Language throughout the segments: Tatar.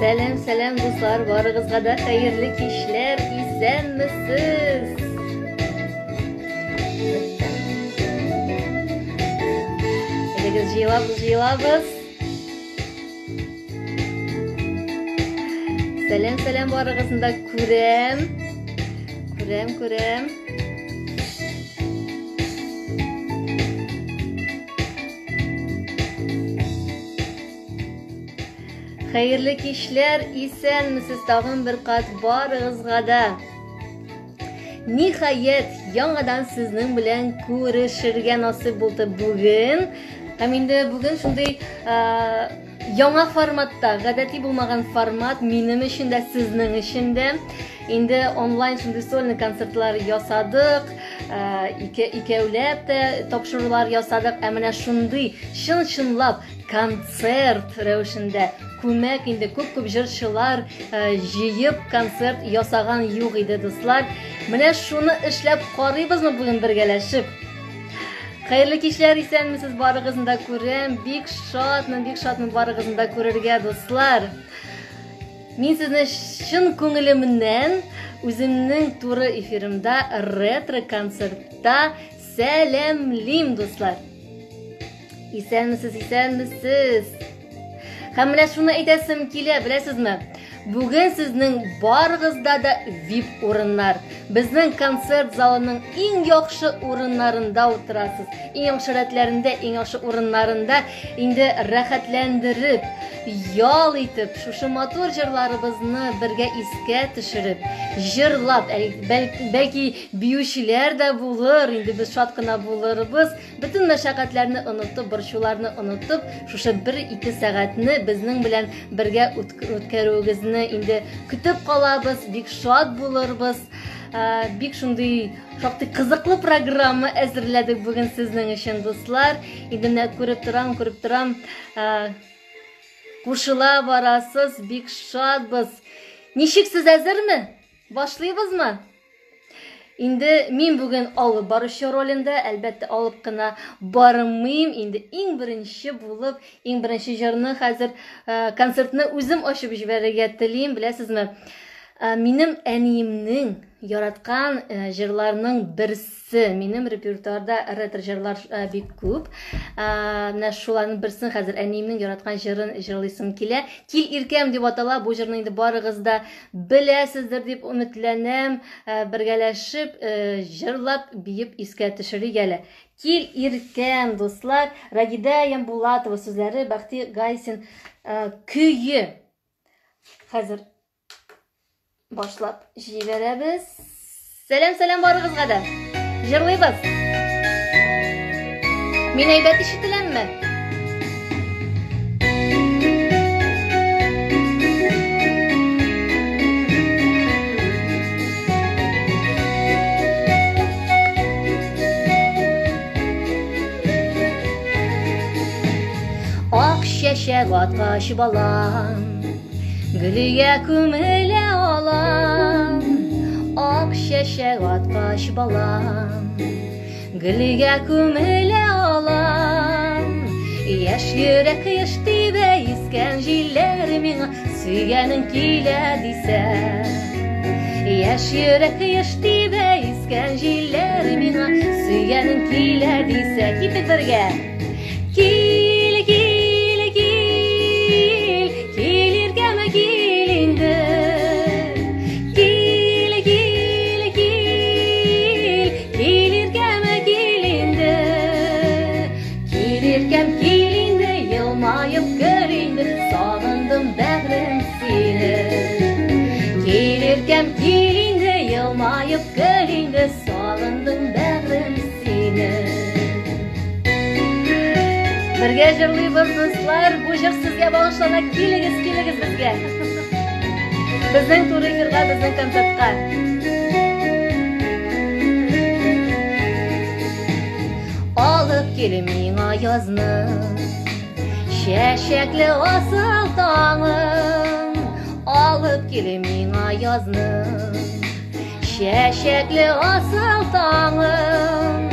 Сәлам, сәлам, дуслар, барыгызга да хәерле кичләр, исәнмесез. Әйдәгез, җыелабыз, җыелабыз. Сәлам, сәлам, барыгызны да күрәм. Күрәм, күрәм. Хәерле кичләр, исәнмесез тагын бер кат барыгызга да. Ниһаять, яңадан сезнең белән күрешергә насыйп булды бүген. Һәм инде бүген шундый яңа форматта, гадәти булмаган формат минем өчен дә, сезнең өчен дә. Инде онлайн шундый сольный концертлар ясадык, ике икәүләп тә тапшырулар ясадык. Ә менә шундый чын-чынлап концерт рәвешендә күмәк инде күп-күп җырчылар җыеп концерт ясаган юк иде, дуслар. Менә шуны эшләп карыйбызмы бүген бергәләшеп? Хәерле кичләр, исәнмесез, барыгызны да күрәм. Бик шатмын, бик шатмын барыгызны да күрергә, дуслар. Мин сезне чын күңелемнән үземнең туры эфирымда ретро концертта сәламлим, дуслар. Исәнмесез, исәнмесез. Һәм менә шуны әйтәсем килә, беләсезме? Бүген сезнең барыгызда да VIP урыннар. Безнең концерт залының иң яхшы урыннарында утырасыз. Иң яхшы рәтләрендә, иң яхшы урыннарында инде рәхәтләндереп, ял итеп, шушы матур җырларыбызны бергә искә төшереп, җырлап, бәлки биючеләр дә булыр, инде без шат кына булырбыз. Бөтен мәшәкатьләрне онытып, борчуларны онытып, шушы бер-ике сәгатьне безнең белән бергә үткәрүегезне инде көтеп калабыз, бик шат булырбыз. Бик шундый шактый кызыклы программа әзерләдек бүген сезнең өчен, дуслар. Инде менә күреп торам, күреп торам. Кушыла барасыз, бик шатбыз. Ничек сез әзерме? Башлыйбызмы? Инде мин бүген алып баручы ролендә, әлбәттә, алып кына бармыйм. Инде иң беренче булып, иң беренче җырны хәзер э, концертны үзем ачып җибәрергә телим, беләсезме? Э, минем әниемнең яраткан э, җырларының берсе. Минем репертуарда ретро җырлар бик күп. Менә шуларның берсен хәзер әниемнең яраткан җырын җырлыйсым килә. Кил иркәм дип атала. Бу җырны инде барыгыз да Беләсездер дип өметләнәм, э, бергәләшеп, э, җырлап, биеп искә төшерик әле. Кил иркәм, дуслар, Рагидә Ямбулатова сүзләре, Бәхти Гайсин э, көе. Хәзер башлап җибәрәбез. Сәлам, сәлам барыгызга да. Җырлыйбыз. Мин әйбәт ишетеләмме? Ак чәчәк аткач балам, Гөлгә күмелә алам, Ак чәчәк аткач балам, Гөлгә күмелә алам. Яшь йөрәк еш тибә, искән җилләр миңа сөйгәнең килә дисә. Яшь йөрәк еш тибә, искән җилләр миңа сөйгәнең килә дисә. Киттек бергә! Кил, кил, кил, кил иркәмә кил инде. Кил, кил, кил, кил иркәмә кил инде. Кил иркәм, кил инде, елмаеп кер инде, сагындым бәгърем сине. Кил иркәм, кил инде, елмаеп кер инде, сагындым бәгърем сине. Бергә җырлыйбыз, дуслар. Бу җыр сезгә багышлана. Килегез, килегез безгә. Безнең туры эфирга, безнең концертка. Алып кил миңа язны, чәчәкле асыл таңын. Алып кил миңа язны, Чәчәкле асыл таңым,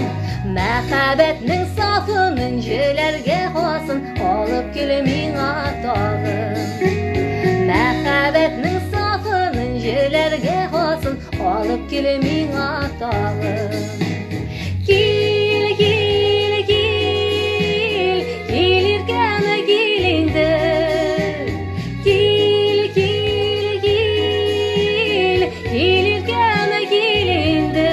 Мәхәббәтнең сафын энҗеләргә хасын Алып кил миңа тагын. Мәхәббәтнең сафын, энҗеләргә хасын алып кил миңа тагын. Кил, кил, кил, кил иркәм, кил инде. Кил, кил, кил, кил иркәм, кил инде.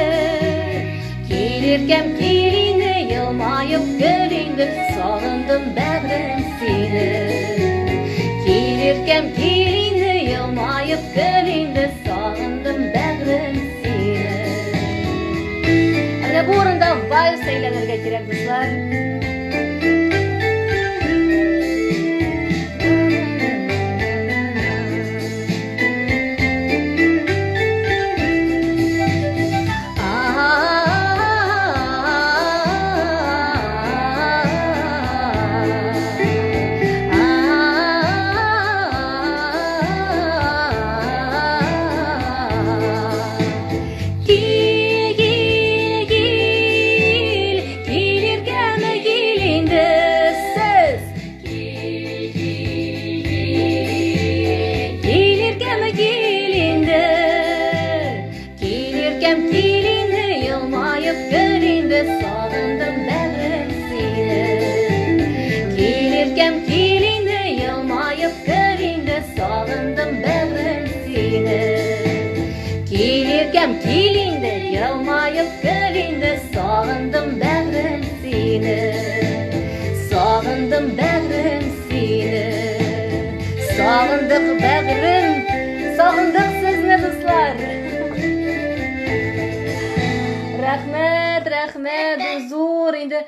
Кил иркәм, кил инде, елмаеп көл инде, сагындым бәгърем сине. Кил иркәм, кил инде, елмаеп көл инде, сагындым бәгърем сине. Ә менә бу урында вальс әйләнергә кирәк, дуслар. Кил, кил, кил, кил иркәм, кил инде сез. Кил, кил, кил, кил иркәм, кил инде. Кил иркәм, кил инде, елмаеп көл инде, сагындым бәгърем сине. Кил иркәм, кил инде, елмаеп көл инде, сагындым бәгърем сине. Кил иркәм, кил инде, елмаеп көл инде, сагындым бәгърем сине. Сагындым бәгърем сине. Сагындык бәгърем, сагындык сезне, дуслар. Рәхмәт, рәхмәт, зур инде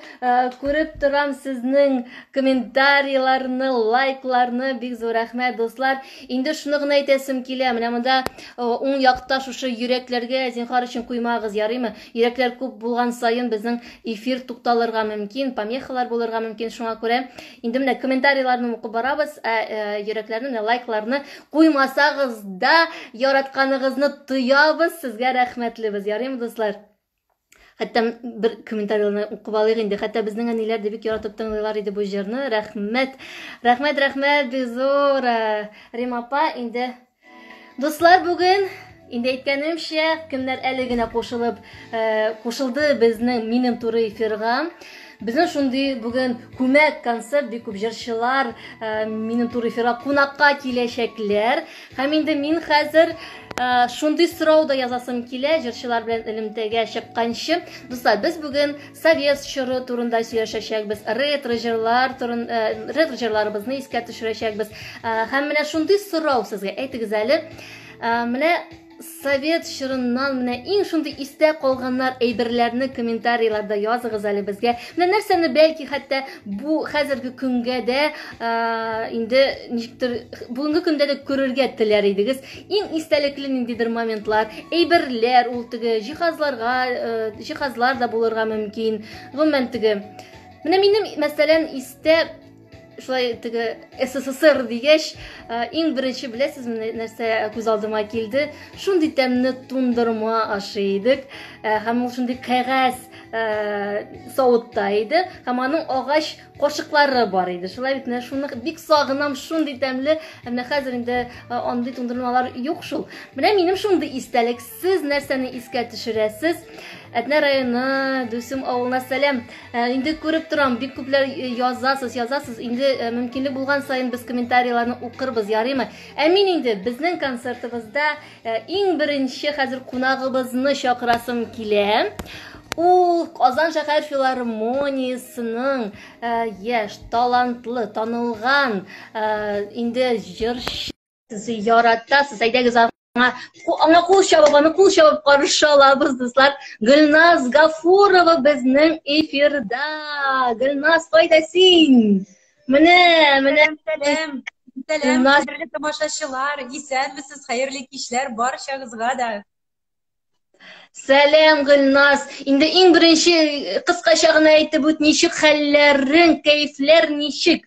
күреп торам сезнең комментарийларны, лайкларны, бик зур рәхмәт, дуслар. Инде шуны гына әйтәсем килә, менә монда уң якта шушы йөрәкләргә зинһар өчен куймагыз, ярыймы? Йөрәкләр күп булган саен безнең эфир тукталырга мөмкин, помехалар булырга мөмкин, шуңа күрә инде менә комментарийларны укып барабыз, ә йөрәкләрне, менә лайкларны куймасагыз да яратканыгызны тоябыз, сезгә рәхмәтлебез, ярыймы, дуслар? Хәтта бер комментарийларны укып алыйк инде. Хәтта безнең әниләр дә бик яратып тыңлыйлар иде бу җырны. Рәхмәт. Рәхмәт, рәхмәт, бик зур. Рима апа, инде дуслар, бүген инде әйткәнемчә, кемнәр әле генә кушылып, кушылды безнең минем туры эфирга. Безнең шундый бүген күмәк концерт, бик күп җырчылар минем туры эфирга кунакка киләчәкләр. Һәм инде мин хәзер шундый сорау да язасым килә, җырчылар белән элемтәгә чыкканчы. Дуслар, без бүген совет чоры турында сөйләшәчәкбез, ретро җырлар турын, ретро җырларыбызны искә төшерәчәкбез. Һәм менә шундый сорау сезгә, әйтегез әле, менә совет чорыннан менә иң шундый истә калганнар әйберләрне комментарийларда языгыз әле безгә. Менә нәрсәне бәлки хәтта бу хәзерге көнгә дә инде ничектер бүгенге көндә дә күрергә теләр идегез. Иң истәлекле ниндидер моментлар, әйберләр, ул теге җиһазларга, җиһазлар да булырга мөмкин. Гомумән теге. Менә минем, мәсәлән, истә шулай теге СССР дигәч, иң беренче беләсезме нәрсә күз алдыма килде? Шундый тәмле тундырма ашый идек. Һәм ул шундый кәгазь савытта иде, һәм аның агач кашыклары бар иде. Шулай бит, менә шуны бик сагынам, шундый тәмле. Ә менә хәзер инде андый тундырмалар юк шул. Менә минем шундый истәлек. Сез нәрсәне искә төшерәсез? Әтнә районы, Дүсем авылына сәлам. Инде күреп торам, бик күпләр язасыз, язасыз. Инде мөмкинлек булган саен без комментарийларны укырбыз, ярыймы? Ә мин инде безнең концертыбызда иң беренче хәзер кунагыбызны чакырасым килә. Ул Казан шәһәр филармониясенең яшь, талантлы, танылган инде җырчы. Сез яратасыз, әйдәгез аңа кул чабып, аны кул чабып каршы алабыз, дуслар. Гөлназ Гафурова безнең эфирда. Гөлназ, кайда син? Менә, менә. Сәлам, сәлам, кадерле тамашачылар, исәнмесез, хәерле кичләр барчагызга да. Сәлам, Гөлназ. Инде иң беренче кыскача гына әйтеп үт, ничек хәлләрең, кәефләр ничек?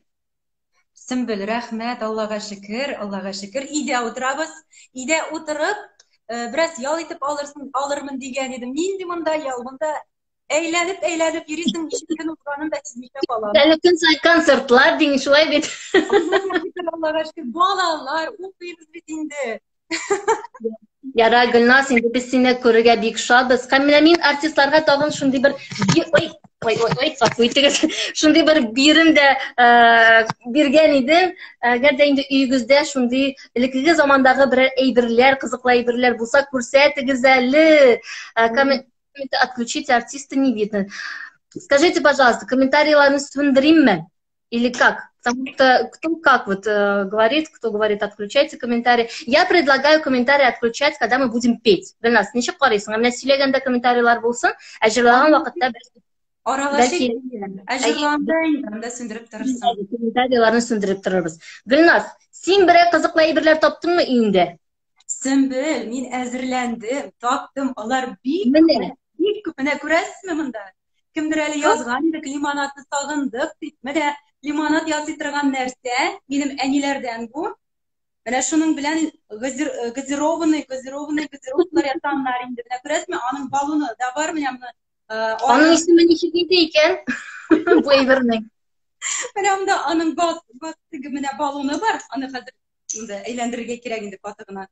Сөмбел, рәхмәт, Аллага шөкер, Аллага шөкер. Өйдә утырабыз. Өйдә утырып, бераз ял итеп алырсың, алырмын дигән идем. Нинди монда ял? Монда әйләнеп-әйләнеп йөрисең, ничек көн узганын да сизмичә калам. Әле көн саен концертлар дигән шулай бит. Аллага шөкер, балалар, укыйбыз бит инде. Яра, Гөлназ, инде без сине күрергә бик шатбыз. Һәм менә мин артистларга тагын шундый бер ой, ой, ой, ой, гафу итегез. Шундый бер бирем дә биргән идем. Әгәр дә инде өегездә шундый элеккеге замандагы берәр әйберләр, кызыклы әйберләр булса, күрсәтегез әле. Отключите, артиста не видно. Скажите, пожалуйста, комментарийларны сүндеримме? Или как? Потому что кто как вот говорит, кто говорит, отключайте комментарии. Я предлагаю комментарии отключать, когда мы будем петь. Гөлназ, ничек карыйсың? Менә сөйләгәндә комментарийлар булсын, ә җырлаган вакытта Аралашыйк. Ә җырлаганда инде сүндереп торырсың. Комментарийларны сүндереп торырбыз. Гөлназ, син берәр кызыклы әйберләр таптыңмы өеңдә? Сөмбел, мин әзерләндем, таптым. Алар бик күп, бик күп. Менә күрәсезме монда? Кемдер әле язган иде, лимонадны сагындык дип. Менә лимонад ясый торган нәрсә, минем әниләрдән бу. Менә шуның белән газированный, газированный газировкалар ясаганнар инде. Менә күрәсезме, аның баллоны да бар, менә моны. Аның исеме ничек иде икән? Бу әйбернең. Менә монда аның газ, газ теге менә баллоны бар. Аны хәзер монда әйләндерергә кирәк инде каты гына.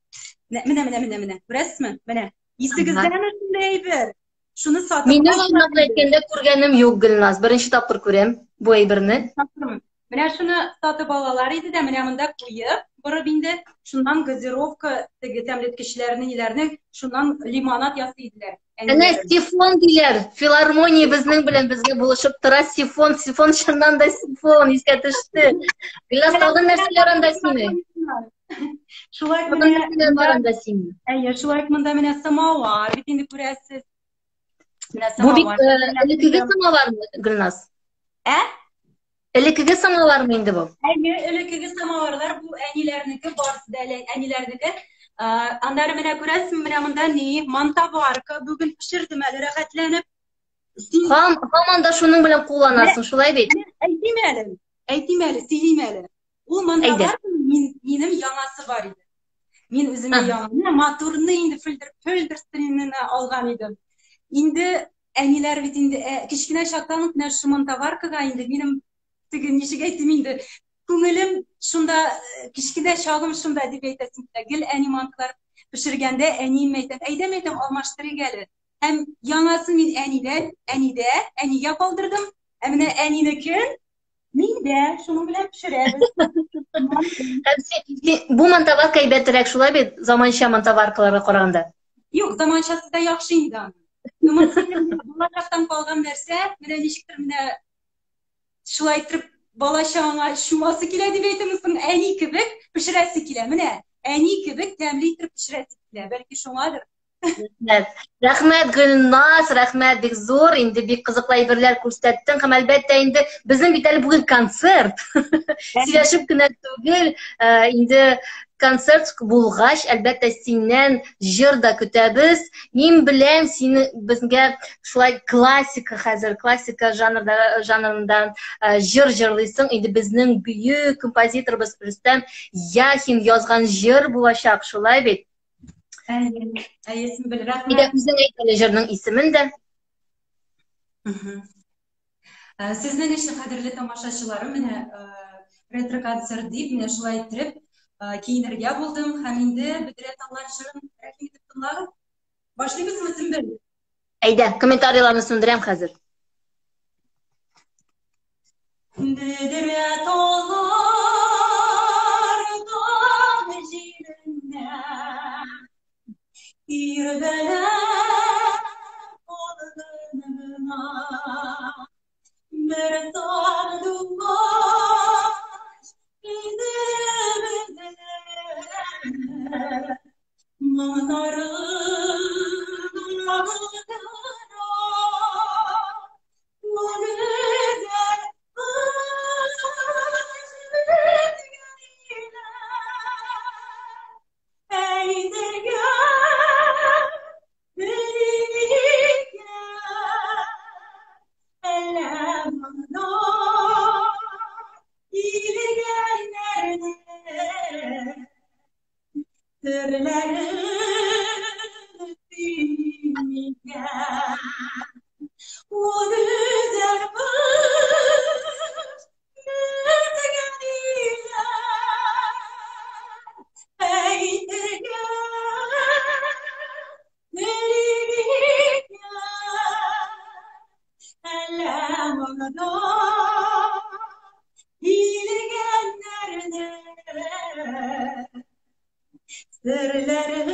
Менә, менә, менә, менә. Күрәсезме? Менә. Исегездәме шундый әйбер? Шуны сатып Минем аңлап әйткәндә күргәнем юк, Гөлназ. Беренче тапкыр күрәм бу әйберне. Менә шуны сатып алалар иде дә, менә монда куеп, борып инде, шуннан газировка теге тәмлеткечләрне, ниләрне, шуннан лимонад ясый иделәр. Әнә сифон диләр. Филармония безнең белән безгә булышып тора. Сифон, сифон чыннан да сифон искә төште. Гөлназ, тагын нәрсәләр анда синең? Шулай менә бар анда синең. Әйе, шулай монда менә самовар бит инде күрәсез. Менә самовар. Бу бит элеккеге самовармы, Гөлназ? Ә? Элеккеге самовармы инде бу? Әйе, элеккеге самоварлар бу әниләрнеке, барысы да әле әниләрнеке. Аннары менә күрәсезме, менә монда ни, мантоварка бүген пешердем әле рәхәтләнеп. Син Һам, һаман да шуның белән кулланасың, шулай бит? Әйтим әле, әйтим әле, сөйлим әле. Ул мантоварканың мин, минем яңасы бар иде. Мин үземә яңаны, матурны инде фөлдер, фөлдер алган идем. Инде әниләр бит инде ә, кечкенә чактан ук менә шул мантоваркага инде минем теге ничек әйтим инде күңелем шунда э, кечкенә чагым шунда дип әйтәсем килә. Гел әни мантылар пешергәндә әнием әйтәм, әйдә әйтәм алмаштырыйк әле. Һәм яңасын мин әнидән, әнидә, әнигә калдырдым. Ә менә әнинекен мин дә шуның белән пешерәбез. Бу мантоварка әйбәтрәк, шулай бит, заманча мантоваркаларга караганда. Юк, заманчасы да яхшы инде аның. Монысы инде балачактан калган нәрсә, менә ничектер менә шулай итеп бала чагыңа чумасы килә дип әйтәме соң, әни кебек пешерәсе килә. Менә әни кебек тәмле итеп пешерәсе килә. Бәлки шуңадыр. Рәхмәт. Рәхмәт, Гөлназ, рәхмәт бик зур. Инде бик кызыклы әйберләр күрсәттең һәм әлбәттә инде безнең бит әле бүген концерт. Сөйләшеп кенә түгел, инде концерт булгач, әлбәттә, синнән җыр да көтәбез. Мин беләм, сине безгә шулай классика хәзер, классика жанрда, жанрында җыр җырлыйсың. Инде безнең бөек композиторыбыз Рөстәм Яхин язган җыр булачак, шулай бит? Әйе, әйе, Сөмбел, рәхмәт. Әйдә, үзең әйт әле җырның исемен дә. Сезнең өчен, кадерле тамашачыларым, менә ретро-концерт дип, менә шулай иттереп киенергә булдым һәм инде Бөдрә таллар җырын рәхим итеп тыңлагыз. Башлыйбызмы, Сөмбел? Әйдә, комментарийларны сүндерәм хәзер. Бөдрә таллар таң җиленнән Тирбәлә талгын гына Бер сандугач өзеп-өзеп Моңнарын агыздыра. Бу гүзәл кыз беткән Әйтергә белмикән, әллә моңнар килгәннәрне серләрен сөймикән. Ул гүзәл кыз беткән Урамда килгәннәрне серләрен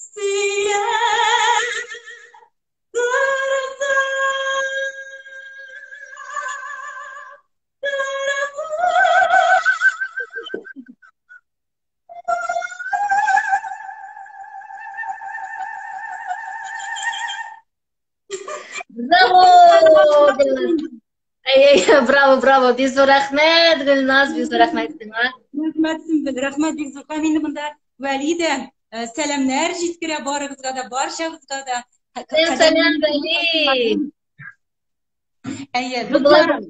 сөйләп торсын. Браво! Әй, браво, браво. Бик зур рәхмәт, Гөлназ, бик зур рәхмәт сиңа. Рәхмәт, Сөмбел, рәхмәт бик зур. Һәм инде монда Вәли дә э, сәламнәр җиткерә барыгызга да, барчагызга да. Сәлам, сәлам, Вәли. Әйе, дусларым,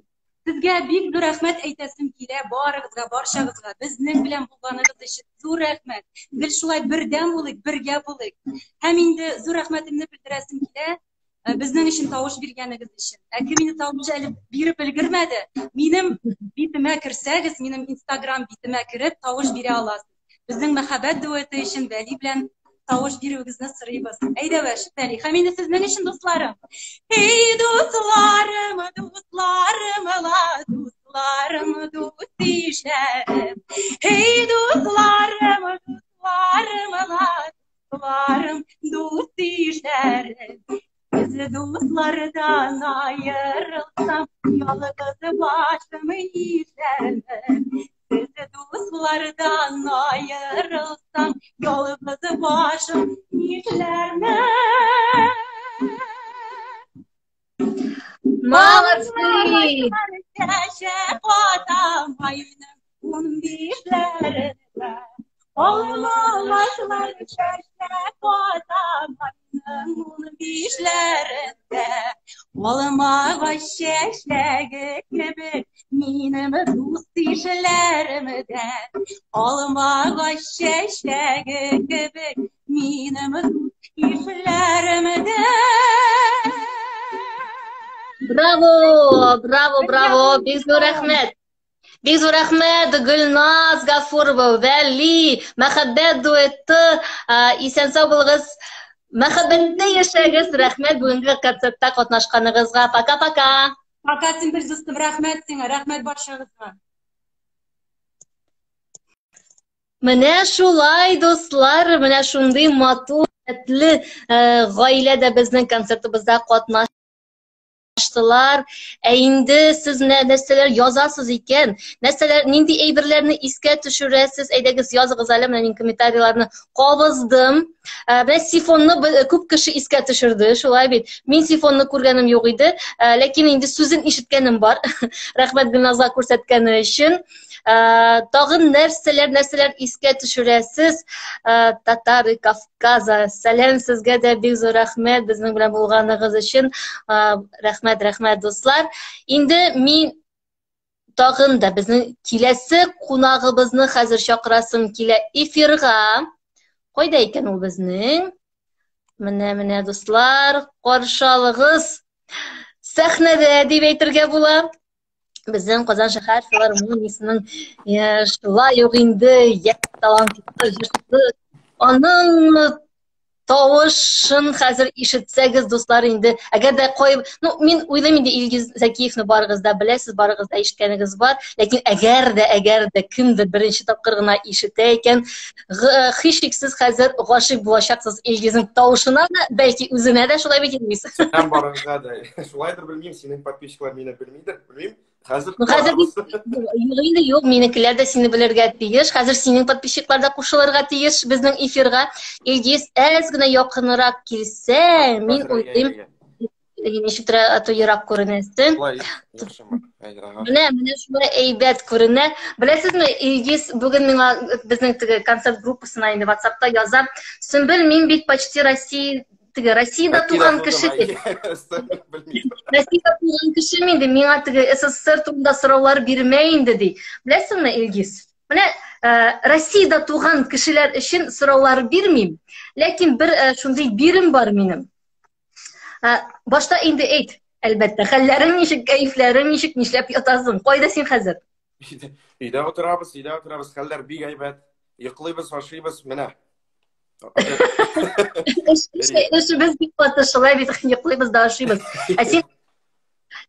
сезгә бик зур рәхмәт әйтәсем килә барыгызга, барчагызга. Безнең белән булганыгыз өчен зур рәхмәт. Гел шулай бердәм булыйк, бергә булыйк. Һәм инде зур рәхмәтемне белдерәсем килә э, безнең өчен тавыш биргәнегез өчен. Ә кем инде тавыш әле биреп өлгермәде, минем битемә керсәгез, минем Инстаграм битемә кереп тавыш бирә аласыз. Безнең мәхәббәт дуэты өчен Вәли белән тавыш бирүегезне сорыйбыз. Әйдәвәш, Вәли. Һәм инде сезнең өчен, дусларым. Эй, дусларым, дусларым, ла, дусларым, дус ишләрем. Эй, дусларым, дусларым, ла, дусларым, дус ишләрем. Без дуслардан аерылсам, ялгыз башым нишләрмен? Без дуслардан аерылсам, ялгыз башым нишләрмен? Молодцы! Чәчәк атам айның унбишләрендә. Алмагачлар чәчәк атам айның унбишләрендә. Алмагач чәчәге кебек минем дус ишләрем дә. Алмагач чәчәге кебек минем дус ишләрем дә. Браво, браво, браво, бик зур рәхмәт. Бик зур рәхмәт, Гөлназ Гафурова, Вәли, мәхәббәт дуэты, исән-сау булыгыз. Мәхәббәттә яшәгез. Рәхмәт бүгенге концертта катнашканыгызга. Пока-пока. Пока, Сөмбел дустым, рәхмәт сиңа, рәхмәт барчагызга. Менә шулай, дуслар, менә шундый матур, рәтле гаилә дә безнең концертыбызда катнаш катнаштылар. Ә инде сез менә нәрсәләр язасыз икән, нәрсәләр, нинди әйберләрне искә төшерәсез, әйдәгез языгыз әле, менә мин комментарийларны кабыздым. Ә, менә сифонны күп кеше искә төшерде, шулай бит. Мин сифонны күргәнем юк иде, ә, ләкин инде сүзен ишеткәнем бар. Рәхмәт Гөлназга күрсәткәне өчен. Ә, тагын нәрсәләр, нәрсәләр искә төшерәсез? Ә, Татары Кавказа, сәлам сезгә дә бик зур рәхмәт безнең белән булганыгыз өчен. Ә, рәхмәт, рәхмәт, дуслар. Инде мин тагын да безнең киләсе кунагыбызны хәзер чакырасым килә эфирга. Кайда икән ул безнең? Менә, менә, дуслар, каршы алыгыз. Сәхнәдә дип әйтергә була. Безнең Казан шәһәр филармониясенең шулай ук инде яшь талантлы җырчысы. Аның тавышын хәзер ишетсәгез, дуслар, инде, әгәр дә кой, ну, мин уйлыйм инде Илгиз Зәкиевны барыгыз да беләсез, барыгыз да ишеткәнегез бар, ләкин әгәр дә, әгәр дә кемдер беренче тапкыр гына ишетә икән, һичшиксез хәзер гашыйк булачаксыз Илгизнең тавышына да, бәлки үзенә дә, шулай бит, Илгиз? Сәлам барыгызга да. Шулайдыр, белмим, синең подписчиклар мине белмидер, белмим. Хәзер Ну, хәзер юк инде, юк, минекеләр дә сине белергә тиеш. Хәзер синең подписчиклар да кушылырга тиеш безнең эфирга. Илгиз, әз генә якынрак килсәң, мин уйлыйм, ничектер а то ерак күренәсең. Шулай, яхшымы? Әйе, ага. Менә, менә шулай әйбәт күренә. Беләсезме, Илгиз бүген миңа безнең теге концерт группасына инде WhatsApp-та яза. Сөмбел, мин бит почти Россия теге Россиядә туган кеше дип. Россиядә туган кеше мин ди, миңа теге СССР турында сораулар бирмә инде ди. Беләсеңме, Илгиз? Менә э, Россиядә туган кешеләр өчен сораулар бирмим, ләкин бер э, шундый бирем бар минем. Э, башта инде әйт, әлбәттә, хәлләрең ничек, кәефләрең ничек, нишләп ятасың? Кайда син хәзер? Өйдә утырабыз, өйдә утырабыз, хәлләр бик әйбәт. Йоклыйбыз, ашыйбыз, менә. Эшебез бик каты, шулай бит, йоклыйбыз да ашыйбыз. Ә син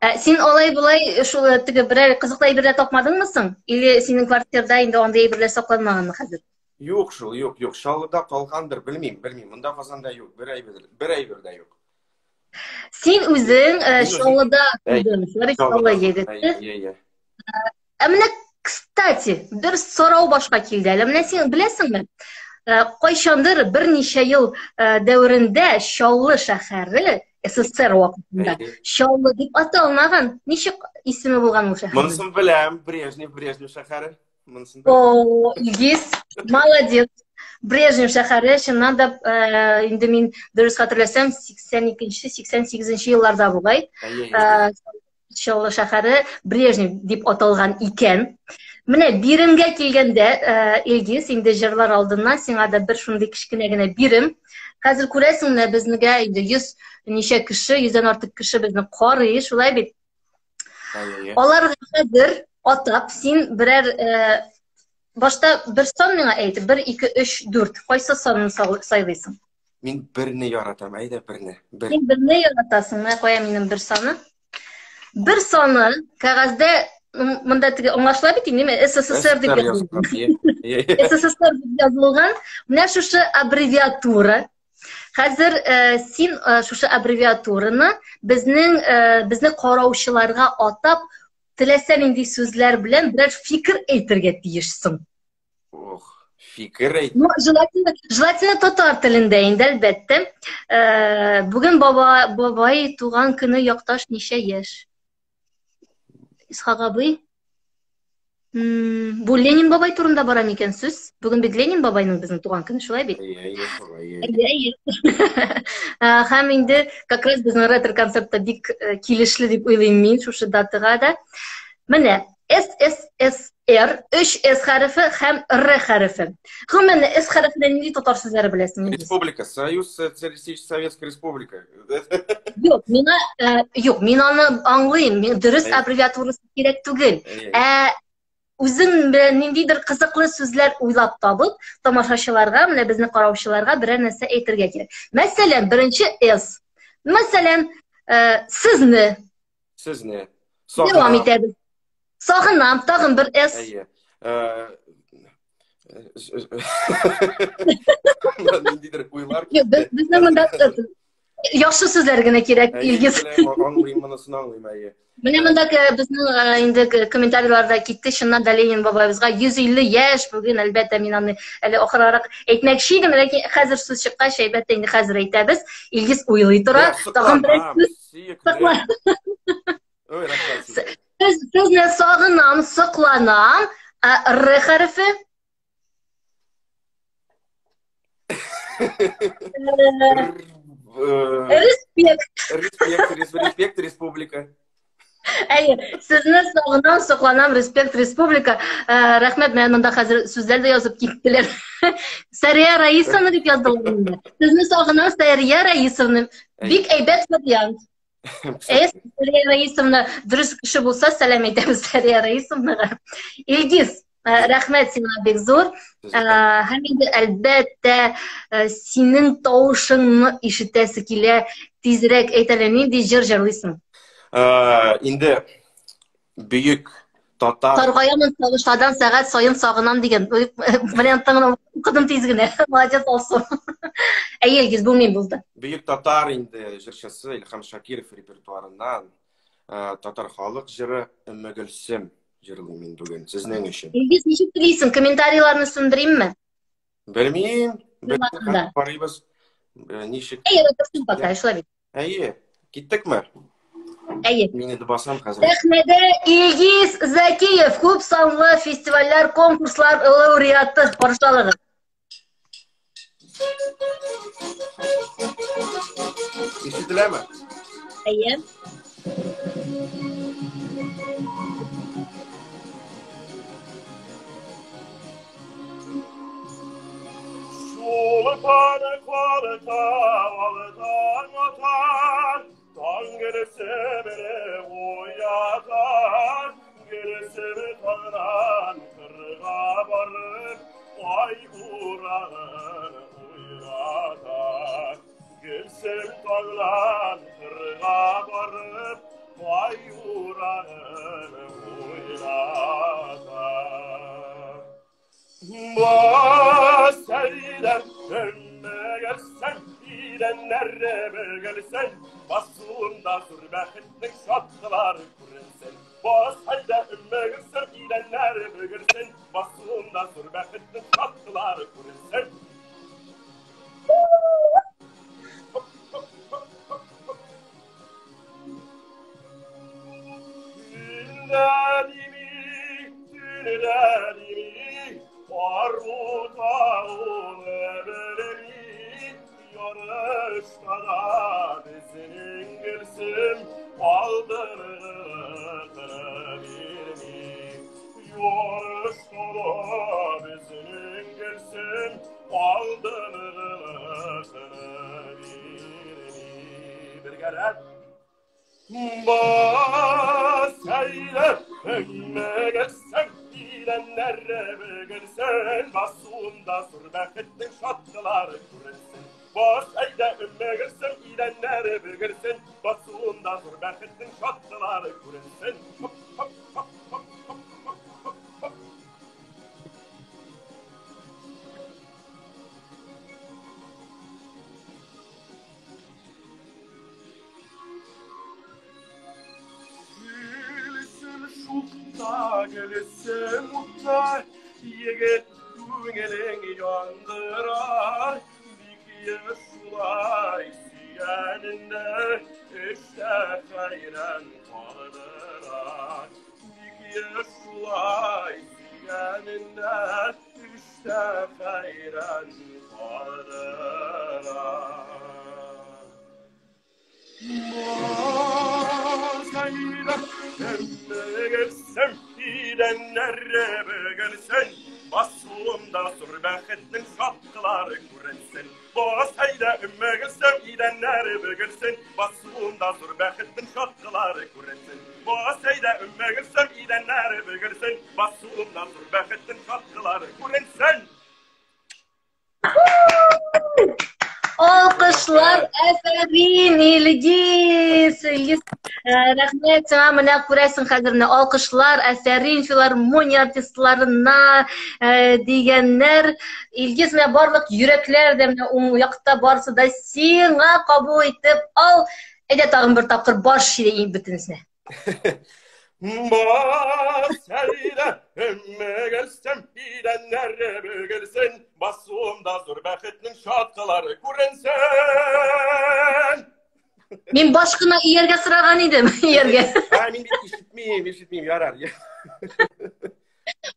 Ә, син алай болай шул теге берәр кызыклы әйберләр тапмадыңмы соң? Или синең квартирда инде андый әйберләр сакланмаганмы хәзер? Юк шул, юк, юк. Чаллыда калгандыр, белмим, белмим. Монда Казанда юк, бер әйбер, бер әйбер дә юк. Син үзең Чаллыда тудың, шулай Чаллы егете. Ә менә, кстати, бер сорау башка килде әле. Менә син беләсеңме? Кайчандыр берничә ел дәверендә Чаллы шәһәре СССР вакытында Чаллы дип аталмаган. Ничек исеме булган ул шәһәрнең? Монысын беләм, Брежнев, Брежнев шәһәре. О, Илгиз, молодец. Брежнев шәһәре, чыннан да, инде мин дөрес хәтерләсәм, 82-нче, 88-нче елларда бугай. Чаллы шәһәре Брежнев дип аталган икән. Менә биремгә килгәндә, Илгиз, инде җырлар алдыннан сиңа да бер шундый кечкенә генә бирем. Хәзер күрәсең, менә безнегә инде 100 ничә кеше, 100-дән артык кеше безне карый, шулай бит? Аларга хәзер атап, син берәр башта бер сан миңа әйт, 1 2 3 4. Кайсы санын сайлыйсың? Мин берне яратам, әйдә берне. Бер. Син берне яратасың, менә кая минем бер саны. Бер саны кәгазьдә монда теге аңлашыла бит инде, СССР дип язылган. СССР дип язылган. Менә шушы аббревиатура. Хәзер син шушы аббревиатураны безнең безне караучыларга атап, теләсә нинди сүзләр белән берәр фикер әйтергә тиешсең. Ох, фикер әйт. Ну, желательно, желательно татар телендә инде, әлбәттә. Бүген баба, бабай туган көне якташ ничә яшь? Исхак абый? Бу Ленин бабай турында бара микән сүз? Бүген бит Ленин бабайның безнең туган көне, шулай бит? Әйе, әйе, әйе. Һәм инде как раз безнең ретро концертта бик килешле дип уйлыйм мин шушы датага да. Менә СССР, 3 С хәрефе һәм Р хәрефе. Гомумән, С хәрефеннән нинди татар сүзләре беләсең? Республика, Союз Социалистическая Советская Республика. Юк, миңа, юк, мин аны аңлыйм. Мин дөрес аббревиатурасы кирәк түгел. Ә үзең белән ниндидер кызыклы сүзләр уйлап табып, тамашачыларга, менә безне караучыларга берәр нәрсә әйтергә кирәк. Мәсәлән, беренче С. Мәсәлән, сезне. Сезне. Дәвам итәбез. Сагынам, тагын бер С. Әйе. Ниндидер уйлар. Юк, безнең монда яхшы сүзләр генә кирәк, Илгиз. Аңлыйм, монысын аңлыйм, әйе. Менә монда безнең инде комментарийларда китте, чыннан да Ленин бабайыбызга 150 яшь бүген, әлбәттә, мин аны әле ахырарак әйтмәкче идем, ләкин хәзер сүз чыккач, әлбәттә, инде хәзер әйтәбез. Илгиз уйлый тора. Тагын бер сүз. Ой, рәхмәт сезгә. Сезне сагынам, сокланам. Ә Р хәрефе? Респект. Респект, респект, республика. Әйе, сезне сагынам, сокланам, респект, республика. Рәхмәт, менә монда хәзер сүзләр дә язып киттеләр. Сәрия Раисовна дип яздылар инде. Сезне сагынам, Сәрия Раисовна. Бик әйбәт вариант. Әйе, Сәрия Раисовна дөрес кеше булса, сәлам әйтәбез Сәрия Раисовнага. Илгиз, рәхмәт сиңа бик зур. Һәм инде әлбәттә, синең тавышыңны ишетәсе килә. Тизрәк әйт әле, нинди җыр җырлыйсың? Инде бөек татар. Саргаямын сагышлардан сәгать саен сагынам дигән варианттан гына укыдым тиз генә. Молодец, Алсу. Әйе, Илгиз, бу мин булды. Бөек татар инде җырчысы Илһам Шакиров репертуарыннан татар халык җыры Өммегөлсем җырлыйм мин бүген сезнең өчен. Илгиз, ничек телисең? Комментарийларны сүндеримме? Белмим. Карыйбыз. Ничек? Әйе, утырсын пока, шулай бит. Әйе, киттекме? Әйе. Мин инде басам хәзер. Сәхнәдә Илгиз Зәкиев, күп санлы фестивальләр, конкурслар лауреаты. Каршы алыгыз. Ишетеләме? Әйе. Ай урагын уйната. Бас әйдә, өммегелсен, идәннәре бөгелсен, басуында зур бәхетнең шатлары күренсен. Бас әйдә, өммегелсен, идәннәре бөгелсен, басуында зур бәхетнең шатлары күренсен. Бергәрәк Бас әйдә, өммегелсен, идәннәре бөгелсен, басуында зур бәхетнең шатлары күренсен. Бас әйдә, өммегелсен, идәннәре бөгелсен, басуында зур бәхетнең шатлары күренсен. Хоп, хоп, хоп, хоп, хоп, хоп, хоп, хоп. Гөлсем шукта, гөлсем утта, егет күңелең яндырар. Бик еш шулай сөйгәнендә эштә хәйран калдырар. Бик еш шулай сөйгәнендә эштә хәйран калдырар. Идәннәре бөгелсен, басуымда зур бәхетнең шаткылары күренсен. Бас әйдә, өммегелсен, идәннәре бөгелсен, басуымда зур бәхетнең шаткылары күренсен. Бас әйдә, өммегелсен, идәннәре бөгелсен, басуымда зур бәхетнең шаткылары күренсен. Алкышлар, әфәрин, Илгиз! Илгиз, рәхмәт сиңа, менә күрәсең хәзер менә алкышлар, әфәрин филармония артистларына дигәннәр. Илгиз, менә барлык йөрәкләр дә менә уң якта барысы да сиңа кабул итеп ал. Әйдә тагын бер тапкыр баш иде бөтенесенә. Бас әйдә, өммегелсен, идәннәре бөгелсен, басуымда зур бәхетнең шаткылары күренсен. Мин баш кына ияргә сораган идем, ияргә. Ә, мин бит ишетмим, ишетмим, ярар.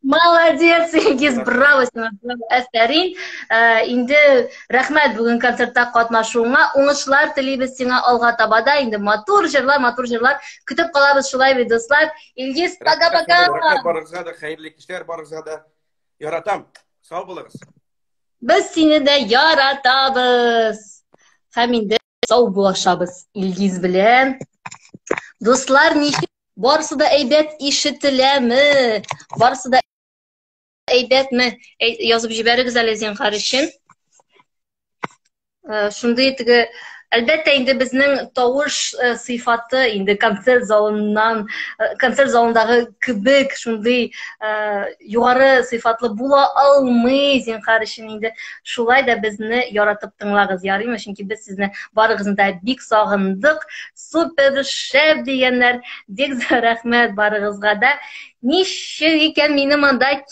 Молодец, Илгиз, браво сиңа, әфәрин. Инде рәхмәт бүген концертта катнашуыңа. Уңышлар телибез сиңа алга таба да. Инде матур җырлар, матур җырлар көтеп калабыз шулай бит, дуслар. Илгиз, пока-пока. Рәхмәт барыгызга да, хәерле кичләр барыгызга да. Яратам. Сау булыгыз. Без сине дә яратабыз. Һәм инде сау булашабыз Илгиз белән. Дуслар, ничек Барысы да әйбәт ишетеләме? Барысы да әйбәтме? Язып җибәрегез әле зинһар өчен. Шундый теге әлбәттә инде безнең тавыш сыйфаты инде концерт залыннан концерт залындагы кебек шундый югары сыйфатлы була алмый зинһар өчен инде шулай да безне яратып тыңлагыз ярыймы чөнки без сезне барыгызны да бик сагындык Супер шәп дигәннәр. Бик зур рәхмәт барыгызга да. Ничек икән минем анда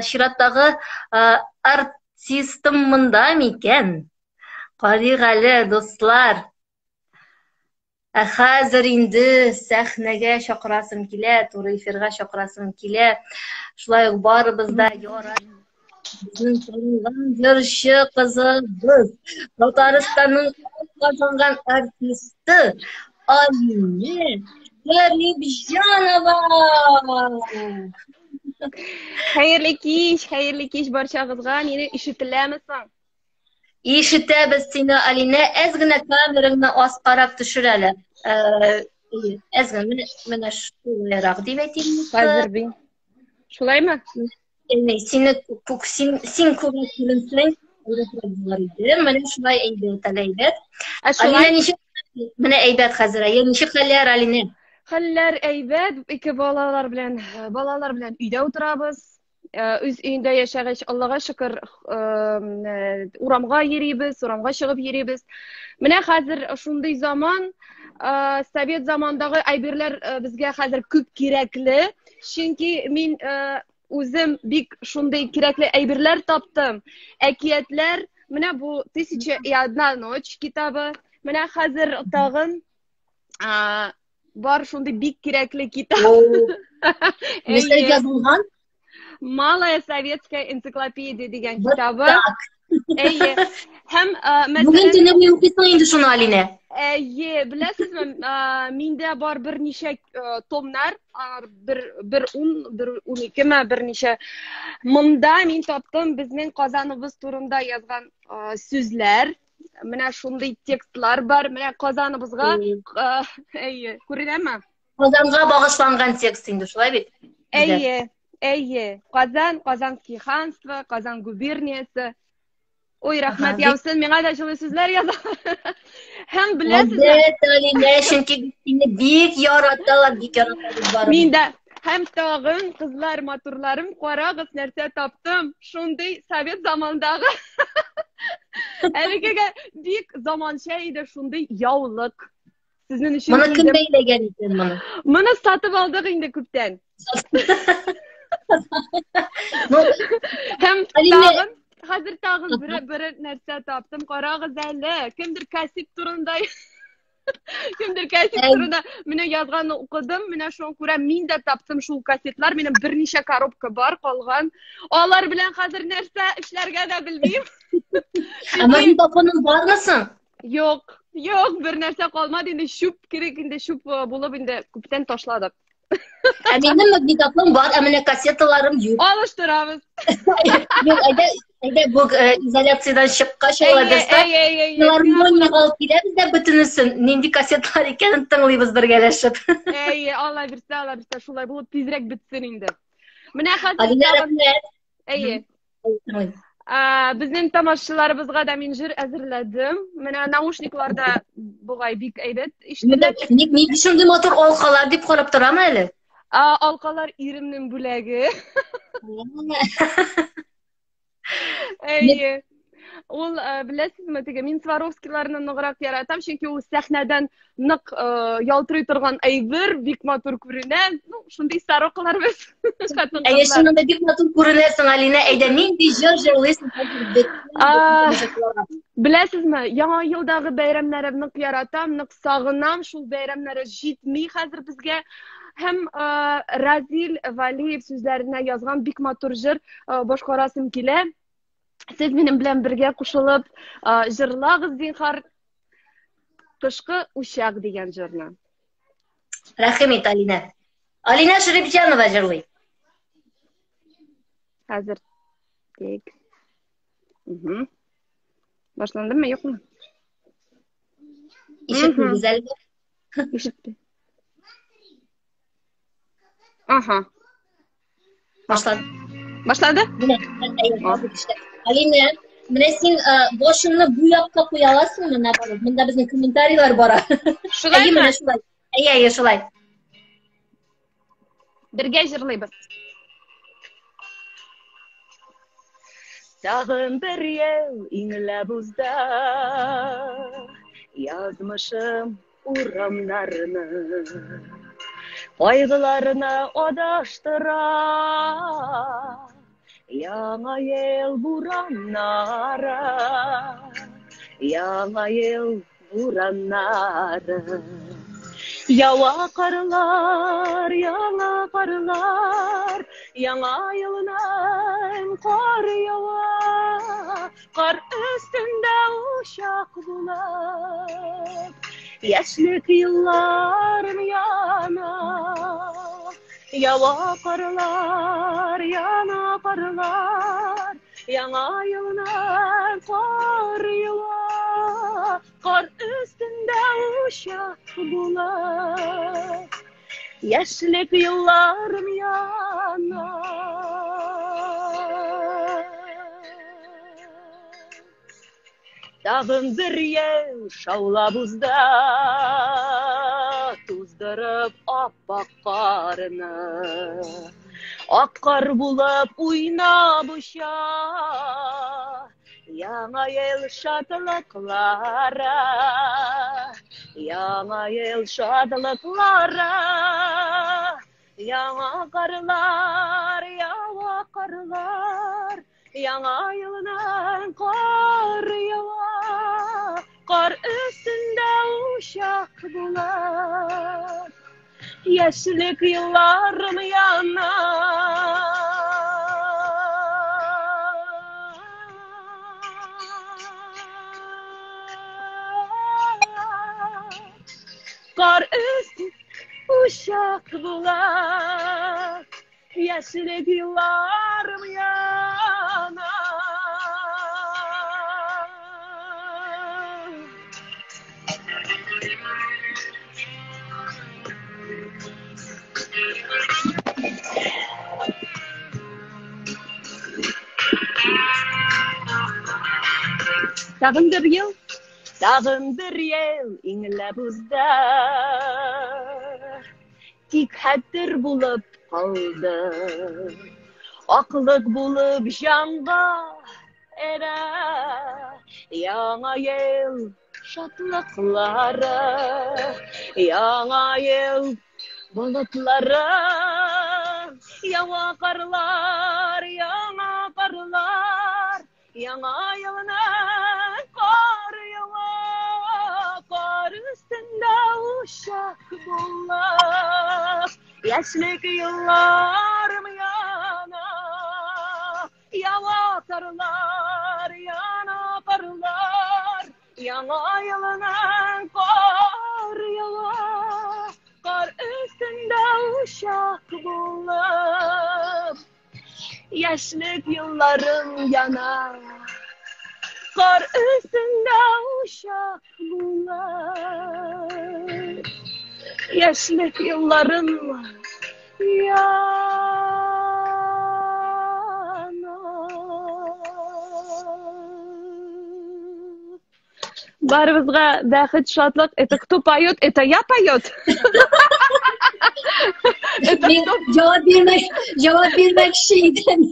чираттагы артистым монда микән? Карыйк әле, дуслар. Ә хәзер инде сәхнәгә чакырасым килә, туры эфирга чакырасым килә. Шулай ук барыбыз да ярат Безнең танылган җырчы кызыбыз, Татарстанның атказанган артисты Алинә Шәрипҗанова! Хәерле кич, хәерле кич барчагызга. Мине ишетеләме соң? Ишетәбез сине, Алинә. Әз генә камераңны аскарак төшер әле. Әз генә, менә, менә шулайрак дип әйтим. Хәзер би. Шулаймы? Әйе, сине күк син син күбрәк күренсәң, әйбәтрәк булыр иде. Менә шулай әйбәт, әле әйбәт. Ә шулай Алинә ничек? Менә әйбәт хәзер. Әйе, ничек хәлләр, Алинә? Хәлләр әйбәт, ике балалар белән, балалар белән өйдә утырабыз. Үз өендә яшәгәч, Аллага шөкер, урамга йөрибез, урамга чыгып йөрибез. Менә хәзер шундый заман, совет замандагы әйберләр безгә хәзер күп кирәкле. Чөнки мин үзем бик шундый кирәкле әйберләр таптым. Әкиятләр, менә бу Тысяча и одна ночь китабы. Менә хәзер тагын бар шундый бик кирәкле китап. Нәрсә язылган? Малая советская энциклопедия дигән китабы. Әйе. Һәм мәсәлән, Бүген төне буе укыйсың инде шуны, Алинә. Әйе, беләсезме, миндә бар берничә томнар, бер бер ун, бер уникеме, берничә. Монда мин таптым безнең Казаныбыз турында язган сүзләр. Менә шундый текстлар бар. Менә Казаныбызга, әйе, күренәме? Казанга багышланган текст инде, шулай бит? Әйе, әйе. Казан, Казанский ханство, Казан губерниясе. Ой, рәхмәт яусын, миңа да җылы сүзләр яза. Һәм беләсезме? Әлбәттә, Алинә, чөнки сине бик яраталар, бик яратабыз барыбыз. Мин дә һәм тагын, кызлар, матурларым, карагыз, нәрсә таптым. Шундый совет замандагы. Әлегегә бик заманча иде шундый яулык. Сезнең өчен Моны кем бәйләгән икән моны? Моны сатып алдык инде күптән. Ну, Һәм тагын хәзер тагын бер бер нәрсә таптым. Карагыз әле, кемдер кәсеп турында кемдер кәсеп турында менә язганны укыдым, менә шуңа күрә мин дә таптым шул кассетлар. Минем берничә коробка бар калган. Алар белән хәзер нәрсә эшләргә дә белмим. Ә магнитофоның бармы соң? Юк, юк, бер нәрсә калмады инде, чүп кирәк инде, чүп э, булып инде күптән ташладык. Ә минем магнитофон бар, ә менә кассеталарым юк. Алыштырабыз. Юк, әйдә, әйдә бу э, изоляциядән чыккач алай булса, филармониягә алып киләбез дә бөтенесен, нинди кассеталар икәнен тыңлыйбыз бергәләшеп. Әйе, Алла бирсә, Алла бирсә, шулай булып тизрәк бетсен инде. Менә хәзер Алинә, рәхмәт. Әйе. Безнең тамашчыларыбызга да мин җыр әзерләдем. Менә наушникларда бугай бик әйбәт ишетелә. Ник ник шундый матур алкалар дип карап торам әле? Алкалар иремнең бүләге. Әйе. Ул, э, беләсезме, теге мин Сваровскийларны ныграк яратам, чөнки ул сәхнәдән нык э, ялтырый торган әйбер, бик матур күренә. Ну, шундый сорокалар без. Әйе, чыннан да бик матур күренәсең, Алинә. Әйдә, нинди җыр җырлыйсың? Беләсезме, Яңа елдагы бәйрәмнәрне нык яратам, нык сагынам. Шул бәйрәмнәре җитми хәзер безгә. Һәм э, Разил Валиев сүзләренә язган бик матур җыр башкарасым килә. Сез минем белән бергә кушылып җырлагыз, зинхар, Кышкы учак дигән җырны. Рәхим ит, Алинә. Алинә Шәрипҗанова җырлый. Хәзер. Тик. Угу. Башландымы, юкмы? Ишетмибез әле. Ишетте. Ага. Башлады. Башлады? Алинә, менә син э, башыңны бу якка куя аласыңмы, наоборот? Монда безнең комментарийлар бара. Шулай менә шулай. Әйе, әйе, шулай. Бергә җырлыйбыз. Тагын бер ел иңләп узды. Язмышым урамнарны кайгыларны адаштыра яңа ел бураннары яңа ел бураннары ява карлар яңа карлар яңа елның кар ява Кар өстендә учак булып, яшьлек елларым яна. Ява карлар, яна карлар, яңа елның кар ява. Кар өстендә учак булып, яшьлек елларым яна. Тагын бер ел шаулап узды, туздырып. Яудырып ап-ак карны. Ак кар булып уйнап оча. Яңа ел шатлыклары, Яңа ел шатлыклары, Яңа карлар, яңа карлар, Яңа елның кар ява, Кар өстендә учак булып, Яшьлек елларым яна. Кар өсте учак була, Яшьлек елларым яна. Тагын бер ел, тагын бер ел иңләп узды. Тик хәтер булып калды. Аклык булып җанга эрә. Яңа ел шатлыклары, яңа ел болытлары, яңа карлар, яңа карлар, яңа елның кар ява, кар өстендә учак булып, яшьлек елларым яна. Яңа карлар, яна карлар, яңа елның кар ява, кар өстендә учак булып, яшьлек елларым яна. Кар өстендә учак булып, яшьлек елларым яна. Барыбызга бәхет, шатлык. Это кто поет? Это я поет? Это кто? Җавап бирмәк, җавап бирмәкче идем.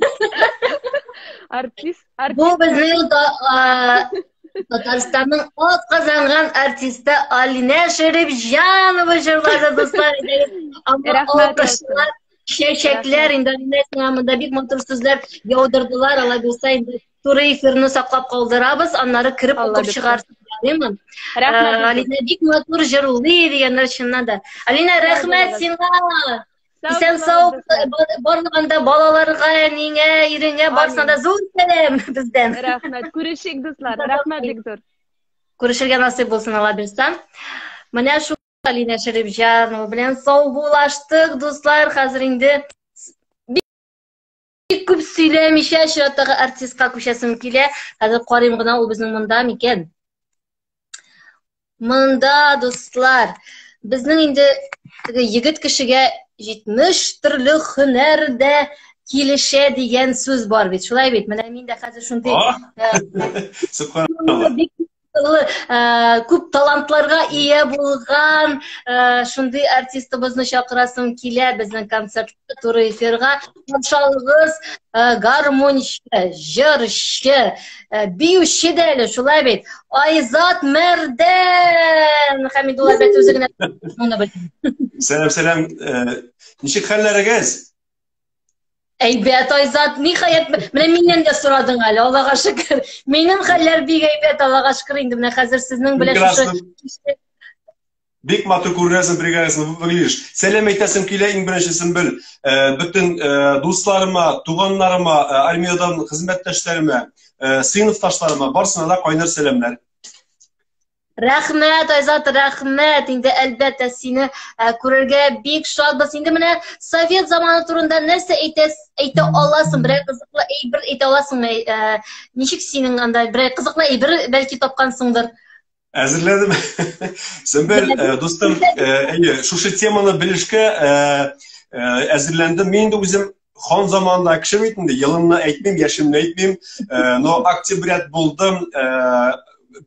Артист, артист. Бу безнең Татарстанның атказанган артисты Алинә Шәрипҗанова җырлады, дуслар. Алкышлар, чәчәкләр, инде Алинә сиңа монда бик матур сүзләр яудырдылар. Алла бирсә, инде туры эфирны саклап калдырабыз, аннары кереп укып чыгарсың, ярыймы? Рәхмәт. Алинә бик матур җырлый дигәннәр чыннан да. Алинә, рәхмәт сиңа. Исән сау барлыгында балаларга, әниңә, иреңә барсына да зур сәлам бездән. Рәхмәт. Күрешик, дуслар. Рәхмәт бик зур. Күрешергә насыйп булсын, Алла бирса. Менә шул Алинә Шәрипҗанова белән саубуллаштык, дуслар. Хәзер инде бик күп сөйләмичә чираттагы артистка күчәсем килә. Хәзер карыйм гына, ул безнең монда микән? Монда, дуслар, безнең инде теге егет кешегә 70 төрле һөнәр дә килешә дигән сүз бар бит. Шулай бит. Менә мин дә хәзер шундый Субханалла. Бик күп талантларга ия булган шундый артистыбызны чакырасым килә безнең концертка, туры эфирга. Каршы гармунчы, җырчы, биюче дә әле, шулай бит. Айзат Мәрдән! Хәмидулла әлбәттә үзе генә моны белә. Сәлам, сәлам. Ничек хәлләрегез? Әйбәт, Айзат, ниһаять, менә миннән дә сорадың әле, Аллага шөкер. Минем хәлләр бик әйбәт, Аллага шөкер. Инде менә хәзер сезнең белән шушы Бик матур күренәсең, прекрасно выглядишь. Сәлам әйтәсем килә иң беренче Сөмбел. Бөтен дусларыма, туганнарыма, армиядән хезмәттәшләремә, сыйныфташларыма барысына да кайнар сәламнәр. Рәхмәт, Айзат, рәхмәт. Инде әлбәттә сине күрергә бик шатбыз. Инде менә совет заманы турында нәрсә әйтәс, әйтә аласың? Берәр кызыклы әйбер әйтә аласыңмы? Ничек синең анда берәр кызыклы әйбер бәлки тапкансыңдыр? Әзерләдем. Сөмбел, дустым, әйе, шушы теманы белешкә әзерләндем. Мин инде үзем хан заманында кеше бит инде, елымны әйтмим, яшемне әйтмим, но октябрят булдым,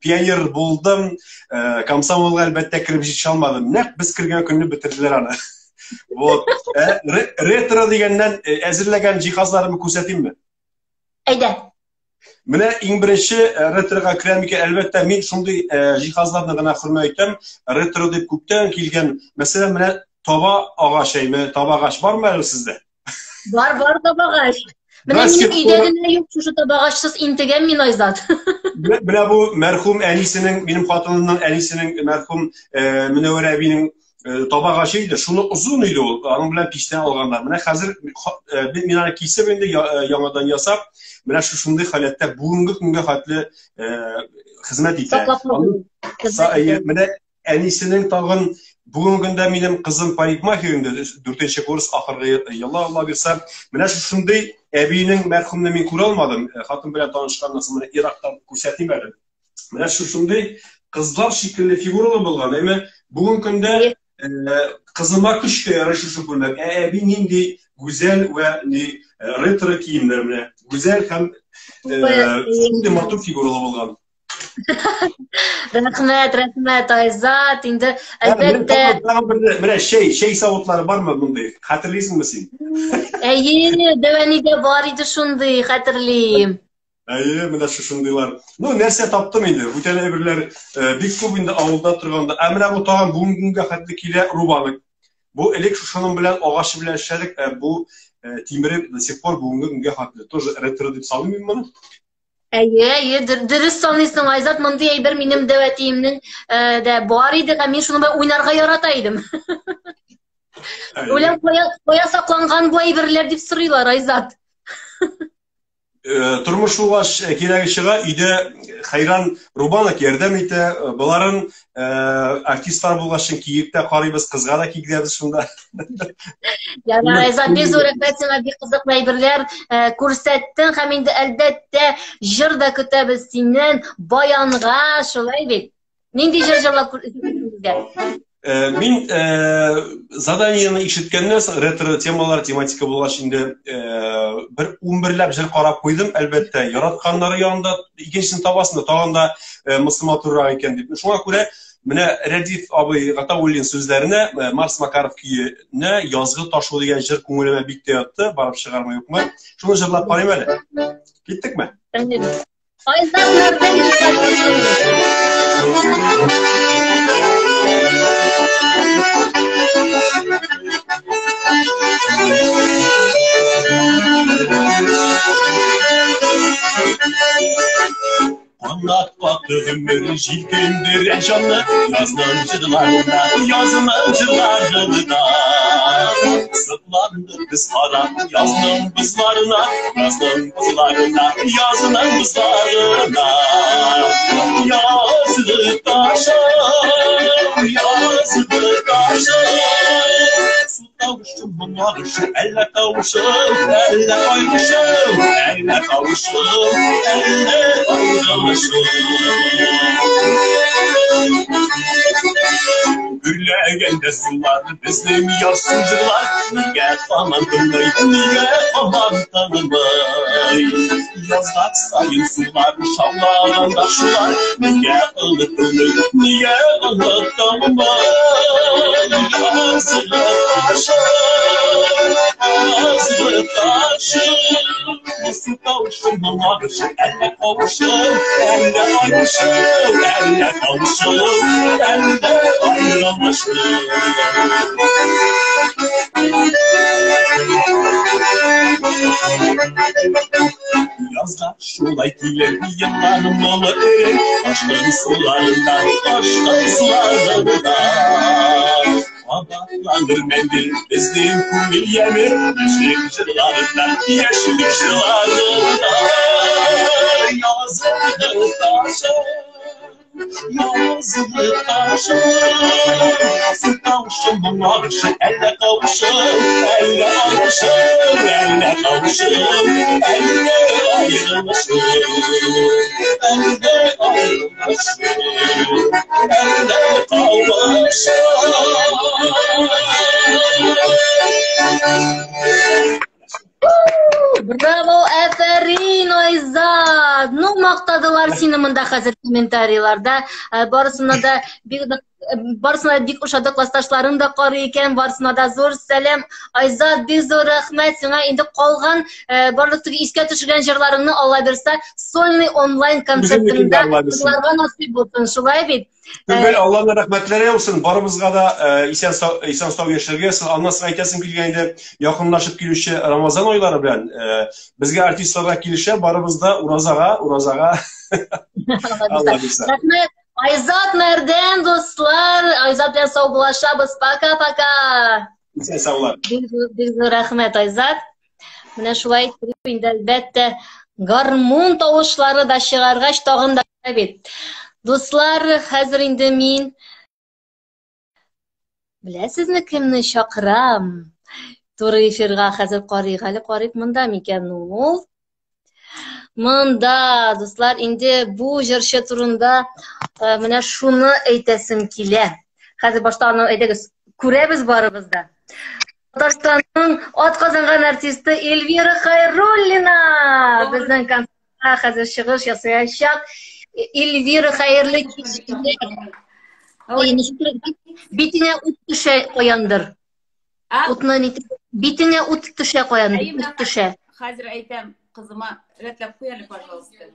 Пионер булдым, комсомолга әлбәттә кереп җитешә алмадым. Нәкъ без кергән көнне бетерделәр аны. Вот. Ретро дигәннән әзерләгән җиһазларымны күрсәтимме? Әйдә. Менә иң беренче ретрога керәм икән, әлбәттә, мин шундый җиһазларны гына хөрмәт итәм. Ретро дип күптән килгән, мәсәлән, менә таба агач әйме, таба агач бармы әле сездә? Бар, бар табагач. Менә минем өйдә генә юк шушы табагачсыз интегәм мин, Айзат. Менә бу мәрхүм әнисенең, минем хатынымның әнисенең мәрхүм Мөнәвәрә әбинең табагачы иде. Шуны озын иде ул, аның белән пичтән алганнар. Менә хәзер мин аны кисеп инде яңадан ясап, менә шушындый халәттә бүгенге көнгә хәтле хезмәт итә. Менә әнисенең тагын бүгенге көндә минем кызым парикмахер инде, дүртенче курс, ахыргы елы, Алла бирсә. Менә шушындый әбинең мәрхүмне мин күрә алмадым. Хатын белән танышканнан соң менә ерактан күрсәтим әле. Менә шушындый кызлар шикелле фигуралы булган. Әмма бүгенге көндә кызыма көчкә ярый шушы күлмәк. Ә әби нинди гүзәл вә ни ретро киемнәр менә. Гүзәл һәм шундый матур фигуралы булган. Рәхмәт, рәхмәт, Айзат. Инде әлбәттә. Менә чәй, чәй савытлары бармы мондый? Хәтерлисеңме син? Әйе, дәвәнидә бар иде шундый, хәтерлим. Әйе, менә шушындыйлар. Ну, нәрсә таптым инде. Бүтән әйберләр бик күп инде авылда торганда. Ә менә бу тагын бүгенге көнгә хәтле килә рубанок. Бу элек шушының белән агачы белән эшләдек, ә бу тимере до сих пор бүгенге көнгә хәтле. Тоже ретро дип саныйм мин моны. Әйе, әйе, дөрес саныйсың, Айзат, мондый әйбер минем дәү әтиемнең дә бар иде, һәм мин шуны белән уйнарга ярата идем. Уйлап кая, кая сакланган бу әйберләр дип сорыйлар, Айзат. Тормыш булгач, кирәге чыга, өйдә хәйран рубанок ярдәм итә. Боларын артистлар булгач киеп тә карыйбыз, кызга да кигезәбез шунда. Ярар, Айзат, бик зур рәхмәт сиңа, бик кызыклы әйберләр күрсәттең һәм инде әлбәттә җыр да көтәбез синнән, баянга, шулай бит? Нинди җыр җырлап безгә? Мин заданиены ишеткәннән соң ретро темалар, тематика булгач инде бер 11ләп җыр карап куйдым, әлбәттә, яратканнары янында икенчесен табасың да, тагын да мысы матуррак икән дип. Шуңа күрә менә Рәдиф абый Гатауллин сүзләренә Марс Макаров көенә Язгы ташу дигән җыр күңелемә бик тә ятты, барып чыгармы юкмы? Шуны җырлап карыйм әле. Киттекме? Канат какты гомер җилкендерә җанны, Язның җырларына, язның җырларына. Сокландык без карап язның бозларына, Язның бозларына, язның бозларына. Язгы ташым, язгы ташым. Тавышым, моң агышы, әллә тавышым, әллә кайгышым, әллә тавышым, әллә кайгышым. Гөрләгәндә сулар, безнең ярсу җырлар, нигә һаман тынмый, нигә һаман танымый? Язлар саен сулар, шаулаганда шулар, нигә онытылмый, нигә онытылмый? Язгы ташым, язгы ташым, су тавышым, моң агышы, әллә кавышым, әллә аерышым, әллә кавышым, әллә аерылышым. Язда шулай килер еллар моңы эреп, ташкын суларында, ташкын суларында. Кабатланыр мәңге безнең күңел яме, яшьлек җырларында, яшьлек җырларында. Язгы ташым, язгы ташым, су тавышым, моң агышы, әллә кавышым, әллә аерышым, әллә кавышым, әллә аерылышым, әллә аерылышым, әллә кавышым. Браво, афәрин, Айзат! Ну, мактау. мактадылар сине монда хәзер комментарийларда. Э, барысына да бик э, барысына да бик ошады, классташларың да карый икән, барысына да зур сәлам. Айзат, бик зур рәхмәт сиңа. Инде калган э, барлык теге искә төшергән җырларыңны Алла бирсә, сольный онлайн концертыңда тыңларга насыйп булсын, шулай бит? Түгел, Алланың рәхмәтләре булсын, барыбызга да исән сау, исән сау яшәргә язсын. Аннан соң әйтәсем килгән инде, якынлашып килүче Рамазан айлары белән безгә артистларга килешә, барыбыз да уразага, уразага. Алла бирсә. Рәхмәт. Айзат Мәрдән, дуслар, Айзат белән саубуллашабыз. Пока-пока. Исән саулар. Бик зур рәхмәт, Айзат. Менә шулай итеп инде әлбәттә гармун тавышлары да чыгаргач тагын да бит. Дуслар, хәзер инде мин беләсезме кемне чакырам? Туры эфирга хәзер карыйк әле, карыйк монда микән ул? Монда, дуслар, инде бу җырчы турында э, менә шуны әйтәсем килә. Хәзер башта аны әйдәгез, күрәбез барыбыз да. Татарстанның атказанган артисты Эльвира Хайруллина безнең концертта хәзер чыгыш ясаячак. Эльвира, хәерле кич. Битеңә ут төшә каяндыр. Утны нитеп битеңә ут төшә каяндыр, ут төшә. Хәзер әйтәм кызыма, рәтләп куй әле, пожалуйста.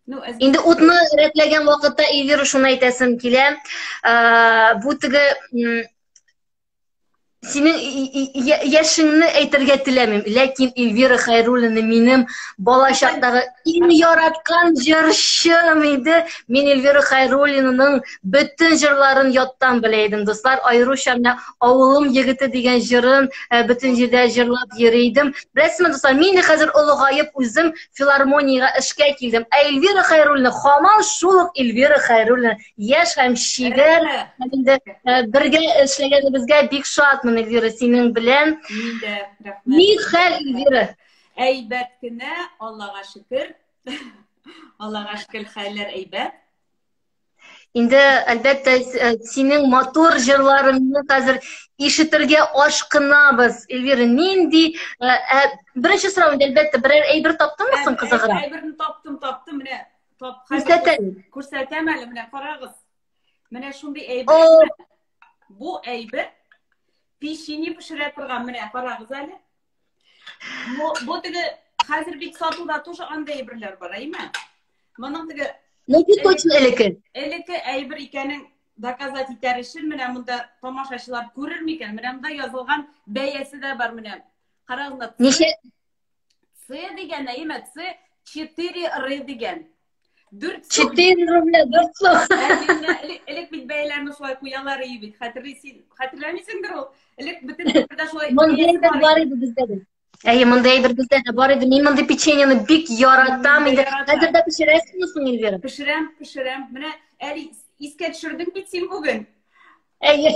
Ну, Инде утны рәтләгән вакытта Эльвира шуны әйтәсем килә. Бу теге Синең яшеңне әйтергә теләмим, ләкин Эльвира Хайруллина минем балачактагы иң яраткан җырчым иде. Мин Эльвира Хайруллинаның бөтен җырларын яттан белә идем, дуслар. Аеруча менә Авылым егете дигән җырын э, бөтен җирдә җырлап йөри идем. Беләсезме, дуслар, мин дә хәзер олыгаеп үзем филармониягә эшкә килдем. Ә Эльвира Хайруллина һаман шул ук Эльвира Хайруллина. Яшь һәм чибәр. Инде э, бергә эшләгәнебезгә бик шатмын, Эльвира, синең белән. Мин дә, рәхмәт. Ни хәл, Эльвира? Әйбәт кенә, Аллага шөкер. Аллага шөкер, хәлләр әйбәт. Инде, әлбәттә, э, синең матур җырларыңны хәзер ишетергә ашкынабыз. Эльвира, нинди э, ә, беренче сорау инде, әлбәттә, берәр әйбер таптыңмы соң кызыграк? Әйберне таптым, таптым, менә Тап, Күрсәт әле. Күрсәтәм әле, менә карагыз. Менә шундый әйбер. Бу әйбер печенье пешерә торган, менә карагыз әле. Бу, бу теге хәзер бит сатуда тоже андый әйберләр бар, әйме? Моның теге Ну, бик точно элеке. Элеке әйбер икәнен доказать итәр өчен менә монда тамашачылар күрер микән? Менә монда язылган бәясе дә бар менә. Карагыз, Ничә? С дигән, әйеме? С 4 р дигән. 4 сум. 4 рубля, 4 сум. Элек бит бәяләрне шулай куялар иде бит. Хәтерлисең, хәтерләмисеңдер ул. Элек бөтен әйбердә шулай. Мондый әйбер бар иде бездә дә. Әйе, мондый әйбер бездә дә бар иде. Мин мондый печеньены бик яратам инде. Хәзер дә пешерәсеңме соң, Эльвира? Пешерәм, пешерәм. Менә әле искә төшердең бит син бүген. Әйе.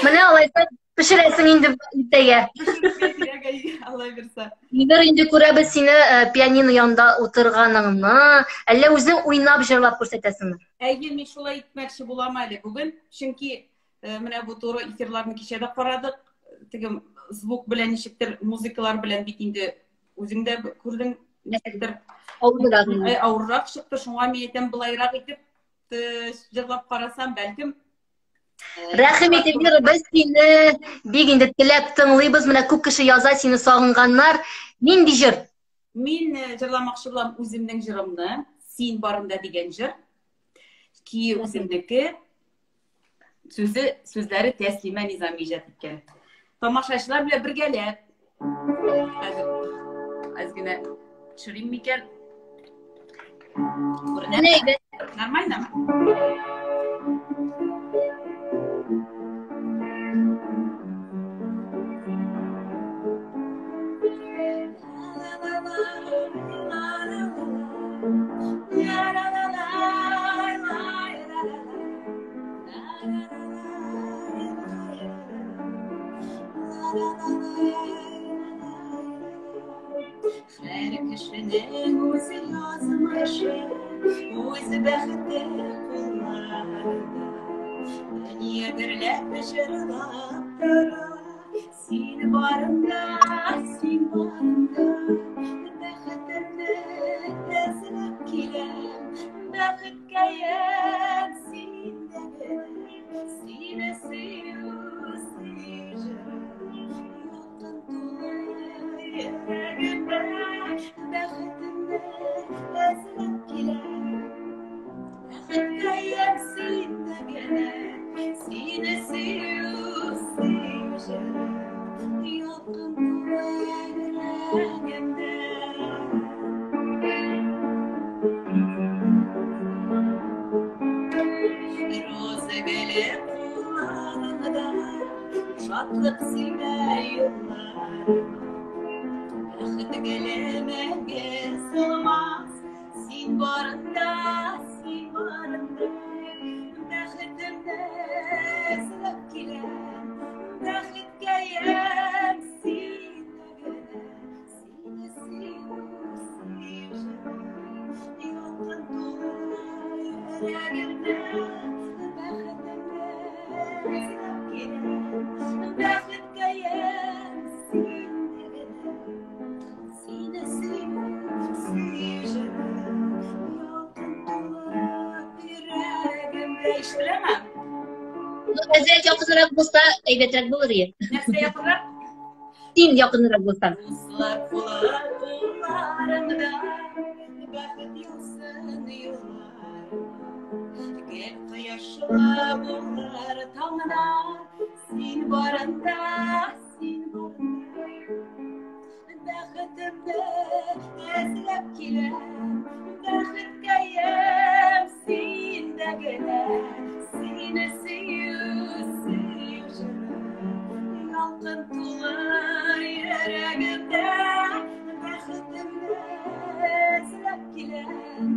Менә алайса пешерәсең инде иртәгә. Пешерергә кирәк, әйе, Алла бирсә. Нидер инде күрәбез сине э, пианино янында утырганыңны. Әллә үзең уйнап җырлап күрсәтәсеңме? Әйе, мин шулай итмәкче булам әле бүген, чөнки э, менә бу туры эфирларны кичә дә карадык. Теге звук белән ничектер, музыкалар белән бит инде үзең дә күрдең, ничектер авыррак, э, авыррак чыкты. Шуңа мин әйтәм, былайрак итеп җырлап карасам, бәлкем Рәхим ит, Эльвира, без сине бик инде теләп тыңлыйбыз. Менә күп кеше яза, сине сагынганнар. Нинди җыр? Мин э, җырламакчы булам үземнең җырымны. Син барында дигән җыр. Ки үземнеке. Сүзе, сүзләре Тәслимә Низами иҗат иткән. Тамашачылар белән бергәләп. Хәзер әз генә төшерим микән? Күренә. Нормально? Һәр кешенең үз язмышы, үз бәхете кулларында. Дөнья гөрләп җырлап тора. Син барында, син барында, бәхетемне эзләп киләм. Бәхетемне эзләп киләм. Бәхеткә ямь синдә генә, сине сөю, сөю җыры. Ялкын тулы йөрәгемдә. Роза гөле кулларыңда, шатлык сибә юлларыма. Бәхет гөле мәңге сулмас, син барында, син барында. Бәхетемне эзләп киләм, бәхеткә ямь синдә генә. Сине сөю, сөю җыры, ялкын тулы йөрәгемдә. Бәхетемне эзләп киләм, бәхеткә ямь синдә генә. Сине сөю, сөю җыры, ялкын тулы йөрәгемдә. Ишетеләме? Ну, әзрәк якынрак булса, әйбәтрәк булыр иде. Нәрсә якынрак? Син якынрак булсаң. Дуслар кулы кулларыңда, бәхет яусын юлларыңа. Гел кояшлы булыр таңнар, син барында, син барында. Бәхетемне эзләп киләм, бәхеткә ямь синдә генә. Сине сөю, сөю җыры, ялкын тулы йөрәгемдә. Бәхетемне эзләп киләм,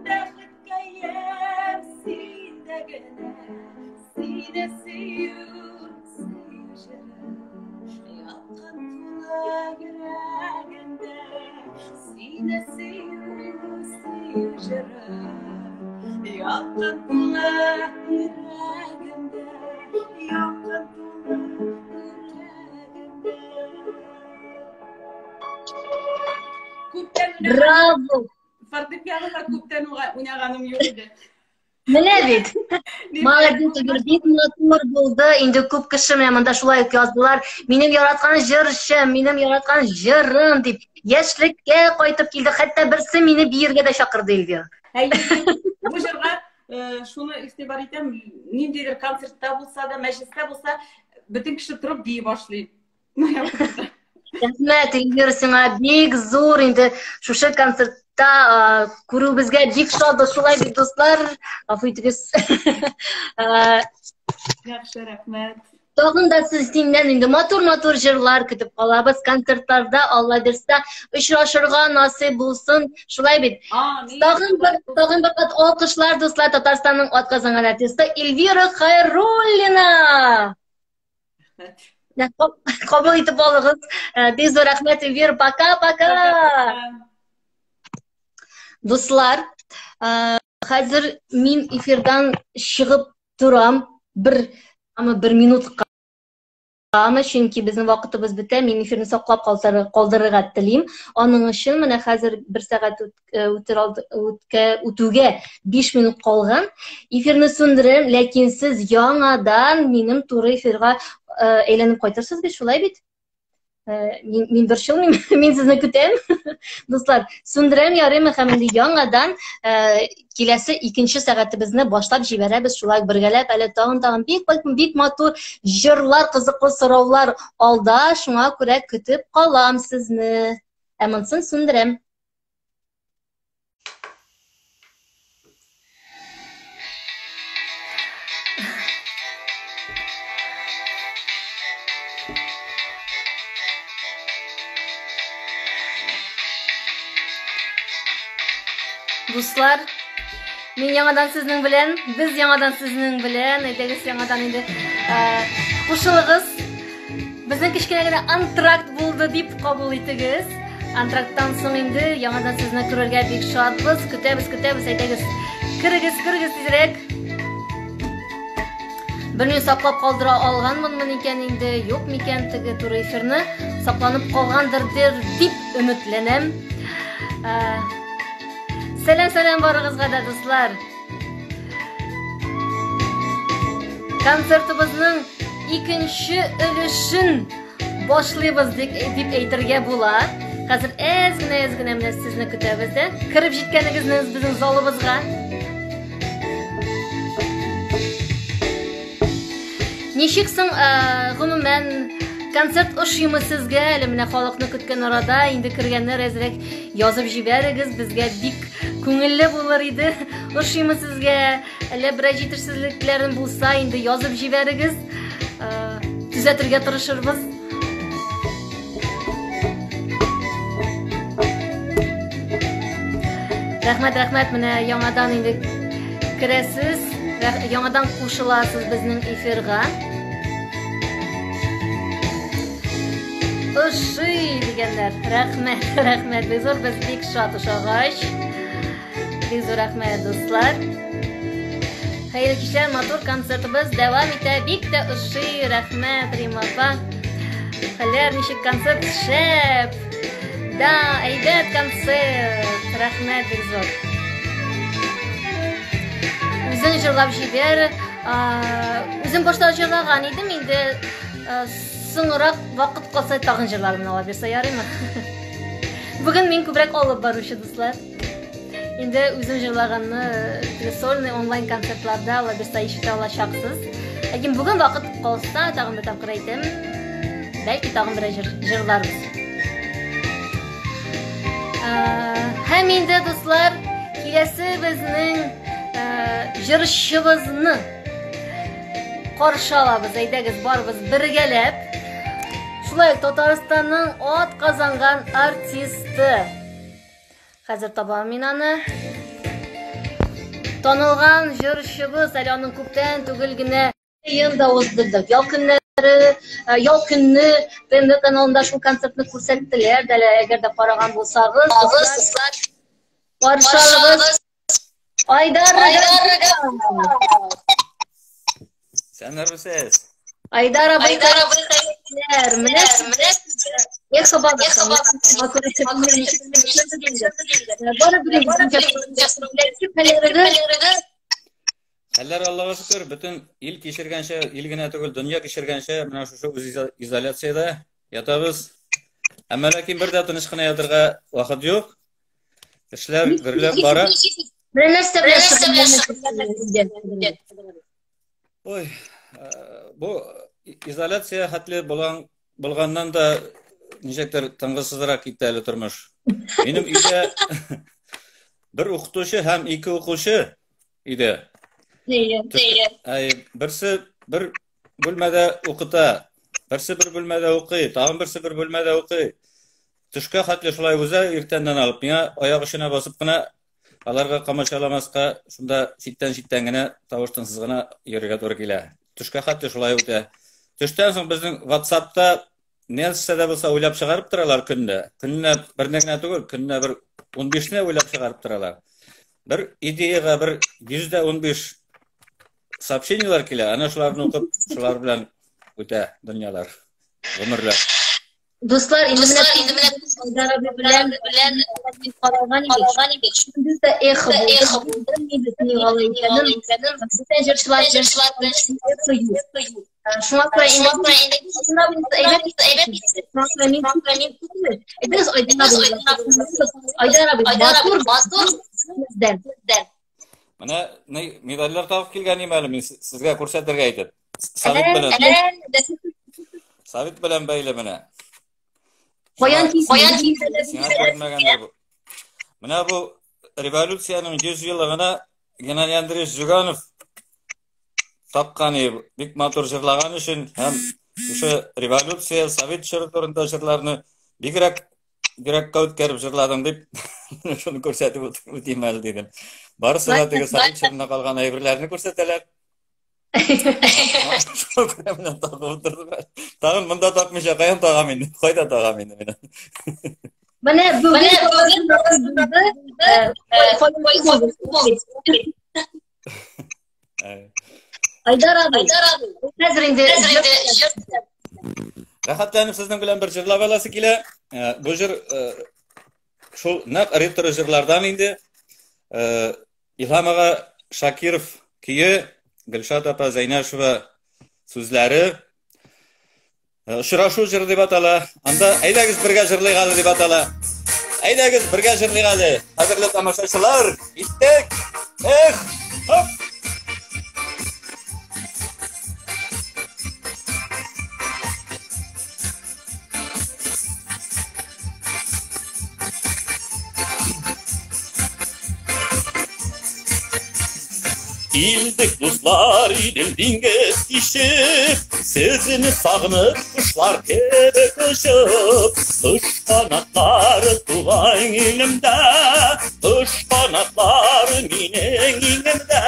бәхеткә ямь синдә генә. Сине сөю, сөю җыры, ялкын тулы йөрәгемдә. Сине сөю, сөю җыры, ялкын тулы йөрәгемдә. Ялкын тулы йөрәгемдә. Күптән уйнаган, Браво! фортепианода күптән уйнаганым юк иде. Менә бит. Молодец, Эльвира, бик матур булды. Инде күп кеше менә монда шулай ук яздылар. Минем яраткан җырчым, минем яраткан җырым дип. Яшьлеккә кайтып килде. Хәтта берсе мине биергә дә чакырды, Эльвира. Әйе, бу җырга шуны игътибар итәм, ниндидер концертта булса да, мәҗлестә булса, бөтен кеше торып бии башлый. Рәхмәт, Эльвира, сиңа бик зур инде шушы концертта күрүебезгә бик шатбыз. Шулай бит, дуслар, гафу итегез. Яхшы, рәхмәт. Тагын да сез синнән инде матур-матур җырлар көтеп калабыз. Концертларда, Алла бирсә, очрашырга насыйп булсын. Шулай бит. Амин. Тагын бер кат алкышлар, дуслар, Татарстанның атказанган артисты Эльвира Хайруллина. Рәхмәт. Кабул итеп алыгыз. Бик зур рәхмәт, Эльвира. Пока-пока. Дуслар, хәзер мин эфирдан чыгып торам бер бер минутка. Чөнки безнең вакытыбыз бетә, мин эфирны саклап калдырырга телим. Аның өчен менә хәзер бер сәгать үтүгә 5 минут калган. Эфирны сүндерәм, ләкин сез яңадан минем туры эфирга әйләнеп кайтырсыз бит, шулай бит? Мин борчылмыйм, мин сезне көтәм. Дуслар, сүндерәм ярыймы һәм инде яңадан киләсе икенче сәгатебезне башлап җибәрәбез. Шулай бергәләп әле тагын-тагын бик бик матур җырлар, кызыклы сораулар алда. Шуңа күрә көтеп калам сезне. Ә монысын сүндерәм. Дуслар, мин яңадан сезнең белән, без яңадан сезнең белән, әйдәгез яңадан инде кушылыгыз. Безнең кечкенә генә антракт булды дип кабул итегез. Антракттан соң инде яңадан сезне күрергә бик шатбыз. Көтәбез, көтәбез, әйдәгез. Керегез, керегез тизрәк. Белмим, саклап калдыра алганмынмы икән инде, юк микән теге туры эфирны. Сакланып калгандыр дип өметләнәм. Сәлам, сәлам барыгызга да, дуслар. Концертыбызның икенче өлешен башлыйбыз дип, дип әйтергә була. Хәзер әз генә, әз генә менә сезне көтәбез дә. Кереп җиткәнегезне безнең залыбызга. Ничек соң, гомумән, концерт ошыймы сезгә? Әле менә халыкны көткән арада инде кергәннәр әзрәк язып җибәрегез, безгә бик күңелле булыр иде. Ошыймы сезгә? Әллә берәр җитешсезлекләрем булса, инде язып җибәрегез. Төзәтергә тырышырбыз. Рәхмәт, рәхмәт, менә яңадан инде керәсез, яңадан кушыласыз безнең эфирга. Ошый дигәннәр. Рәхмәт, рәхмәт. Бик зур, без бик шат ошагач. Бик зур рәхмәт, дуслар. Хәерле кичләр, матур концертыбыз дәвам итә. Бик тә ошый, рәхмәт, Рима апа. Хәлләр ничек концерт? Шәп! Да, әйбәт концерт. Рәхмәт бик зур. Үзең җырлап җибәр. Үзем башта җырлаган идем, инде соңрак вакыт калса тагын җырларымны ала бирсә ярыймы? Бүген мин күбрәк алып баручы, дуслар. Инде үзем җырлаганны теге сольный онлайн концертларда алабирса ишетә алачаксыз. Ләкин бүген вакыт калса, тагын бер тапкыр әйтәм, бәлки тагын берәр җыр җырларбыз. Һәм инде, дуслар, киләсе безнең җырчыбызны каршы алабыз. Әйдәгез, барыбыз бергәләп. Шулай ук Татарстанның атказанган артисты. Хәзер табам мин аны. Танылган җырчыбыз, әле аның күптән түгел генә ел да уздырдык. Ял көннәре, э, ял көнне ТНВ каналында шул концертны күрсәттеләр дә, әгәр дә караган булсагыз, дуслар, каршы алыгыз. Айдар Исәннәрмесез? Айдар абый, Айдар абый, менә менә Эхо Хәлләр Аллага шөкер, бөтен ил кичергәнчә, ил генә түгел, дөнья кичергәнчә, менә шушы үз изоляциядә ятабыз. Әмма ләкин бер дә тыныч кына ятырга вакыт юк. Эшләр гөрләп бара. Менә нәрсә белән шөгыльләнәсез? Ой, бу изоляция хәтле булган булганнан да ничектер тынгысызрак китте әле тормыш. Минем өйдә бер укытучы һәм ике укучы өйдә. Әй, берсе бер бүлмәдә укыта, берсе бер бүлмәдә укый, тагын берсе бер бүлмәдә укый. Төшкә хәтле шулай уза, иртәннән алып миңа аяк очына басып кына аларга комачауламаска, шунда читтән-читтән генә тавыш-тынсыз гына йөрергә туры килә. Төшкә хәтле шулай үтә. Төштән соң безнең WhatsAppта нәрсә дә булса уйлап чыгарып торалар көнне. Көненә берне генә түгел, көненә бер 15-не уйлап чыгарып торалар. Бер идеяга бер 115 сообщениеләр килә, әнә шуларны укып, шулар белән үтә дөньялар, гомерләр. Дуслар, инде менә инде менә Айдар абый белән белән каралган идек. Идек. Шундый да эхо булды. Эхо булды. Инде ни алай икәнен. Бүтән җырчылар җырчылар белән эхо юк. Шуңа күрә инде әйбәт итеп. Шуңа күрә мин мин түгел. Әйдәгез Айдар абый. Айдар абый матур матур бездән. Менә медальләр тагып килгән идем әле мин сезгә күрсәтергә әйтеп. Совет белән. Совет белән бәйле менә. Каян килде? Каян килде? Сиңа күренмәгәндер бу. Менә бу революциянең 100 еллыгына Геннадий Андреевич Зюганов тапкан бик матур җырлаган өчен һәм шушы революция, совет чоры турында җырларны бигрәк йөрәккә үткәреп җырладың дип шуны күрсәтеп үтим әле дидем. Барысы да теге совет чорында калган әйберләрне күрсәтәләр. Шул күрә менә тагып утырдым. Тагын монда такмыйча каян тагам инде? Кайда тагам инде мин? Менә бүген Айдар абый. Хәзер инде Рәхәтләнеп сезнең белән бер җырлап аласы килә. Бу җыр шул нәкъ ретро җырлардан инде. Илһам ага Шакиров көе, Гөлшат апа Зәйнәшева сүзләре. Очрашу җыры дип атала. Анда әйдәгез бергә җырлыйк әле дип атала. Әйдәгез бергә җырлыйк әле. Кадерле тамашачылар, киттек. Эх, хоп. Килдек, дуслар, Идел диңгез кичеп, Сезне сагынып, кошлар кебек очып, Кош канатлары туган илемдә, Кош канатлары минем иңемдә.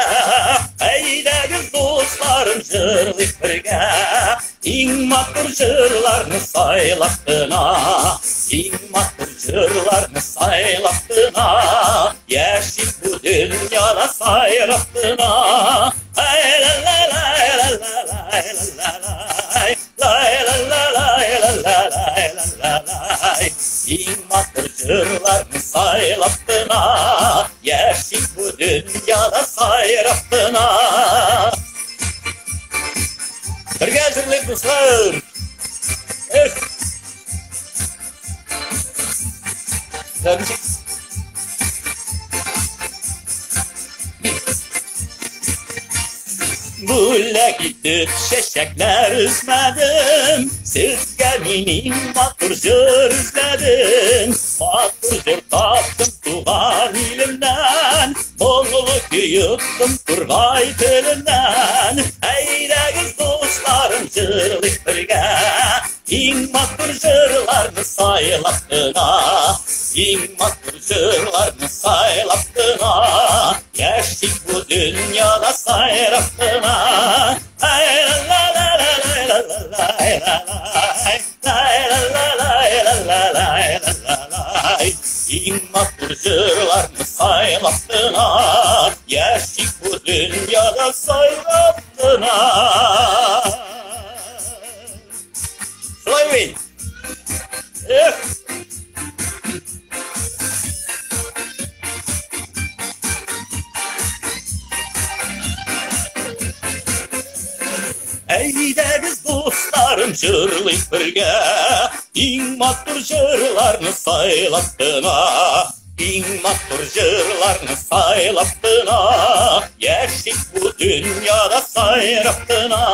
Әйдәгез, дусларым, җырлыйк бергә, Иң матур җырларны сайлап кына, Иң матур җырларны сайлап кына, Яшик бу дөньяда сайрап кына. Иң матур җырларны сайлап кына, Яшик бу дөньяда сайрап кына. Бергә җырлыйк, дуслар! Эх! Ничек? Бүләк итеп чәчәкләр өзмәдем, Сезгә мин иң матур җыр эзләдем. Матур җыр таптым туган илемнән, Моңлы көй йоттым тургай теленнән. Әйдәгез, дусларым, җырлыйк бергә, Иң матур җырларны сайлап кына, Иң матур җырларны сайлап кына, Яшик бу дөньяда сайрап кына. Иң матур җырларны сайлап кына, Яшик бу дөньяда сайрап кына. Шулай бит? Эх! Әйдәгез, дусларым, җырлыйк бергә, Иң матур җырларны сайлап кына, Иң матур җырларны сайлап кына, Яшик бу дөньяда сайрап кына.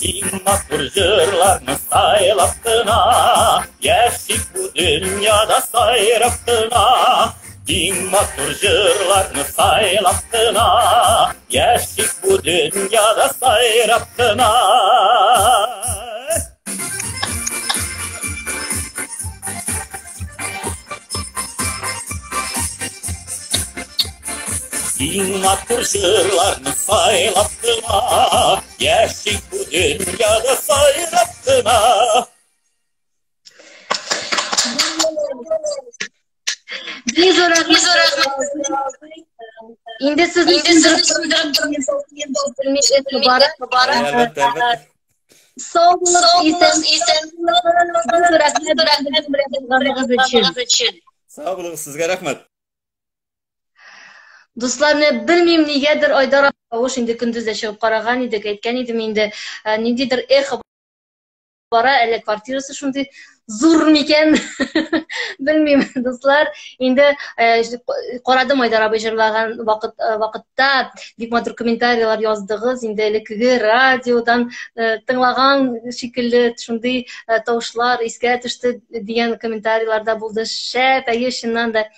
Иң матур җырларны сайлап кына, Яшик бу дөньяда сайрап кына. Иң матур җырларны сайлап кына, Яшик бу дөньяда сайрап кына. Иң матур җырларны сайлап кына, Яшик бу дөньяда сайрап кына. Бик зур рәхмәт. Инде сезне сүндереп мөбарәк. Әлбәттә, әлбәттә. Сау булыгыз, исән. Рәхмәт өчен. Сау булыгыз, сезгә рәхмәт. Дуслар, менә белмим нигәдер Айдар тавыш инде көндез дә чыгып караган идек, әйткән идем инде, ниндидер эхо бара, әллә квартирасы шундый зур микән? Белмим, дуслар. Инде карадым Айдар абый җырлаган вакыт вакытта бик матур комментарийлар яздыгыз. Инде элеккеге радиодан тыңлаган шикелле шундый тавышлар искә төште дигән комментарийлар да булды. Шәп, әйе, чыннан да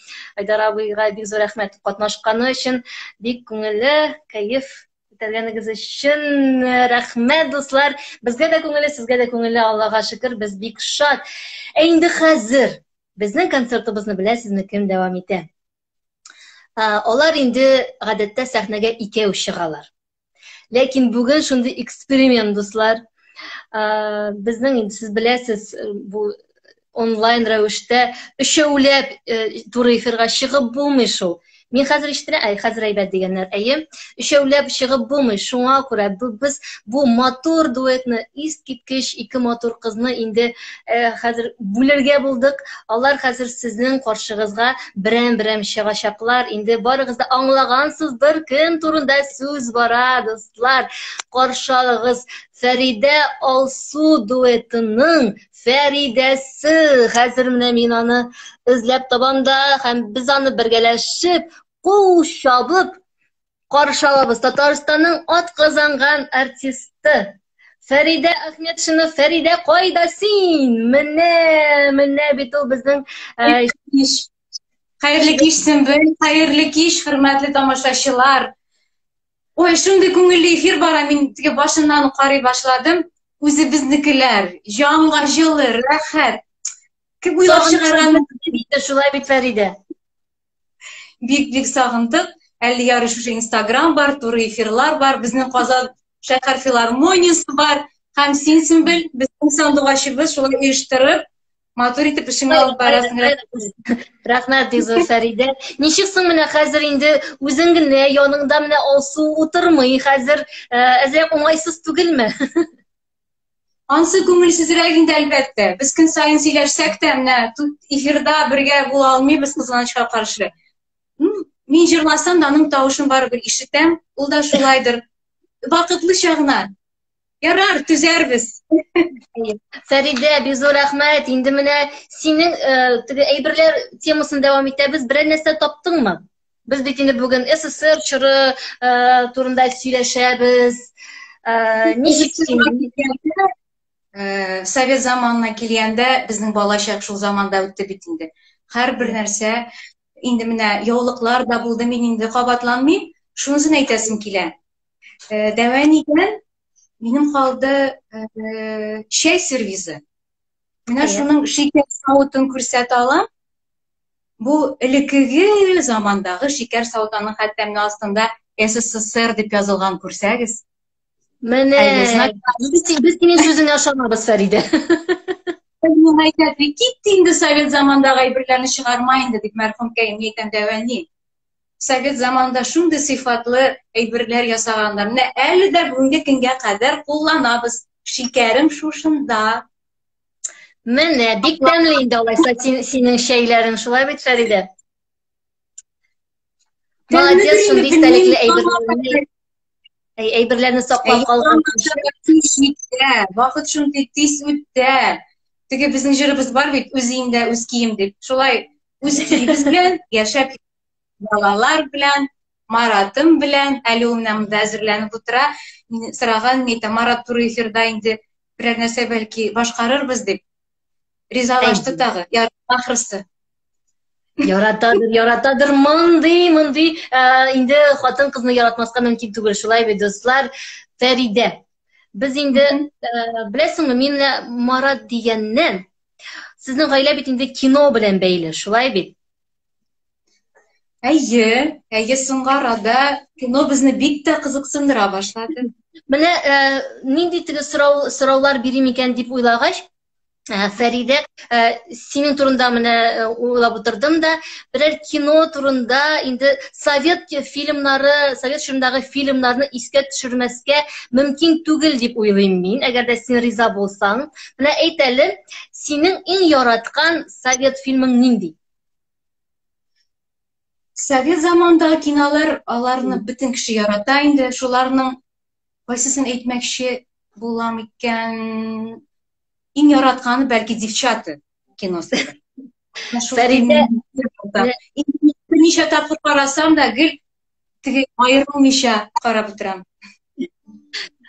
Айдар абыйга бик зур рәхмәт катнашканы өчен. Бик күңелле, кәеф күтәргәнегез өчен рәхмәт, дуслар. Безгә дә күңелле, сезгә дә күңелле, Аллага шөкер, без бик шат. Ә инде хәзер безнең концертыбызны беләсезме, кем дәвам итә? Алар инде гадәттә сәхнәгә икәү чыгалар. Ләкин бүген шундый эксперимент, дуслар. Безнең инде сез беләсез, бу онлайн рәвештә өчәүләп туры эфирга чыгып булмый шул. Мин хәзер ишетелә, әй, хәзер әйбәт дигәннәр. Әйе, өчәүләп чыгып булмый. Шуңа күрә без бу матур дуэтны, искиткеч ике матур кызны инде э, хәзер бүлергә булдык. Алар хәзер сезнең каршыгызга берәм-берәм чыгачаклар. Инде барыгыз да аңлагансыздыр, кем турында сүз бара, дуслар. Каршы алыгыз Фәридә Алсу дуэтының Фәридәсе. Хәзер менә мин аны эзләп табам да һәм без аны бергәләшеп, кул чабып каршы алабыз. Татарстанның атказанган артисты Фәридә Ахметшина. Фәридә, кайда син? Менә, менә бит ул безнең э, кич. Хәерле кич, Сөмбел, хәерле кич, хөрмәтле тамашачылар. Ой, шундый күңелле эфир бара, мин теге башыннан ук карый башладым. Үзебезнекеләр, җанга җылы, рәхәт. Кем уйлап чыгарган? Шулай бит, Фәридә. Бик-бик сагындык. Әле ярый шушы Инстаграм бар, туры эфирлар бар, безнең Казан шәһәр филармониясе бар. Һәм син, Сөмбел, безнең сандугачыбыз шулай оештырып, матур итеп эшеңне алып барасың. Рәхмәт, бик зур, Фәридә. Ничек соң менә хәзер инде үзең генә, яныңда менә Алсу утырмый хәзер, э, әзрәк уңайсыз түгелме? Ансы күңелсезрәк инде, әлбәттә. Без көн саен сөйләшсәк тә, менә тут эфирда бергә була алмыйбыз, кызганычка каршы. Мин җырласам да, аның тавышын барыбер ишетәм, ул да шулайдыр. Вакытлыча гына. Ярар, түзәрбез. Фәридә, бик зур рәхмәт. Инде менә синең э, теге әйберләр темасын дәвам итәбез. Берәр нәрсә таптыңмы? Без бит инде бүген СССР чоры э, турында сөйләшәбез. Э, ничек син? Э, совет заманына килгәндә, безнең балачак шул заманда үтте бит инде. Һәрбер нәрсә инде менә яулыклар да булды, мин инде кабатланмыйм. Шунысын әйтәсем килә. Э, дәвәнидән минем калды э, чәй сервизы. Менә шуның шикәр савытын күрсәтә алам. Бу элеккеге замандагы шикәр савытының хәтта менә астында СССР дип язылган күрсәгез. Менә без синең сүзеңә ышанабыз, Фәридә. Миңа әйтә, кит инде совет замандагы әйберләрне чыгарма инде, дип мәрхүмкәем әйтәм дә әни. Совет заманында шундый сыйфатлы әйберләр ясаганнар. Менә әле дә бүгенге көнгә кадәр кулланабыз. Шикәрем шушында. Менә, бик тәмле инде алайса син, синең чәйләрең, шулай бит, Фәридә? Молодец, шундый истәлекле әйберләрне әйберләрне саклап калган. Тиз җитә, вакыт шундый тиз үтә. Теге безнең җырыбыз бар бит, үз өеңдә үз кием дип. Шулай үз киебез белән яшәп балалар белән, Маратым белән, әле ул менә монда әзерләнеп утыра. Мин сораган, мин әйтәм, Марат туры эфирда инде берәр нәрсә бәлки башкарырбыз дип. Ризалашты тагы. Ярар, ахрысы. Яратадыр, яратадыр мондый, мондый э, инде хатын-кызны яратмаска мөмкин түгел, шулай бит, дуслар. Фәридә, без инде э, беләсеңме, мин менә Марат дигәннән сезнең гаилә бит инде кино белән бәйле, шулай бит? Әйе, әйе, соңгы арада кино безне бик тә кызыксындыра башлады. Менә э, нинди теге сорау, сораулар бирим икән дип уйлагач, э, Фәридә, э, синең турында менә э, уйлап утырдым да, берәр кино турында инде совет фильмнары, совет чорындагы фильмнарны искә төшермәскә мөмкин түгел дип уйлыйм мин, әгәр дә син риза булсаң. Менә әйт әле, синең иң яраткан совет фильмың нинди? Совет заманындагы кинолар, аларны бөтен кеше ярата инде. Шуларның кайсысын әйтмәкче булам икән? Иң яратканы бәлки Девчата киносы. Фәридә, берничә тапкыр карасам да, гел теге аерылмыйча карап утырам.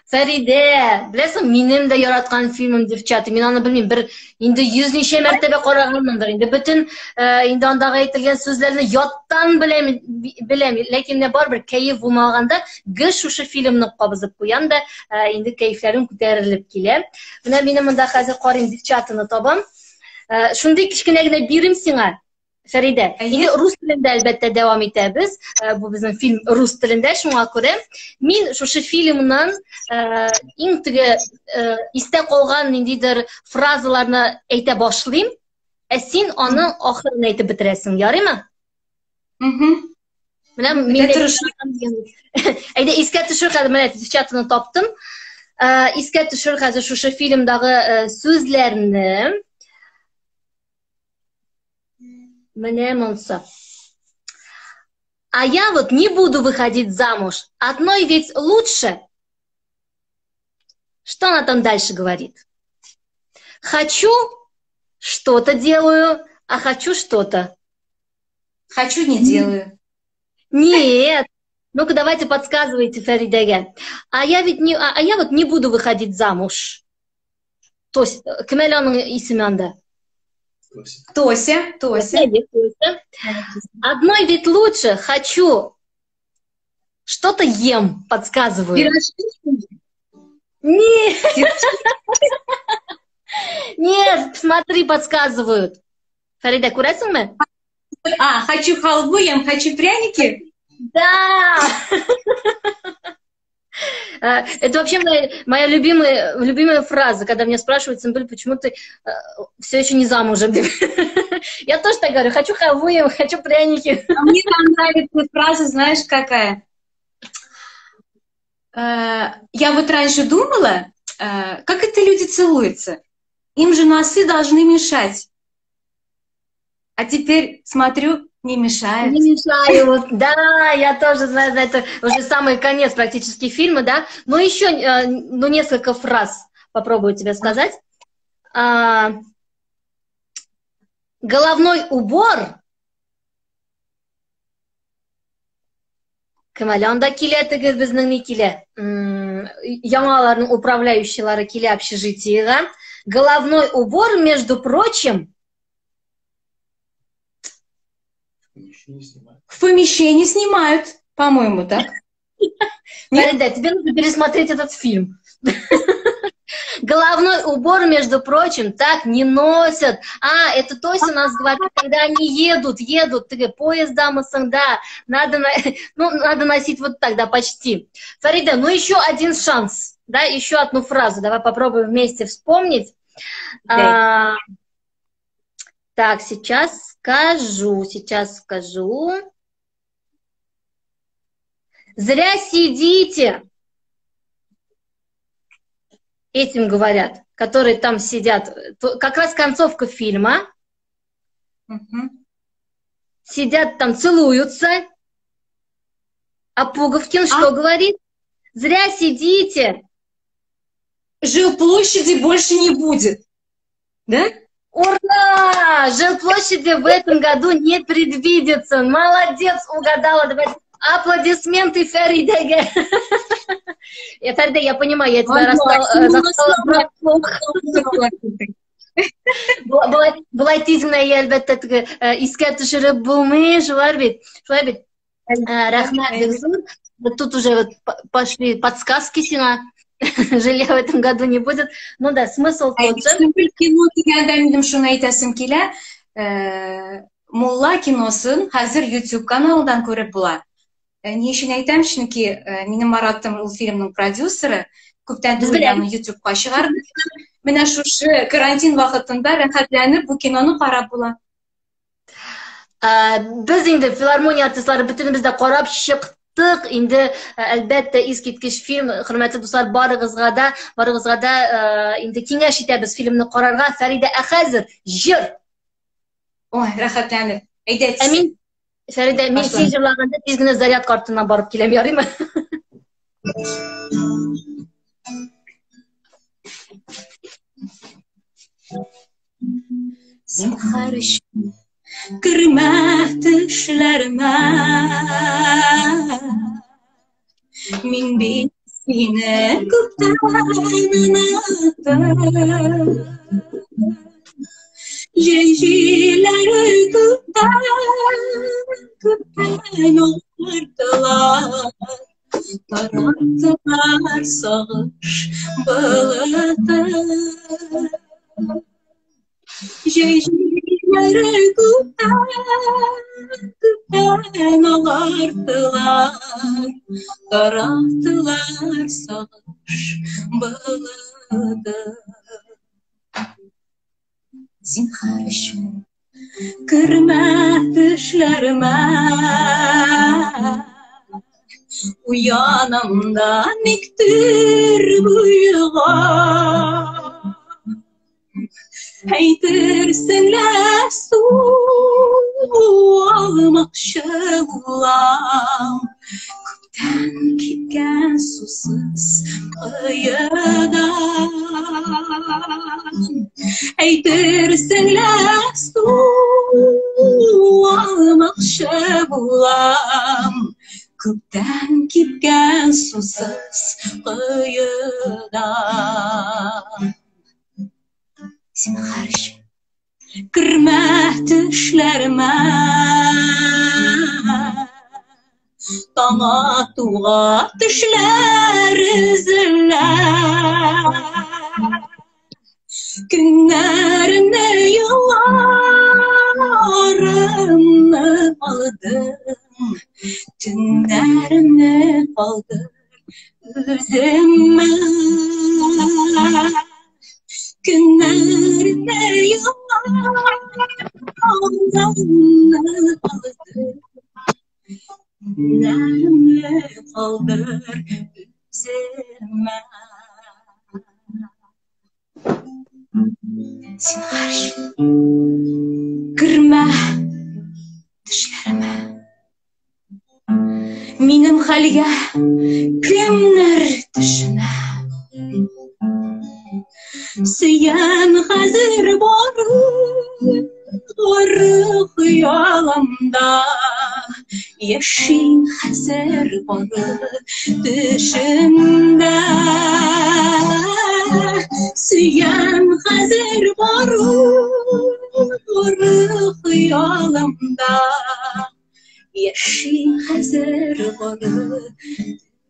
Фәридә, беләсең, минем дә яраткан фильмым Девчата. Мин аны белмим, бер инде йөз ничә мәртәбә караганмындыр. Инде бөтен э, инде андагы әйтелгән сүзләрне яттан беләм, беләм. Ләкин менә барыбер кәеф булмаганда гел шушы фильмны кабызып куям да, э, инде кәефләрем күтәрелеп килә. Менә минем монда хәзер карыйм Девчатаны табам. Э, шундый кечкенә генә бирем сиңа. Фәридә, инде рус телендә әлбәттә дәвам итәбез. Э, бу безнең фильм рус телендә, шуңа күрә мин шушы фильмнан э, иң теге э, истә калган ниндидер фразаларны әйтә башлыйм, ә син аны ахырын әйтеп бетерәсең, ярыймы? Угу. Менә мин Әйдә искә төшер хәзер, менә чатны таптым. Искә төшер хәзер шушы фильмдагы сүзләрне. Менә монсы. А я вот не буду выходить замуж. Одной ведь лучше. Что она там дальше говорит? Хочу, что-то делаю, а хочу что-то. Хочу, не делаю. Нет. Ну-ка, давайте подсказывайте, Фаридага. А я ведь не, а я вот не буду выходить замуж. То есть, кем әле аның исеме анда? Тося, Тося. Тося. Одной ведь лучше хочу. Что-то ем, подсказываю. Пирожки? Нет. Нет, смотри, подсказывают. Фарида, күрәсеңме? А, хочу халву ем, хочу пряники? Да! Это вообще моя любимая фраза, когда меня спрашивают, Симбель, почему ты все еще не замужем? Я тоже так говорю, хочу халву ем, хочу пряники. А мне там нравится фраза, знаешь, какая? Я вот раньше думала, как это люди целуются? Им же носы должны мешать. А теперь смотрю, не мешают. Не мешают, да, я тоже знаю, это уже самый конец практически фильма, да. Но еще, ну, несколько фраз попробую тебе сказать. Головной убор. Кем әле анда килә, теге безнең ни килә? Яңаларның управляющийлары килә общежитиега. Головной убор, между прочим, в помещении снимают, по-моему, так? Нет? Да, тебе нужно пересмотреть этот фильм. Головной убор, между прочим, так не носят. А, это Тося у нас говорит, когда они едут, ты поездом, да, надо, ну, надо носить вот так, да, почти. Фарида, ну еще один шанс, да, еще одну фразу, давай попробуем вместе вспомнить. Да. Так, сейчас скажу. Зря сидите, этим говорят, которые там сидят. Как раз концовка фильма. Угу. Сидят там, целуются. А Пуговкин что говорит? Зря сидите. Жилплощади больше не будет. Да? Ура! Жилплощади в этом году не предвидится. Молодец, угадала. Давай аплодисменты Фаридеге. Фариде, я понимаю, я тебя застала врасплох. Болай тиз генә, әлбәттә, теге искә төшереп булмый, шулай бит. Шулай бит. Рәхмәт бик зур. Вот тут уже вот пошли подсказки сиңа. Жилья в этом году не будет. Ну да, смысл тот же. Кино дигәндә минем шуны әйтәсем килә. Мулла киносын хәзер YouTube каналыннан күреп була. Ни өчен әйтәм? Чөнки минем Маратым ул фильмның продюсеры, күптән түгел аны YouTube-ка чыгарды. Менә шушы карантин вакытында рәхәтләнеп бу киноны карап була. Без инде филармония артистлары бөтенебез дә карап чыктык. Инде әлбәттә искиткеч фильм, хөрмәтле дуслар, барыгызга да инде киңәш итәбез фильмны карарга. Фәридә, ә хәзер җыр. Ой, рәхәтләнеп. Әйдә. Ә мин, Фәридә, мин син җырлаганда тиз генә зарядка артыннан барып киләм, ярыймы? Зинһар өчен кермә төшләремә, мин бит сине күптән оныттым. Җәй җилләре күптән, күптән алдылар, тараттылар сагыш болытын. Җәй җилләре күптән, күптән алардылар, тараттылар сагыш болытын. Зинһар өчен Кермә төшләремә Уянам да никтер буйга Әйтерсең лә су алмакчы булам Күптән кипкән сусыз кыядан Әйтерсең лә су алмакчы булам Күптән кипкән сусыз кыядан Зинһар өчен кермә төшләремә Таң атуга төшләр өзелә Көннәремне елларымны алдың Төннәремне калдыр үземә Көннәремне елларымны алдың Төннәремне калдыр үземә Зинһар өчен кермә төшләремә Минем хәлгә кемнәр төшенә? Сөям хәзер бары, бары хыялымда. Яшим хәзер бары төшемдә. Сөям хәзер бары, бары хыялымда. Яшим хәзер бары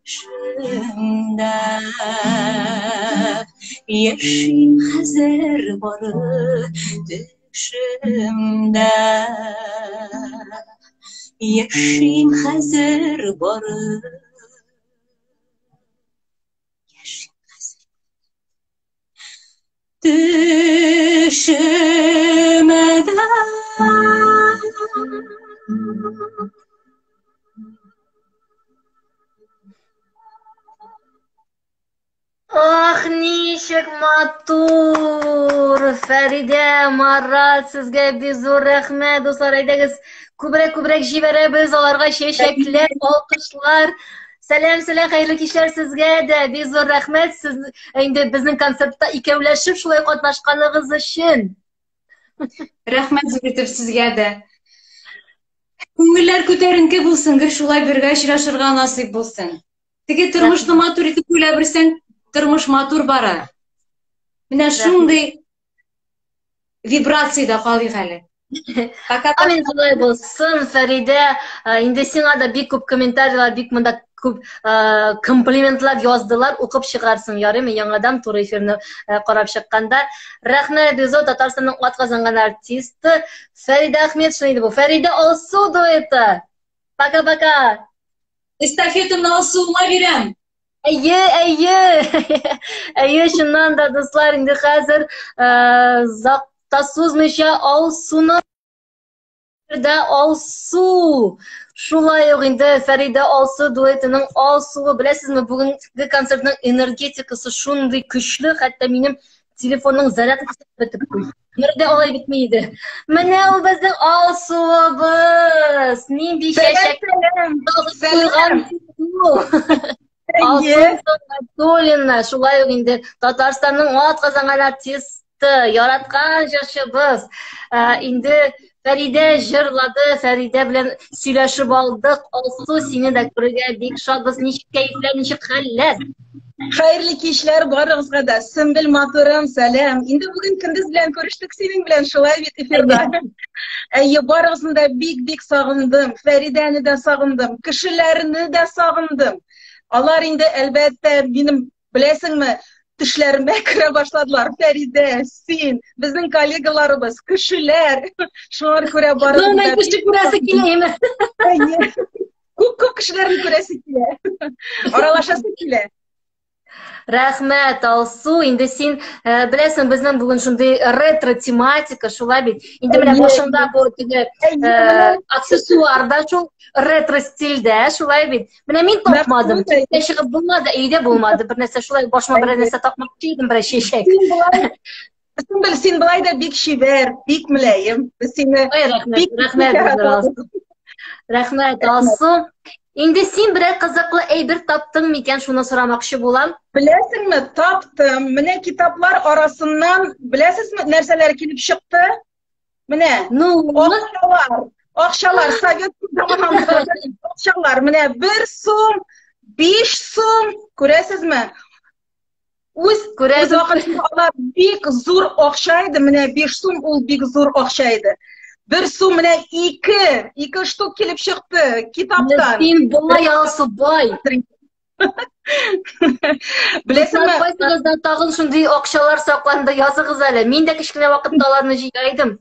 төшемдә. Яшим хәзер бары төшемдә. Яшим хәзер бары. Яшим хәзер. Төшемдә. Ах, ничек матур! Фәридә, Марат, сезгә бик зур рәхмәт, дуслар, әйдәгез, күбрәк-күбрәк җибәрәбез аларга чәчәкләр, алкышлар. Сәлам, сәлам, хәерле кичләр сезгә дә. Бик зур рәхмәт сез инде безнең концертта икәүләшеп шулай катнашканыгыз өчен. Рәхмәт зур итеп сезгә дә. Күңелләр күтәренке булсын, гел шулай бергә очрашырга насыйп булсын. Теге тормышны матур итеп уйлап бирсәң, тормыш матур бара. Менә шундый вибрациядә калыйк әле. Пока. Амин, шулай булсын, Фәридә. Инде сиңа да бик күп комментарийлар, бик монда күп комплиментлар яздылар, укып чыгарсың, ярыймы, яңадан туры эфирны карап чыкканда. Рәхмәт, Безо, Татарстанның атказанган артисты Фәридә Ахметшина иде бу. Фәридә Алсу дуэты. Пока-пока. Эстафетамны Алсуыма бирәм. Әйе, әйе. Әйе, чыннан да, дуслар, инде хәзер озак та сузмыйча Алсуны да Алсу. Шулай ук инде Фәридә Алсу дуэтының Алсуы, беләсезме, бүгенге концертның энергетикасы шундый көчле, хәтта минем телефонның зарядкасы бетеп куйды. Гомердә алай бетми иде. Менә ул безнең Алсуыбыз. Нинди чәчәк куйган Алсу Сөнгатуллина, шулай ук инде Татарстанның атказанган артисты, яраткан җырчыбыз. Инде Фәридә җырлады, Фәридә белән сөйләшеп алдык. Алсу, сине дә күрергә бик шатбыз. Ничек кәефләр, ничек хәлләр? Хәерле кичләр барыгызга да. Сөмбел матурым, сәлам. Инде бүген көндез белән күрештек синең белән, шулай бит эфирда. Әйе, барыгызны да бик-бик сагындым. Фәридәне дә сагындым, кешеләрне дә сагындым. Алар инде, әлбәттә, минем, беләсеңме, төшләремә керә башладылар. Фәридә, син, безнең коллегаларыбыз, кешеләр. Шуңа күрә барыгызны да кеше күрәсе килә. Әйе. Күп-күп кешеләрне күрәсе килә. Аралашасы килә. Рәхмәт, Алсу. Инде син э, беләсең, безнең бүген шундый ретро тематика, шулай бит. Инде менә башыңда бу теге э, аксессуар да шул ретро стильдә, шулай бит. Менә мин тапмадым. Кибеткә чыгып булмады, өйдә булмады. Бер нәрсә шулай башыма бер нәрсә такмакчы идем, бер чәчәк. Сөмбел, син болай да бик чибәр, бик мөлаем. Без сине Ой, рәхмәт, рәхмәт, Алсу. Рәхмәт, Алсу. Инде син берәр кызыклы әйбер таптың микән, шуны сорамакчы булам. Беләсеңме, таптым. Менә китаплар арасыннан, беләсезме, нәрсәләр килеп чыкты? Менә, ну, акчалар, акчалар, совет заманындагы акчалар. Менә 1 сум, 5 сум, күрәсезме? Үз үз вакытында алар бик зур акча иде, менә 5 сум ул бик зур акча иде. 1 сум менә 2, 2 штук килеп чыкты китаптан. Син бай, Алсу, бай. Беләсеңме? Кайсыгызда тагын шундый акчалар сакланды, языгыз әле. Мин дә кечкенә вакытта аларны җыя идем.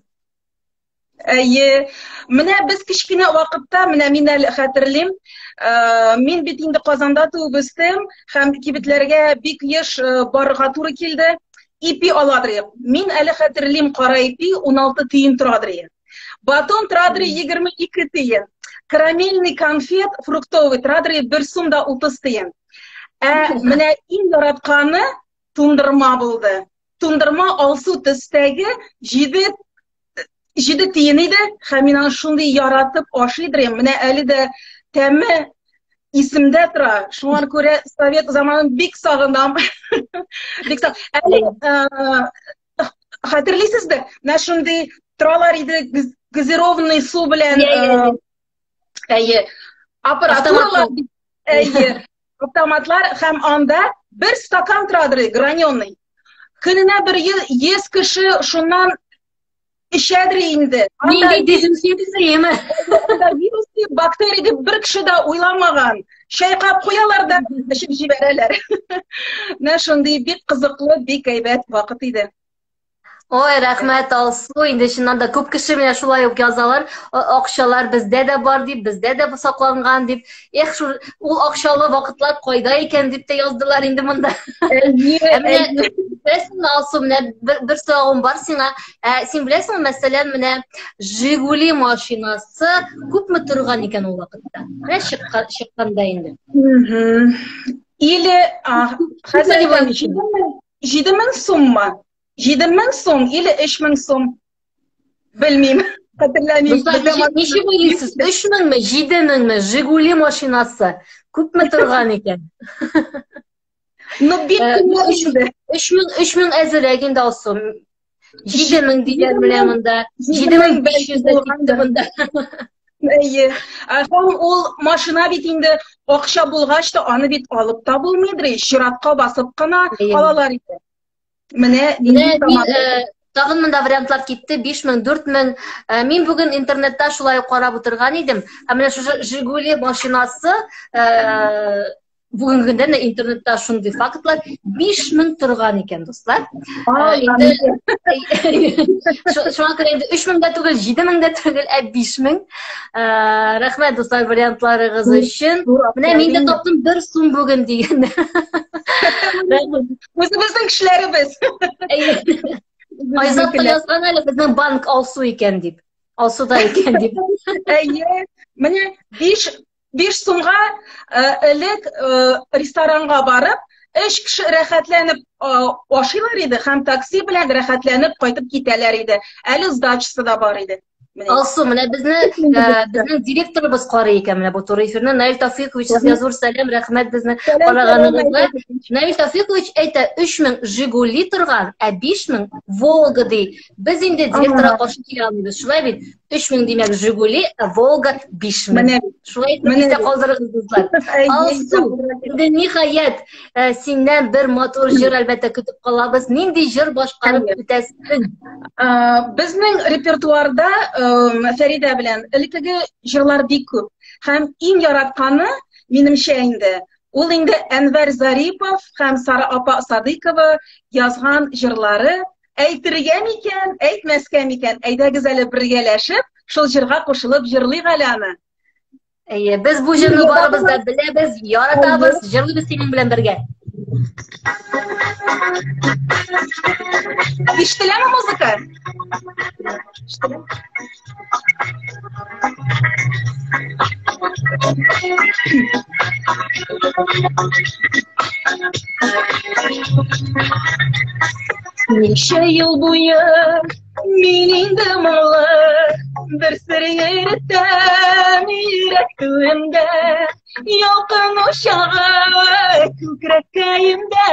Әйе. Менә без кечкенә вакытта, менә мин әле хәтерлим, э, мин бит инде Казанда туып үстем һәм кибетләргә бик еш э, барырга туры килде. Ипи аладыр идек. Мин әле хәтерлим, кара ипи 16 тиен торадыр иде. Батон торадыр 22 тиен. Карамельный конфет фруктовый торадыр 1 сум да 30 тиен. Ә менә иң яратканы туңдырма булды. Туңдырма алсу төстәге 7 7 тиен иде һәм мин аны шундый яратып ашыйдыр идем. Менә әле дә тәме исемдә тора. Шуңа күрә совет заманын бик сагынам. Бик саг. Әле э, хәтерлисездер, менә шундый торалар иде газированный су белән. Э, әйе. Аппаратуралар. Әйе. Автоматлар һәм анда бер стакан торадыр, граненый. Көненә бер 100 кеше шуннан эчәдер инде. Нинди дезинфекция, Анда вирус дип, бактерия дип бер кеше дә уйламаган. Чайкап куялар да эчеп җибәрәләр. Менә шундый бик кызыклы, бик әйбәт вакыт иде. Ой, рәхмәт, Алсу. Инде чыннан да күп кеше менә шулай ук язалар. Акчалар бездә дә бар дип, бездә дә сакланган дип. Эх, шул ул акчалы вакытлар кайда икән дип тә яздылар инде монда. Ә менә беләсеңме, Алсу, менә бер, бер соравым бар сиңа. Ә, син беләсеңме, мәсәлән, менә Жигули машинасы күпме торган икән ул вакытта? Менә чыкканда инде. Или, хәзер 7000 суммы? 7000 сум или 3000 сум? Белмим. Хәтерләмим. Дуслар, ничек уйлыйсыз? 3000-ме, 7000-ме? Жигули машинасы күпме торган икән? Ну, бик э, кыйммәт инде. 3000 3000 әзерәк инде алсу. 7000 диләр менә монда. 7500 дә китте монда. Әйе. Һәм ул машина бит инде акча булгач та аны бит алып та булмыйдыр, чиратка басып кына алалар иде. Менә нинди мин, э, тагын монда вариантлар китте 5000, 4000. Э, мин бүген интернетта шулай ук карап утырган идем. Һәм менә шушы Жигули машинасы э, бүгенге көндә менә интернетта шундый фактлар 5000 торган икән, дуслар. Инде шуңа күрә инде 3000 дә түгел, 7000 дә түгел, ә 5000. Рәхмәт, дуслар, вариантларыгыз өчен. Менә мин дә таптым 1 сум бүген дигән. Үзебезнең кешеләребез. Айзат та язган әле безнең банк Алсу икән дип. Алсуда икән дип. Әйе, менә 5 5 сумга э, элек э, ресторанга барып, өч кеше рәхәтләнеп э, ашыйлар иде һәм такси белән рәхәтләнеп кайтып китәләр иде. Әле сдачасы да бар иде. Алсу, менә безне безнең директорыбыз карый икән менә бу туры эфирны. Наил Тафикович, сезгә зур сәлам, рәхмәт безне караганыгызга. Наил Тафикович әйтә, 3000 Жигули торган, ә 5000 Волга ди. Без инде директорга каршы килә алмыйбыз. Шулай бит? 3000 димәк Жигули, ә Волга 5000. Менә шулай итеп истә калдырыгыз, дуслар. Алсу, инде ниһаять, э, синнән бер матур җыр әлбәттә көтеп калабыз. Нинди җыр башкарып үтәсең? Э, безнең репертуарда э, Фәридә белән элеккеге җырлар бик күп. Һәм иң яратканы, минемчә инде, ул инде Әнвәр Зарипов һәм Сара апа Садыйкова язган җырлары. Әйтергә микән, әйтмәскә микән? Әйдәгез әле бергәләшеп, шул җырга кушылып җырлыйк әле аны. Әйе, без бу җырны барыбыз да беләбез, яратабыз, җырлыйбыз синең белән бергә. Ишетеләме музыка? Ишетелә. Ничә ел буе мин инде моңлы бер сер йөртәм йөрәк түрендә. Ялкын учагы күкрәккәемдә,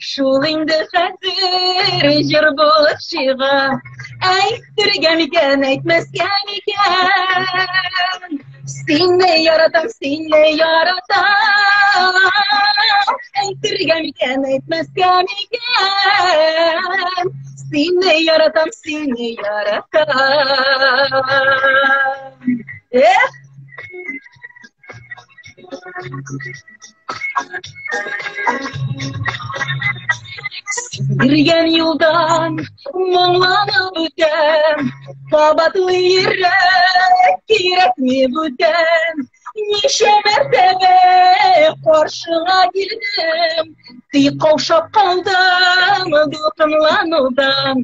шул инде хәзер җыр булып чыга. Әйтергә микән, әйтмәскә микән? Сине яратам, сине яратам. Әйтергә микән, әйтмәскә микән? Сине яратам, сине яратам. Эх! Йөргән юлдан моңланып үтәм, кабатлый йөрәк, кирәкми бүтән. Ничә мәртәбә каршыңа килдем, тик каушап калдым дулкынланудан.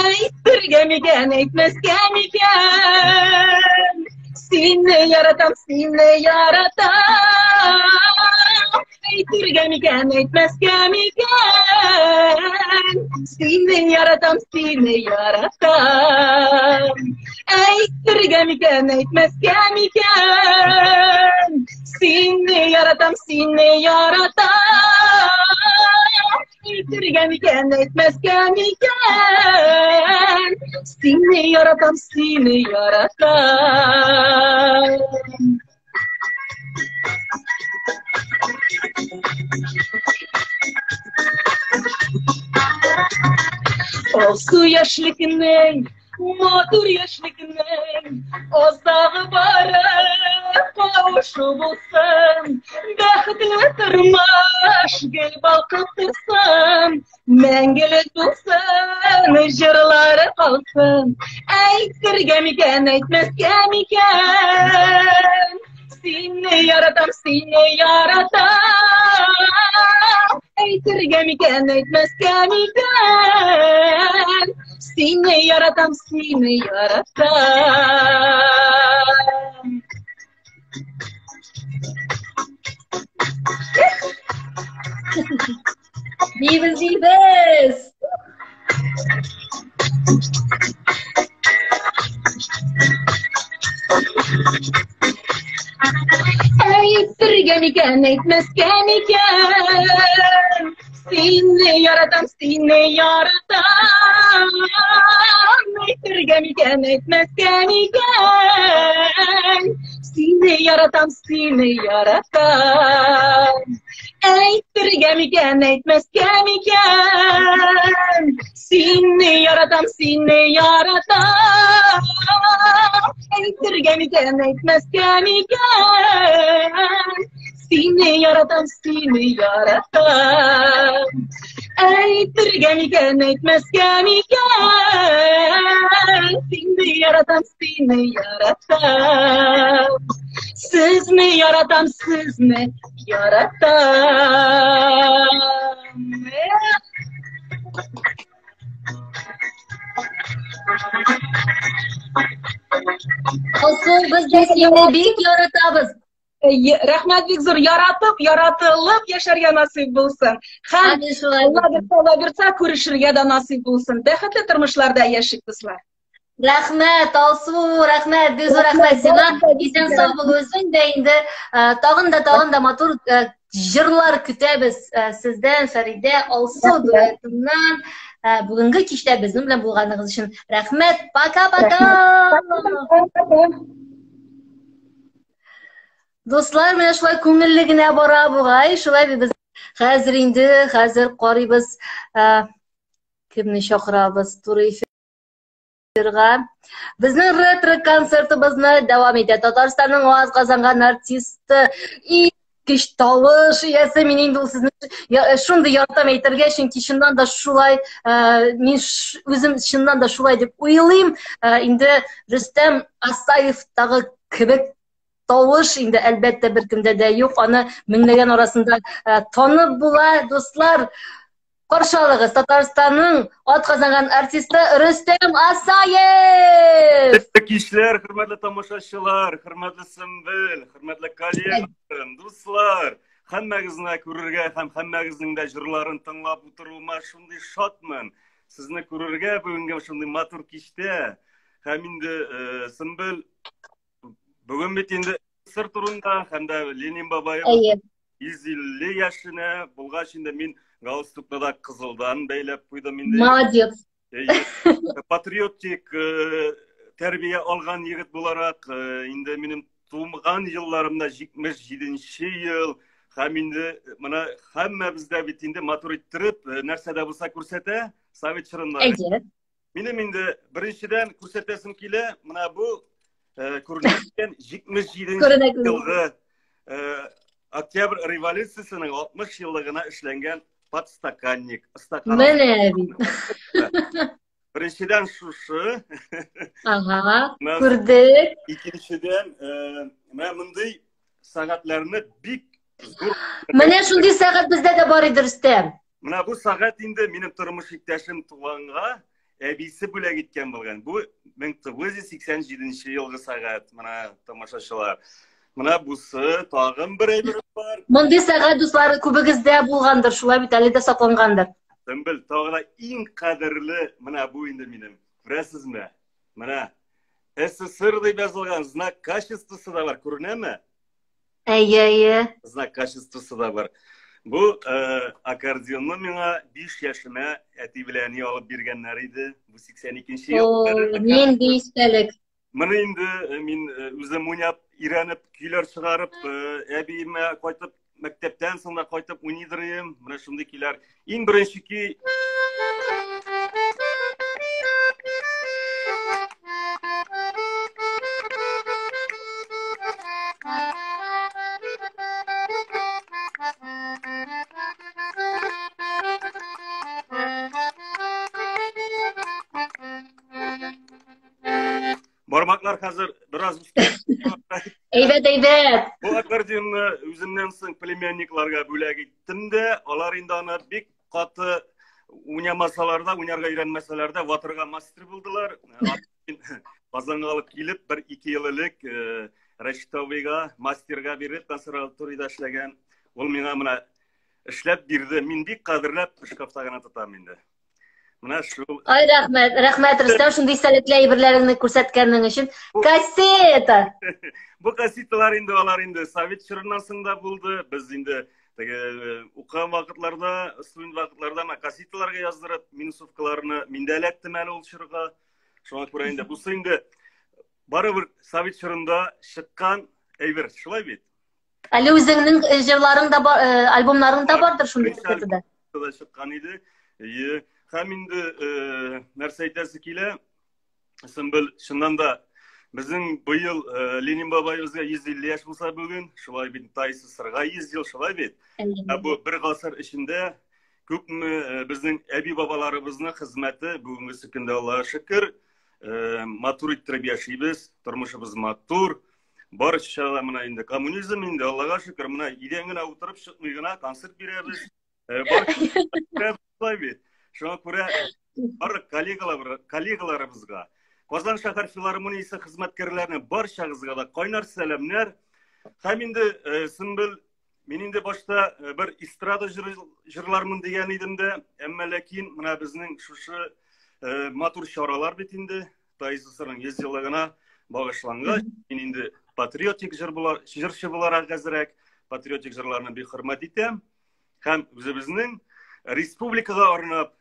Әйтергә микән, әйтмәскә микән? Сине яратам, сине яратам. Әйтергә микән, әйтмәскә микән? Сине яратам, сине яратам. Әйтергә микән, әйтмәскә микән? Сине яратам, сине яратам. Әйтергә микән, әйтмәскә микән? Сине яратам, сине яратам. Алсу яшьлекнең, матур яшьлекнең азагы бары кавышу булсын. Бәхетле тормыш гел балкып торсын, мәңгелек булсын, җырлары калсын. Әйтергә микән, әйтмәскә микән? Сине яратам, сине яратам. Әйтергә микән, әйтмәскә микән? Сине яратам, сине яратам. Дибез, дибез! Әйтергә микән, әйтмәскә микән? Сине яратам, сине яратам. Әйтергә микән, әйтмәскә микән? Сине яратам, сине яратам. Әйтергә микән, әйтмәскә микән? Сине яратам, сине яратам. Әйтергә микән, әйтмәскә микән? Сине яратам, сине яратам. Әйтергә микән, әйтмәскә микән? Сине яратам, сине яратам. Сезне яратам, сезне яратам. Алсу, без дә сине бик яратабыз. Рәхмәт бик зур. Яратып, яратылып яшәргә насыйп булсын. Һәм Алла бирсә, Алла бирсә, күрешергә дә насыйп булсын. Бәхетле тормышларда яшик, дуслар. Рәхмәт, Алсу, рәхмәт, бик зур рәхмәт сиңа. Исән сау бул үзең дә инде. Тагын да, тагын да матур җырлар көтәбез сездән, Фәридә, Алсу дуэтыннан. Бүгенге кичтә безнең белән булганыгыз өчен рәхмәт. Пока-пока. Дуслар, менә шулай күңелле генә бара бугай. Шулай бит без хәзер инде, хәзер карыйбыз, кемне чакырабыз туры эфирга. Безнең ретро концертыбызны дәвам итә. Татарстанның аз казанган артисты, көч тавыш иясе. Мин инде ул сезне шундый яратам әйтергә, чөнки чыннан да шулай, мин үзем чыннан да шулай дип уйлыйм. Инде Рөстәм Асаев тагы кебек тавыш инде әлбәттә беркемдә дә юк. Аны меңләгән арасында э, танып була, дуслар. Каршы алыгыз Татарстанның атказанган артисты Рөстәм Асаев! Кичләр, хөрмәтле тамашачылар, хөрмәтле Сөмбел, хөрмәтле коллегаларым, дуслар! Һәммәгезне күрергә һәм һәммәгезнең дә җырларын тыңлап утыруыма шундый шатмын. Сезне күрергә бүгенге шундый матур кичтә. Һәм инде э, Сөмбел, бүген бит инде сыр турында һәм дә Ленин бабаебыз Әйе. 150 яшенә булгач инде мин галстукны да кызылдан бәйләп куйдым инде. Молодец. Әйе. Патриотик э, тәрбия алган егет буларак, э, инде минем туган елларымда 77 ел һәм инде менә һәммәбез дә бит инде матур иттереп э, нәрсә дә булса күрсәтә совет чорында. Әйе. Минем инде беренчедән күрсәтәсем килә, менә бу э, күренештән 77 Күренә, күренә. елгы э, Октябрь революциясенең 60 еллыгына эшләнгән подстаканник, стакан. Менә бит. Беренчедән шушы. Ага, Менә күрдек. Икенчедән, э, менә мондый сәгатьләрне бик зур. Менә шундый сәгать бездә дә бар иде, Рөстәм. Менә бу сәгать инде минем тормыш иптәшем туганга әбисе бүләк иткән булган. Бу 1987 елгы сәгать, менә тамашачылар. Менә бусы тагын бер әйбер бар. Мондый сәгать, дуслар, күбегездә булгандыр, шулай бит әле дә саклангандыр. Сөмбел, тагы да иң кадерле менә бу инде минем. Күрәсезме? Менә СССР дип язылган знак качествосы да бар, күренәме? Әйе, әйе. Знак качествосы да бар. Бу э, аккордеонны миңа 5 яшемә әти белән әни алып биргәннәр иде. Бу 82 ел. Нинди истәлек. Моны инде э, мин э, үзем уйнап, өйрәнеп, көйләр чыгарып, э, әбиемә кайтып, мәктәптән соң да кайтып уйныйдыр идем. Менә шундый көйләр. Иң беренче көй Бармаклар хәзер бераз үскән. Әйбәт, әйбәт. Бу аккордеонны үземнән соң племянникларга бүләк иттем дә, алар инде аны бик каты уйнамасалар да, уйнарга өйрәнмәсәләр дә, ватырга мастер булдылар. Казанга алып килеп, бер ике ел элек э, Рәшит абыйга, мастерга биреп, консерваториядә эшләгән. Ул миңа менә эшләп бирде. Мин бик кадерләп шкафта гына тотам инде. Менә шул. Ай, рәхмәт, рәхмәт, Рөстәм, шундый сәләтле әйберләреңне күрсәткәнең өчен. Кассета! Бу кассеталар инде алар инде совет чорыннан соң да булды. Без инде теге э, укыган вакытларда, студент вакытларда менә кассеталарга яздырып, минусовкаларны мин дә эләктем әле ул чорга. Шуңа күрә инде бусы инде барыбер совет чорында чыккан әйбер, шулай бит? Әле үзеңнең э, җырларың да бар, э, альбомнарың да бардыр шундый кассетада. Да чыккан иде. Әйе. Һәм инде э, нәрсә әйтәсе килә? Сөмбел, чыннан да безнең быел Ленин бабаебызга 150 яшь булса бүген, шулай бит ТАССРга 100 ел, шулай бит? Ә бу бер гасыр эчендә күпме безнең әби-бабаларыбызның хезмәте бүгенге көндә Аллага шөкер, матур иттереп яшибез, тормышыбыз матур. Барча да менә инде коммунизм инде, Аллага шөкер, менә өйдән генә утырып чыкмый гына концерт бирәбез. Э, шулай бит. Шуңа күрә барлык коллегалар, коллегаларыбызга, Казан шәһәр филармониясе хезмәткәрләренә барчагызга да кайнар сәламнәр. Һәм инде э, Сөмбел, мин инде башта э, бер эстрада җырлармын дигән идем дә, әмма ләкин менә безнең шушы матур чаралар бит инде, ТАССРның 100 еллыгына багышлангач, мин инде патриотик җыр була, җырчы буларак әзрәк патриотик җырларны бик хөрмәт итәм. Һәм үзебезнең республикага арнап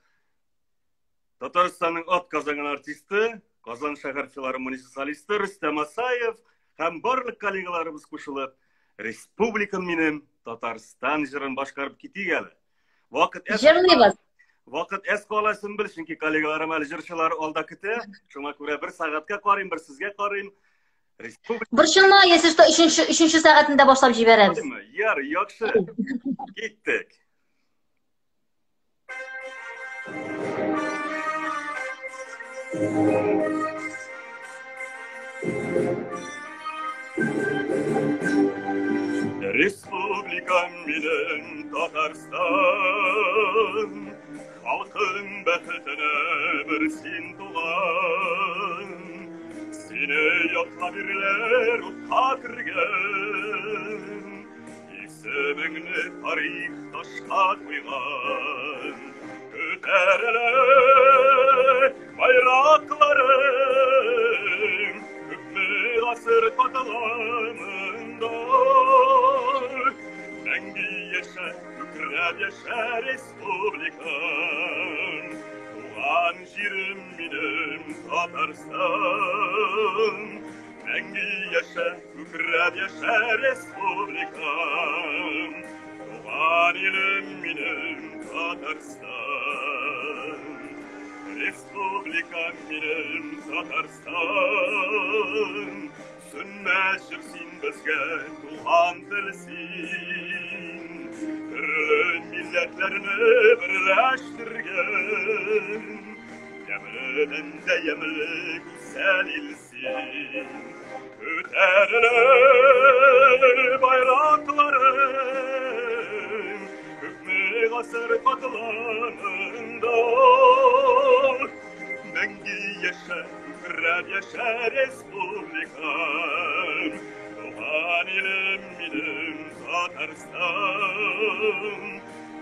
Татарстанның ат казанган артисты, Казан шәһәр филармониясе солисты Рөстәм Асаев һәм барлык коллегаларыбыз кушылып, Республикам минем Татарстан җырын башкарып китик әле. Вакыт әз. Җырлыйбыз. Вакыт әз кала Сөмбел, чөнки коллегаларым әле җырчылар алда көтә. Шуңа күрә бер сәгатькә карыйм, бер сезгә карыйм. Республика. Борчылма, если что, өченче, өченче сәгатендә башлап җибәрәбез. Яр, яхшы. Киттек. Республикам минем Татарстан, Халкым бәхетенә бер син туган. Сине яклап ирләр утка кергән, Исемеңне тарих ташка куйган. Күтәрелә байракларың, Күпме гасыр катламында. Мәңге яшә, күкрәп яшә республикам. Туган җирем минем Татарстан. Мәңге яшә, күкрәп яшә республикам. Туган илем минем Татарстан. Республикам минем Татарстан. Сөнмәчек син безгә туган тел син. Төрле милләтләрне берләштергән. Ямледән дә ямле гүзәл ил син. Күтәрелә байракларың, Күпме гасыр катламында. Мәңге яшә, күкрәп яшә республикам. Туган илем минем Татарстан.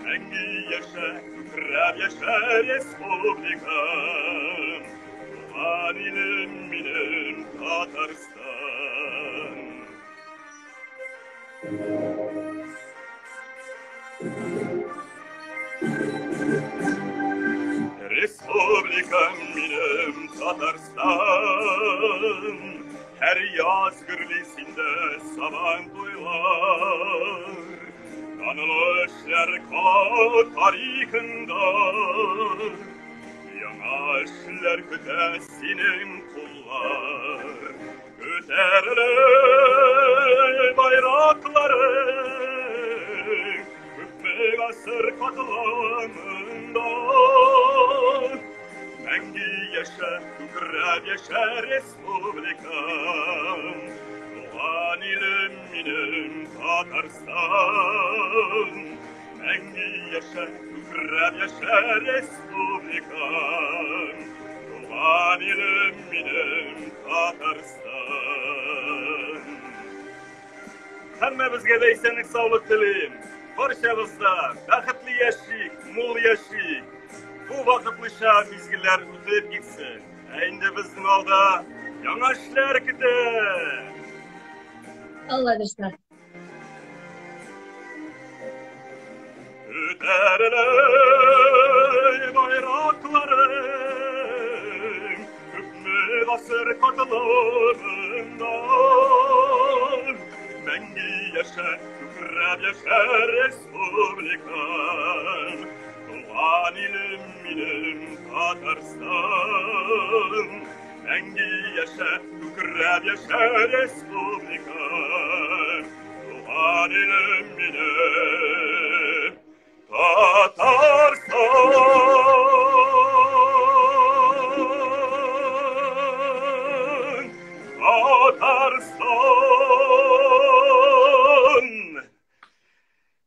Мәңге яшә, күкрәп яшә республикам. Туган илем минем Татарстан. Республикам минем Татарстан, Һәр яз гөрли синдә сабан туйлар. Данлы эшләр кала тарихында, Яңа эшләр көтә синең куллар. Күтәрелә байракларың, Күпме гасыр катламында. Мәңге яшә, күкрәп яшә республикам. Туган илем минем Татарстан. Мәңге яшә, күкрәп яшә республикам. Туган илем минем Татарстан. Һәммәбезгә дә исәнлек саулык телим. Барчабыз да бәхетле яшик, мул яшик. Бу вакытлыча мизгелләр үтеп китсен. Ә инде безнең алда яңа эшләр көтә. Алла бирсә. Күтәрелә байракларың, Күпме гасыр катламында. Мәңге яшә, күкрәп яшә республикам. Туган илем минем Татарстан. Мәңге яшә, күкрәп яшә республикам. Туган илем минем Татарстан. Татарстан.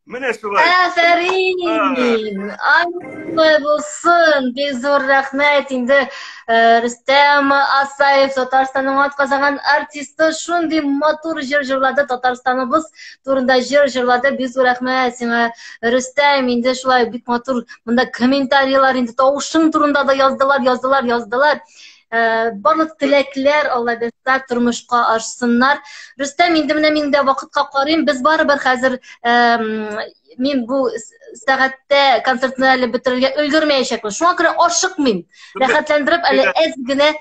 Менә шулай. Афәрин! Ай булсын! Бик зур рәхмәт инде э, Рөстәм Асаев, Татарстанның атказанган артисты, шундый матур җыр җырлады, Татарстаныбыз турында җыр җырлады. Бик зур рәхмәт сиңа, Рөстәм. Инде шулай бик матур монда комментарийлар, инде тавышың турында да яздылар, яздылар, яздылар. Э, барлык теләкләр Алла бирса тормышка ашсыннар. Рөстәм, инде менә мин дә вакытка карыйм. Без барыбер хәзер мин бу сәгатьтә концертны әле бетерергә өлгермәячәкмен. Шуңа күрә ашыкмыйм. Рәхәтләндереп әле әз генә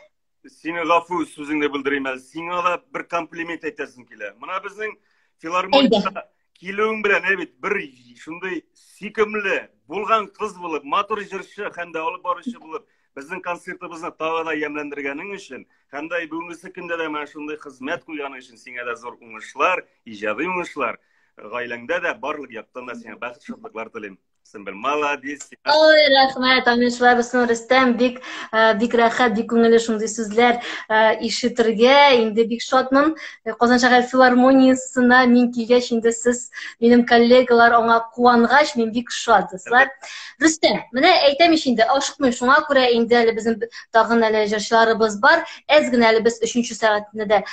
Сине гафу сүзеңне белдерим әле. Сиңа да бер комплимент әйтәсем килә. Менә безнең филармониядә килүең белән ә бит бер шундый сөйкемле булган кыз булып, матур җырчы һәм дә алып баручы булып, безнең концертыбызны тагы да ямьләндергәнең өчен һәм дә бүгенгесе көндә дә менә шундый хезмәт куйганың өчен сиңа да зур уңышлар, иҗади уңышлар, гаиләңдә дә барлык яктан да сиңа бәхет, шатлыклар телим. Сөмбел, молодец. Ой, рәхмәт, амин, шулай булсын, Рөстәм, бик, э, бик рәхәт, бик күңелле шундый сүзләр э, ишетергә, инде бик шатмын. Э, Казан шәһәр филармониясенә мин килгәч, инде сез, минем коллегалар аңа куангач, мин бик шат, дуслар. Рөстәм, менә әйтәм ич инде, ашыкмыйм, шуңа күрә инде әле безнең тагын әле җырчыларыбыз бар, әз генә әле без өченче сәгатьне дә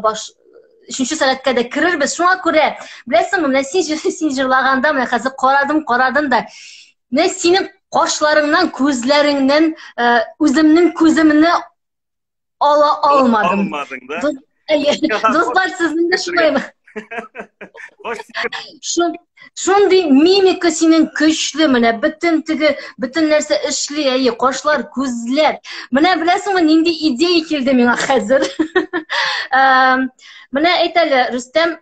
баш өченче сәгатькә дә керербез. Шуңа күрә, беләсеңме, менә син, син җырлаганда, менә хәзер карадым, карадым да, менә синең кашларыңнан, күзләреңнән э, үземнең күземне ала алмадым. Алмадың да? Әйе, дуслар, сезнең дә шулаймы? Шундый мимика синең көчле, менә бөтен теге, бөтен нәрсә эшли, әйе, кашлар, күзләр. Менә беләсеңме, нинди идея килде миңа хәзер. Менә әйт әле, Рөстәм,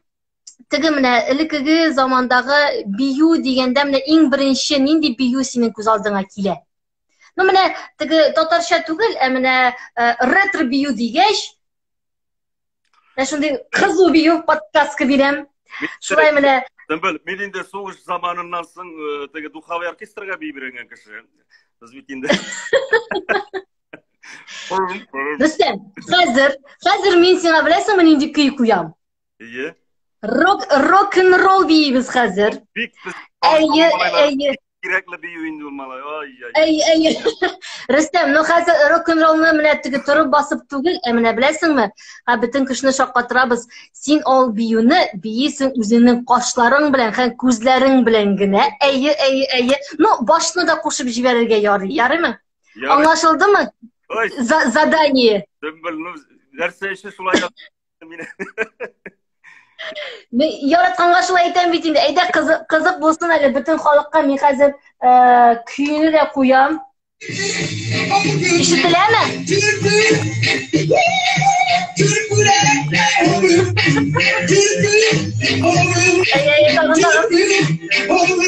теге менә элеккеге замандагы бию дигәндә менә иң беренче нинди бию синең күз алдыңа килә? Ну менә теге татарча түгел, ә менә э, ретро бию дигәч, Менә шундый кызу бию подсказка бирәм. Шулай менә. Сөмбел, мин инде сугыш заманыннан соң э, теге духовой оркестрга бии биргән кеше. Без бит инде. Рөстәм, хәзер, хәзер мин сиңа беләсеңме нинди көй куям? Ие. Рок, рок-н-ролл биибез хәзер. Бик без Әйе, әйе. Кирәкле бию инде ул малай. Ай, ай. Әй, әй. Рөстәм, ну хәзер рок-н-роллны менә теге торып басып түгел, ә менә беләсеңме? Һә бөтен кешене шаккатырабыз. Син ул биюне биисең үзеңнең кашларың белән һәм күзләрең белән генә. Әйе, әйе, әйе. Ну, башны да кушып җибәрергә ярый, ярыймы? Аңлашылдымы? Ой. Задание. Сөмбел, ну, нәрсә өчен шулай Мин яратканга шулай әйтәм бит инде. Әйдә кызык, кызык булсын әле бөтен халыкка мин хәзер э, көйне дә куям. Ишетеләме? Әй, әй, тагын, тагын.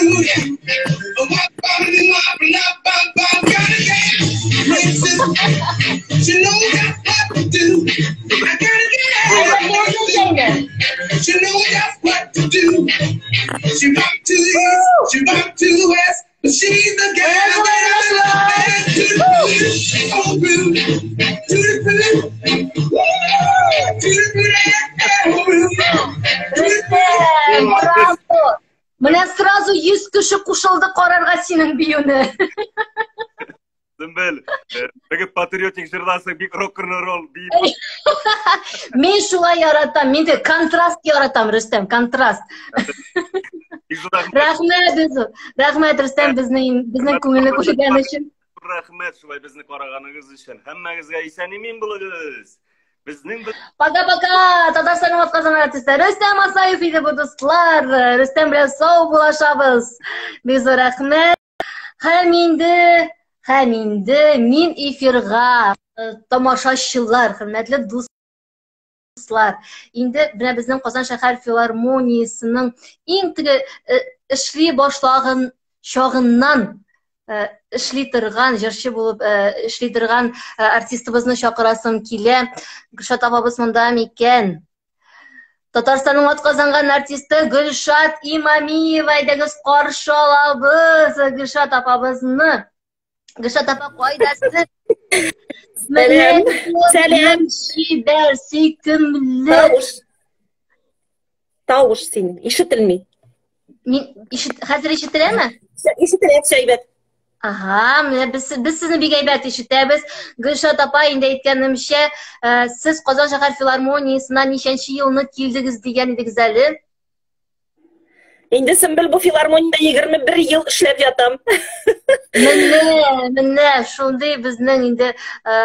Браво! Менә сразу 100 кеше кушылды карарга синең биюне. Сөмбел, э, теге патриотик җырласың, бик рок-н-ролл биеп. Мин шулай яратам, мин дә контраст яратам, Рөстәм, контраст. Рәхмәт, рәхмәт, Рөстәм, безнең безнең күңелне күргән өчен. Рәхмәт шулай безне караганыгыз өчен. Һәммәгезгә исән-имин булыгыз. Безнең Пока-пока! Татарстанның атказанган артисты Рөстәм Асаев иде бу дуслар. Рөстәм белән сау булашабыз. Бик зур рәхмәт. Һәм инде, һәм инде мин эфирга э, тамашачылар, хөрмәтле дуслар. Инде менә безнең Казан шәһәр филармониясенең иң теге э, эшли башлаган чагыннан э, эшли торган, җырчы булып э, эшли торган э, артистыбызны чакырасым килә. Гөлшат апабыз монда микән? Татарстанның атказанган артисты Гөлшат Имамиева, әйдәгез каршы алабыз Гөлшат апабызны. Гөлшат апа, кайда сез? Сәлам. Сәлам. Чибәр, сөйкемле. Тавыш. Тавыш син ишетелми. Мин ишет хәзер ишетеләме? Ишетелә, әйбәт. Ага, менә без, без сезне бик әйбәт ишетәбез. Гөлшат апа, инде әйткәнемчә, э, сез Казан шәһәр филармониясенә ничәнче елны килдегез дигән идегез әле? Инде Сөмбел бу филармониядә 21 ел эшләп ятам. Менә, менә шундый безнең инде э,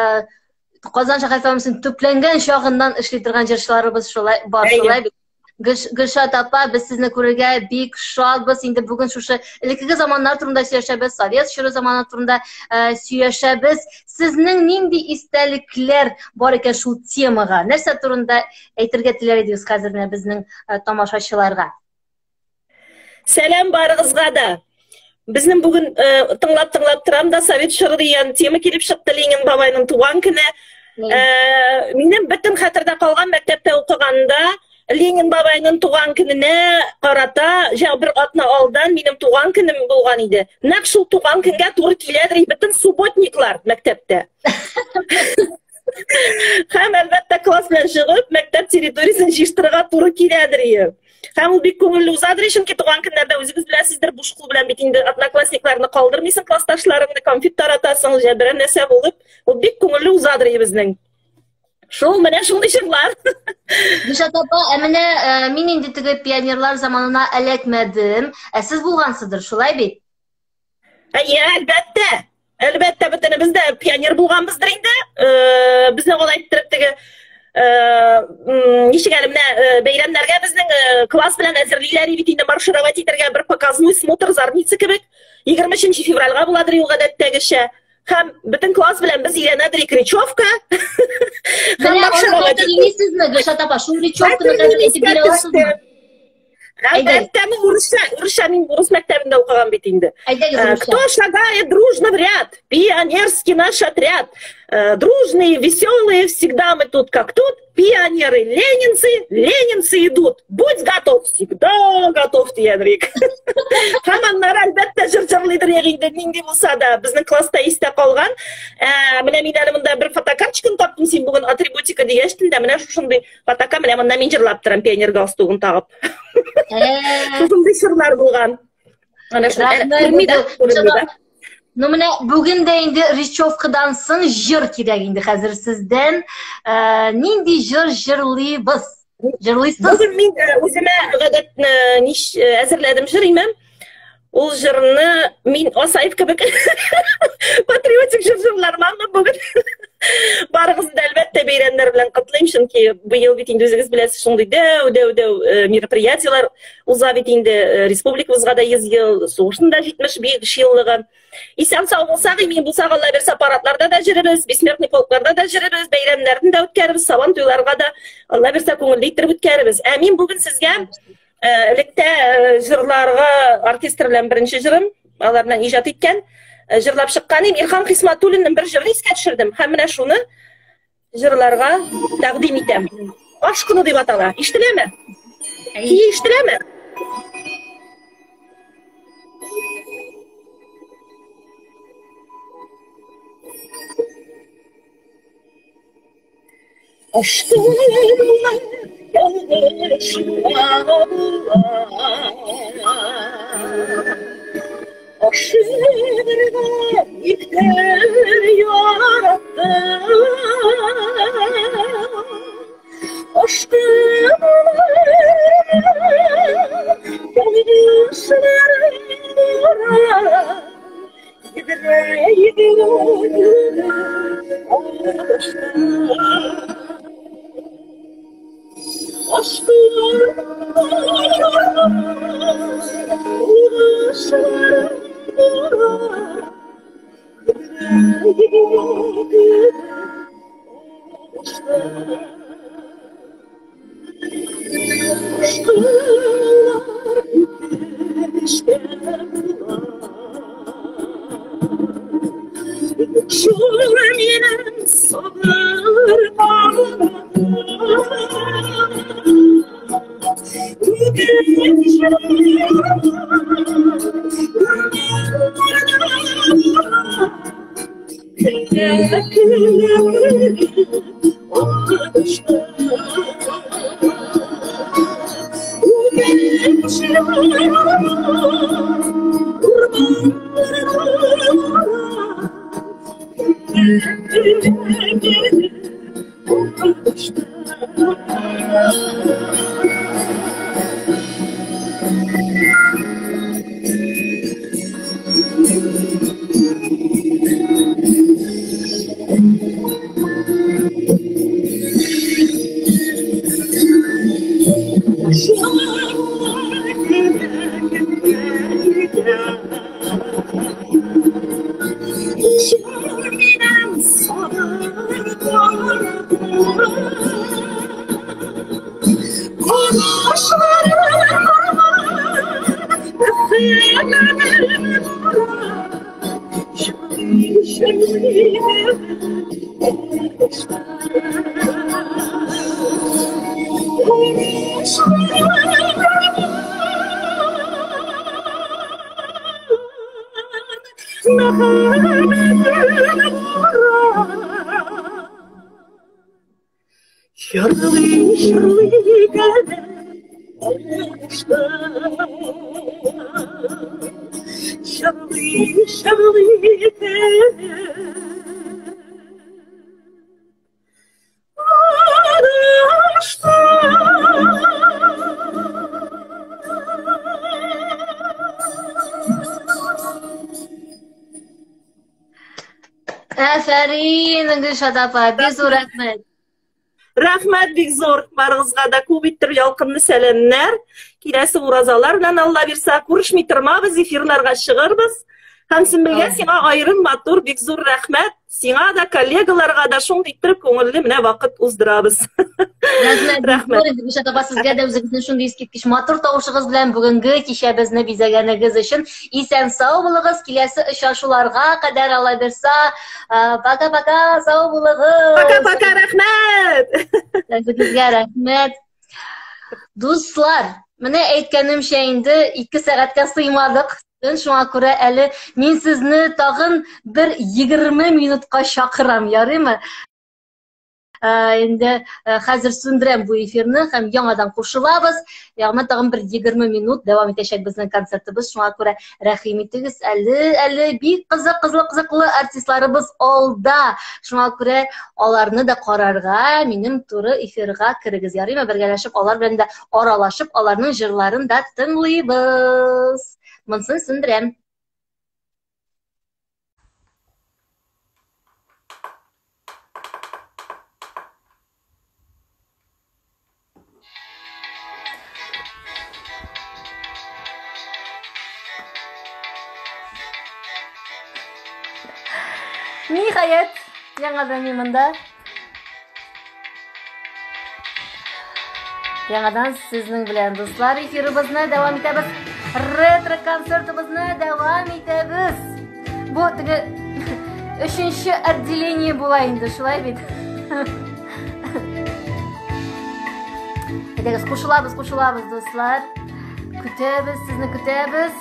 Казан шәһәр филармониясенең төпләнгән чагыннан эшли торган җырчыларыбыз шулай бар, шулай бит. Гөлшат апа, без сезне күрергә бик шатбыз. Инде бүген шушы элеккеге заманнар турында сөйләшәбез, совет чоры заманы турында э, сөйләшәбез. Сезнең нинди истәлекләр бар икән шул темага? Нәрсә турында әйтергә теләр идегез хәзер менә безнең э, тамашачыларга? Сәлам барыгызга да. Безнең бүген э, тыңлап-тыңлап торам да совет чоры дигән тема килеп чыкты Ленин бабайның туган көне. Э, минем бөтен хәтердә калган мәктәптә укыганда Ленин бабайның туган көненә карата, җә бер атна алдан минем туган көнем булган иде. Нәкъ шул туган көнгә туры киләдер бөтен субботниклар мәктәптә. Һәм әлбәттә класс белән чыгып, мәктәп территориясен җыештырырга туры киләдер ие. Һәм ул бик күңелле узадыр, чөнки туган көннәрдә үзегез беләсездер, буш кул белән бит инде одноклассникларны калдырмыйсың, классташларыңны конфет таратасың, җә берәр нәрсә булып, ул бик күңелле узадыр ие безнең. Шул менә шундый җырлар. Гөлшат апа, ә менә э, мин инде теге пионерлар заманына эләкмәдем. Ә сез булгансыздыр, шулай бит? Әйе, әлбәттә. Әлбәттә, бөтенебез дә пионер булганбыздыр инде. Э, безне алай иттереп теге э, ничек әле менә э, бәйрәмнәргә безнең класс белән әзерлиләр бит инде маршировать итәргә бер показной смотр зарница кебек. 23 февральгә буладыр ул гадәттәгечә. Һәм бөтен класс белән без өйрәнәдер речевка. Менә аны хәтерлисезме, Гөлшат апа, шул речевканы хәзер әйтеп бирә аласызмы? Әлбәттә, мин урысча, урысча мин урыс мәктәбендә укыган бит инде. Әйдәгез э, урысча. Кто шагает дружно в ряд? Пионерский наш отряд. Э, дружные, веселые, всегда мы тут как тут. Пионеры, ленинцы, ленинцы идут. Будь готов, всегда готов, дигән Рик. Һәм аннары, әлбәттә, җыр җырлыйдыр инде, нинди булса да, безнең класста истә калган. Ә, менә мин әле монда бер фотокарточканы таптым, син бүген атрибутика дигәч дә, менә шушындый фотока, менә монда мин җырлап торам, пионер галстугын тагып. Шушындый җырлар булган. Менә шул. Күрми дә, күренми дә. Ну менә бүген дә инде речевкадан соң җыр кирәк инде хәзер сездән. Э, нинди җыр җырлыйбыз? Җырлыйсыз? Бүген мин э, үземә гадәт э, ниш әзерләдем җыр имәм. Ул җырны мин Асаев кебек патриотик җыр җырларманмы бүген. Барыгызны да әлбәттә бәйрәмнәр белән котлыйм, чөнки быел бит инде үзегез беләсез, шундый дәү дәү дәү мероприятиеләр Уза бит инде э, республикабызга да 100 ел, сугышның да 75 еллыгы. Исән сау булсак, имин булсак, Алла бирсә, парадларда да җөрибез, бессмертный полкларда да җөрибез, бәйрәмнәрне дә үткәрбез, сабан туйларга да Алла бирсә күңелле иттереп үткәрбез. Ә мин бүген сезгә э, электә э, җырларга оркестр белән беренче җырым, алар белән иҗат иткән, җырлап чыккан идем. Илһам Хисматуллинның бер җырын искә төшердем һәм менә шуны җырларга тәкъдим итәм. Ашкыну дип атала. Ишетеләме? Көе ишетеләме? Ашкыну ялгышма була. Ашыгырга никтер яраттым. Ашкынулар ялгышларым буран. Йөгерә йөгерә алдаштым. Шул минем сабыр Мәхәббәтем Җырлый, җырлый кәләм Җырлый, җырлый кәләм Афәрин, Гөлшат апа, бик зур рәхмәт. Рәхмәт бик зур барыгызга да күп иттереп ялкынлы сәламнәр. Киләсе уразалар белән Алла бирсә, күрешми тормабыз, эфирларга чыгырбыз. Һәм Сөмбелгә сиңа аерым матур бик зур рәхмәт. Сиңа да, коллегаларга да шундый иттереп күңелле менә вакыт уздырабыз. Рәхмәт. Рәхмәт. Гөлшат апа, сезгә дә үзегезнең шундый искиткеч матур тавышыгыз белән бүгенге кичәбезне бизәгәнегез өчен исән-сау булыгыз. Киләсе очрашуларга кадәр Алла бирса, пока-пока, сау булыгыз. Пока-пока, рәхмәт. Сезгә рәхмәт. Дуслар, менә әйткәнемчә инде 2 сәгатькә сыймадык. Шуңа күрә әле мин сезне тагын бер 20 минутка чакырам, ярыймы? Инде хәзер сүндерәм бу эфирны һәм яңадан кушылабыз. Ягъни тагын бер 20 минут дәвам итәчәк безнең концертыбыз. Шуңа күрә рәхим итегез. Әле әле бик кызык, кызыклы, кызыклы артистларыбыз алда. Шуңа күрә аларны да карарга минем туры эфирга керегез. Ярыймы, бергәләшеп алар белән дә аралашып, аларның җырларын да тыңлыйбыз. Монысын сүндерәм. Ниһаять, яңадан мин монда. Яңадан сезнең белән, дуслар, эфирыбызны дәвам итәбез. Ретро концертыбызны дәвам итәбез. Бу теге өченче отделение була инде, шулай бит? Әйдәгез, кушылабыз, кушылабыз, дуслар. Көтәбез, сезне көтәбез.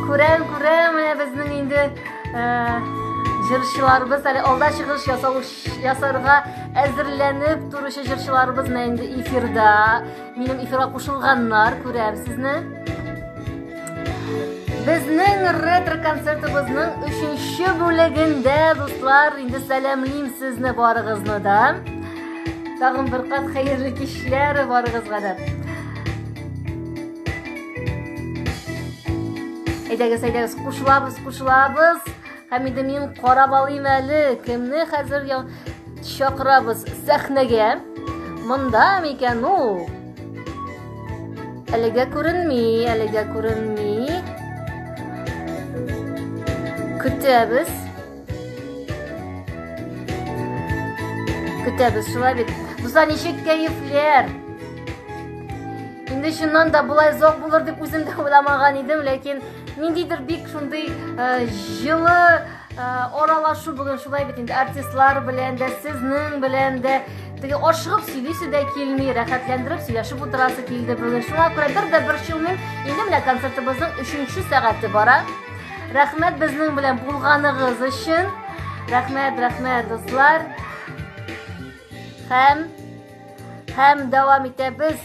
Күрәм, күрәм, менә безнең инде э, җырчыларыбыз әле алда чыгыш ясау ясарга әзерләнеп торучы җырчыларыбыз менә инде эфирда. Минем эфирга кушылганнар, күрәм сезне. Безнең ретро концертыбызның өченче бүлегендә, дуслар, инде сәламлим сезне барыгызны да. Тагын бер кат хәерле кичләр барыгызга да. Әйдәгез, әйдәгез, кушылабыз, кушылабыз. Һәм инде мин карап алыйм әле, кемне хәзер чакырабыз сәхнәгә. Монда микән ул? Әлегә күренми, әлегә күренми. Көтәбез. Көтәбез, шулай бит. Дуслар, ничек кәефләр? Инде чыннан да болай озак булыр дип үзем дә уйламаган идем, ләкин ниндидер бик шундый э, җылы э, аралашу бүген шулай бит инде артистлар белән дә, сезнең белән дә. Теге ашыгып сөйлисе дә килми, рәхәтләндереп сөйләшеп утырасы килде бүген. Шуңа күрә бер дә борчылмыйм. Инде менә концертыбызның өченче сәгате бара. Рәхмәт безнең белән булганыгыз өчен. Рәхмәт, рәхмәт, дуслар. Һәм һәм дәвам итәбез.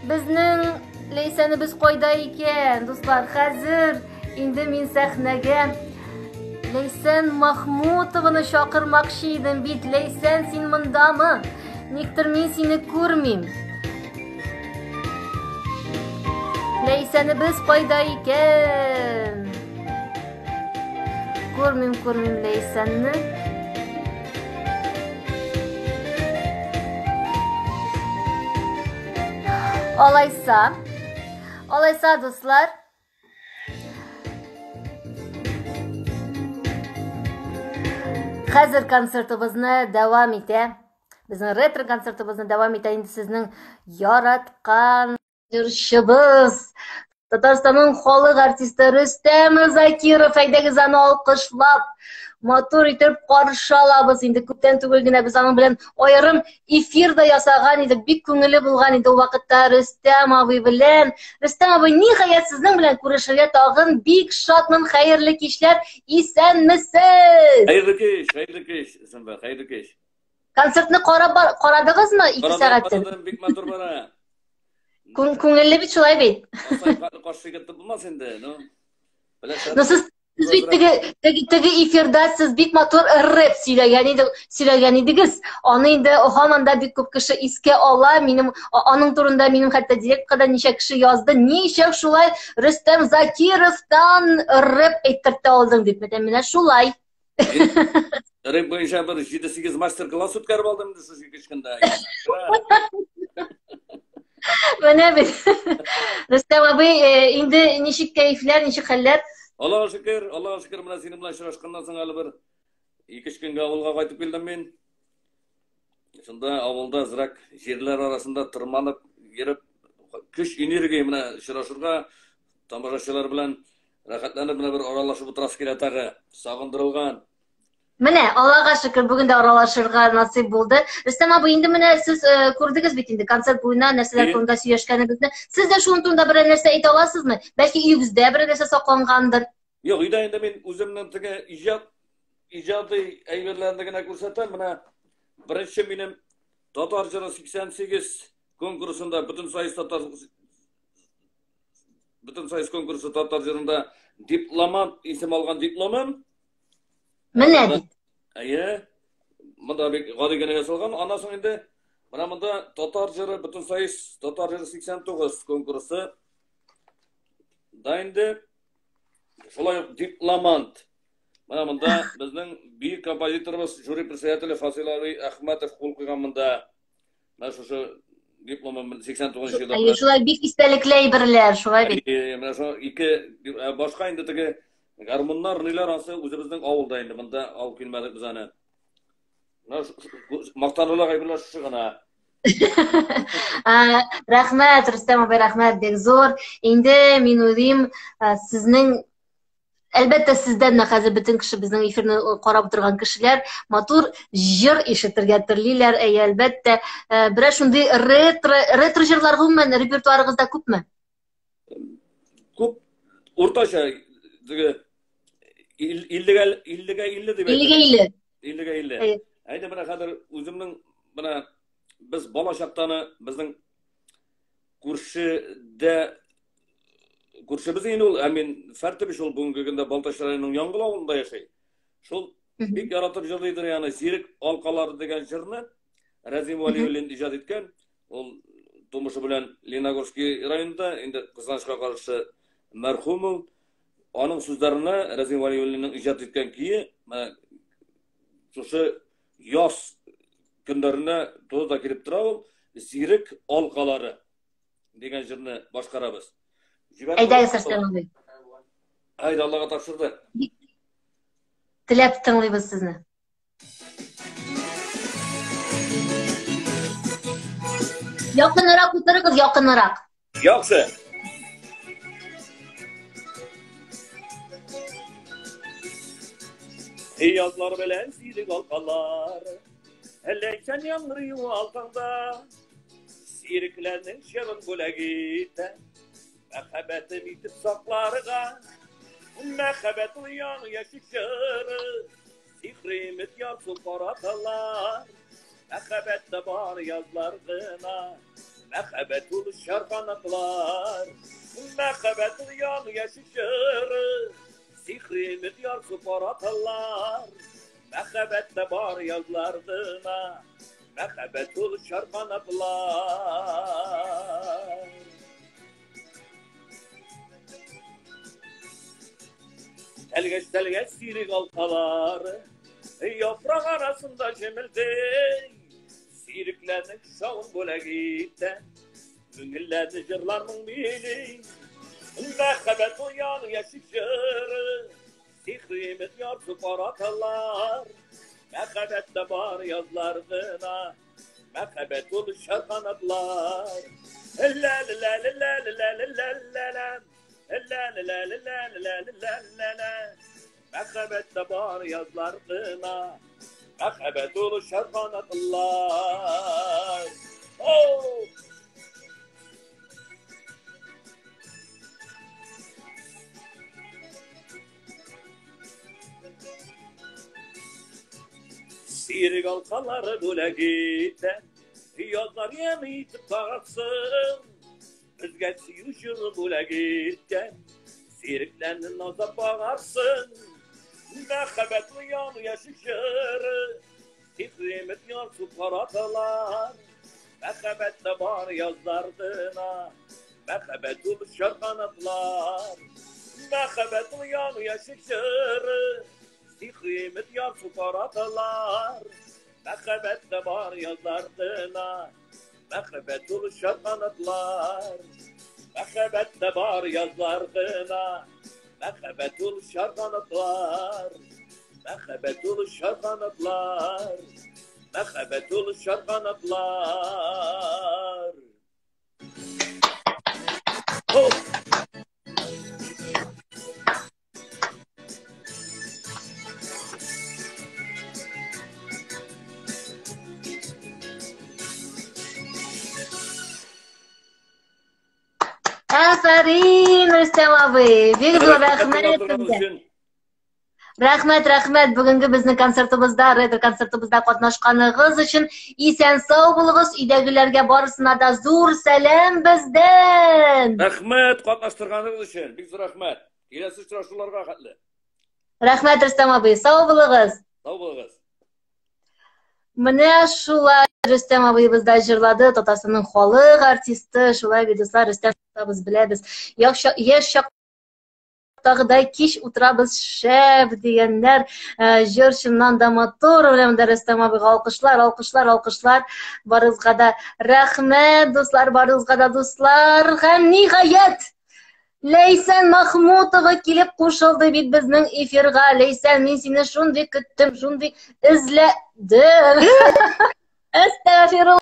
Безнең Ләйсәнебез кайда икән, дуслар? Хәзер инде мин сәхнәгә Ләйсән Махмутованы чакырмакчы идем бит. Ләйсән, син мондамы? Никтер мин сине күрмим. Ләйсәнебез кайда икән? Күрмим, күрмим Ләйсәнне. Алайса, алайса, дуслар, Хәзер концертыбызны дәвам итә. Безнең ретро концертыбызны дәвам итә инде сезнең яраткан җырчыбыз. Татарстанның халык артисты Рөстәм Закиров, әйдәгез аны алкышлап, матур итеп каршы алабыз. Инде күптән түгел генә без аның белән аерым эфир да ясаган идек. Бик күңелле булган иде ул вакытта Рөстәм абый белән. Рөстәм абый, ниһаять сезнең белән күрешергә тагын бик шатмын. Хәерле кичләр, исәнмесез! Хәерле кич, хәерле кич, Сөмбел, хәерле кич. Концертны карап бар, карадыгызмы 2 сәгатьтән? Карадым, бик матур бара. Күңелле бит шулай бит. Каршы китеп булмас инде, ну. Ну сез сез бит теге теге теге эфирда сез бик матур рэп сөйләгән иде, сөйләгән идегез. Аны инде һаман да бик күп кеше искә ала. Минем аның турында минем хәтта директка да ничә кеше язды. Ничек шулай Рөстәм Закировтан рэп әйттертә алдың дип. Менә шулай. Рэп буенча бер 7-8 мастер-класс үткәреп алдым инде шушы ике көндә. Менә бит. Рөстәм абый, э, инде ничек кәефләр, ничек хәлләр? Аллаһка шөкер, Аллаһка шөкер, менә синең белән очрашканнан соң әле бер ике-өч көнгә авылга кайтып килдем мин. Шунда авылда зрак җирләр арасында тырманып йөреп, көч, энергия менә очрашырга, тамашачылар белән Рәхәтләнеп менә бер аралашып утырасы килә тагы. Сагындырылган. Менә, Аллага шөкер, бүген дә аралашырга насыйп булды. Рөстәм абый, инде менә сез э, күрдегез бит инде концерт буена нәрсәләр турында сөйләшкәнебезне. Сез дә шуның турында берәр нәрсә әйтә аласызмы? Бәлки өегездә берәр нәрсә саклангандыр? Юк, өйдә инде мин үземнең теге иҗат иҗади әйберләрне генә күрсәтәм. Менә беренче минем Татар җыры 88 конкурсында Бөтенсоюз татар Бөтенсоюз конкурсы татар җырында дипломант исем алган дипломым. Менә бит. Әйе. Монда бик гади генә ясалган. Аннан соң инде менә монда татар җыры Бөтенсоюз татар җыры 89 конкурсы. Да инде шулай ук дипломант. Менә монда безнең бөек композиторыбыз, жюри председателе Фасил абый Әхмәтов кул куйган монда. Менә шушы дипломым 89 елда. Әйе, шулай бик истәлекле әйберләр, шулай бит. Әйе, менә шул ике э, башка инде теге гармуннар, ниләр ансы үзебезнең авылда инде монда алып килмәдек без аны. Менә мактанырлык әйберләр шушы гына. Рәхмәт, Рөстәм абый, рәхмәт, бик зур. Инде мин уйлыйм, сезнең Әлбәттә, сездән дә хәзер бөтен кеше безнең эфирны э, карап утырган кешеләр матур җыр ишетергә телиләр. Әйе, әлбәттә, э, берәр шундый ретро ретро җырлар гомумән репертуарыгызда күпме? Күп, уртача теге 50-гә 50-гә 50 дип. 50-гә 50. 50-гә 50. Әйдә менә хәзер үземнең менә без бала чактаны безнең күршедә күршебез инде ул Әмин Фәртович ул бүгенге көндә Балтач районының Яңгул авылында яши. Шул бик яратып җырлыйдыр яны Зирек алкалары дигән җырны Рәзим Вәлиуллин иҗат иткән. Ул тумышы белән Лениногорский районында, инде кызганычка каршы мәрхүм ул. Аның сүзләренә Рәзим Вәлиуллинның иҗат иткән көе менә шушы Яз көннәренә туры да килеп тора ул. Зирек алкалары дигән җырны башкарабыз. Әйдәгез, Рөстәм абый. Әйдә, Аллага тапшырдык. Теләп тыңлыйбыз сезне. Якынрак утырыгыз, якынрак. Яхшы. Язлар белән сирек алкалар, Ләйсән яңгырый алтаңда, Сирекләрнең җырын бүләк итә, Мәхәббәтем итеп сакларга, Мәхәббәт ул яңа яшьлек җыры, Сихри өмет ярсу караталар, Мәхәббәттә бар язлар гына, Мәхәббәт ул чар канатлар. Мәхәббәт ул ян яшь җыры, Сихри өмет ярсу караталар, Мәхәббәттә бар язлар гына, Мәхәббәт ул чар канатлар. Тәлгәш-тәлгәш сирек алкалар, Яфрак арасында җемелди. Сирекләрнең шавын бүләк итә, Күңелләрне җырлар моң били. Мәхәббәт ул яны яшьлек җыры, Сихри өмет ярсу караталар. Мәхәббәттә бар язлар гына, Мәхәббәт ул чар канатлар. Лә-лә-лә-лә-лә-лә-лә-лә-лә. Мәхәббәттә бар язлар гына, Мәхәббәт ул очар канатлар. Оу! Сирек алкалары бүләк итә, Язлар яме итеп тагсын. Безгә сөю җыры бүләк иткән, Сирекләрне назлап багарсың. Мәхәббәтле яну яши җыры, Тикремет ярсу караталар. Мәхәббәттә бар язлар гына, Мәхәббәт ул очар канатлар. Мәхәббәт ул яну яши җыры, Тикремет ярсу караталар. Мәхәббәттә бар язлар гына, Мәхәббәт ул очар канатлар. Мәхәббәттә бар язлар гына, Мәхәббәт ул очар канатлар. Мәхәббәт ул очар канатлар. Мәхәббәт ул очар канатлар. Oh! Афәрин, Рөстәм абый. Бик зур рәхмәт сезгә. Рәхмәт, рәхмәт. Бүгенге безнең концертыбызда, ретро концертыбызда катнашканыгыз өчен исән сау булыгыз. Өйдәгеләргә барысына да зур сәлам бездән. Рәхмәт катнаштырганыгыз өчен. Бик зур рәхмәт. Киләсе очрашуларга хәтле. Рәхмәт, Рөстәм абый. Сау булыгыз. Сау булыгыз. Менә шулай Рөстәм абыебыз да җырлады, Татарстанның халык артисты, шулай бит, дуслар, Рөстәм без беләбез. Яшь чак тагыдай кич утырабыз шәп дигәннәр. Э, җыр чыннан да матур. Менә монда Рөстәм абыйга алкышлар, алкышлар, алкышлар. Барыгызга да рәхмәт, дуслар, барыгызга да дуслар. Һәм ниһаять Ләйсән Махмутова килеп кушылды бит безнең эфирга. Ләйсән, мин сине шундый көттем, шундый эзләдем. Әстәгъфирулла.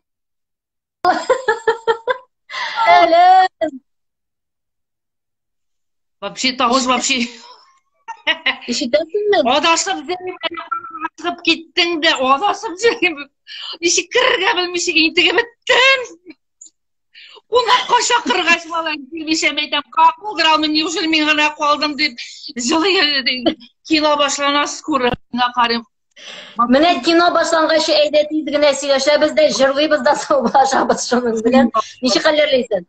Сәлам. Вообще тавыш вообще. Ишетәсеңме? Адашып йөрим, чыгып киттең дә, адашып йөрим. Ничек керергә белмичә интегеп беттем. Кунакка чакыргач, малай, килмичә әйтәм, как булдыра алмыйм, неужели мин генә калдым дип. Җылы кино башлана скоро, миңа карыйм. Менә кино башлангач, әйдә тиз генә сөйләшәбез дә, җырлыйбыз да, саубуллашабыз шуның белән. Ничек хәлләр, Ләйсән?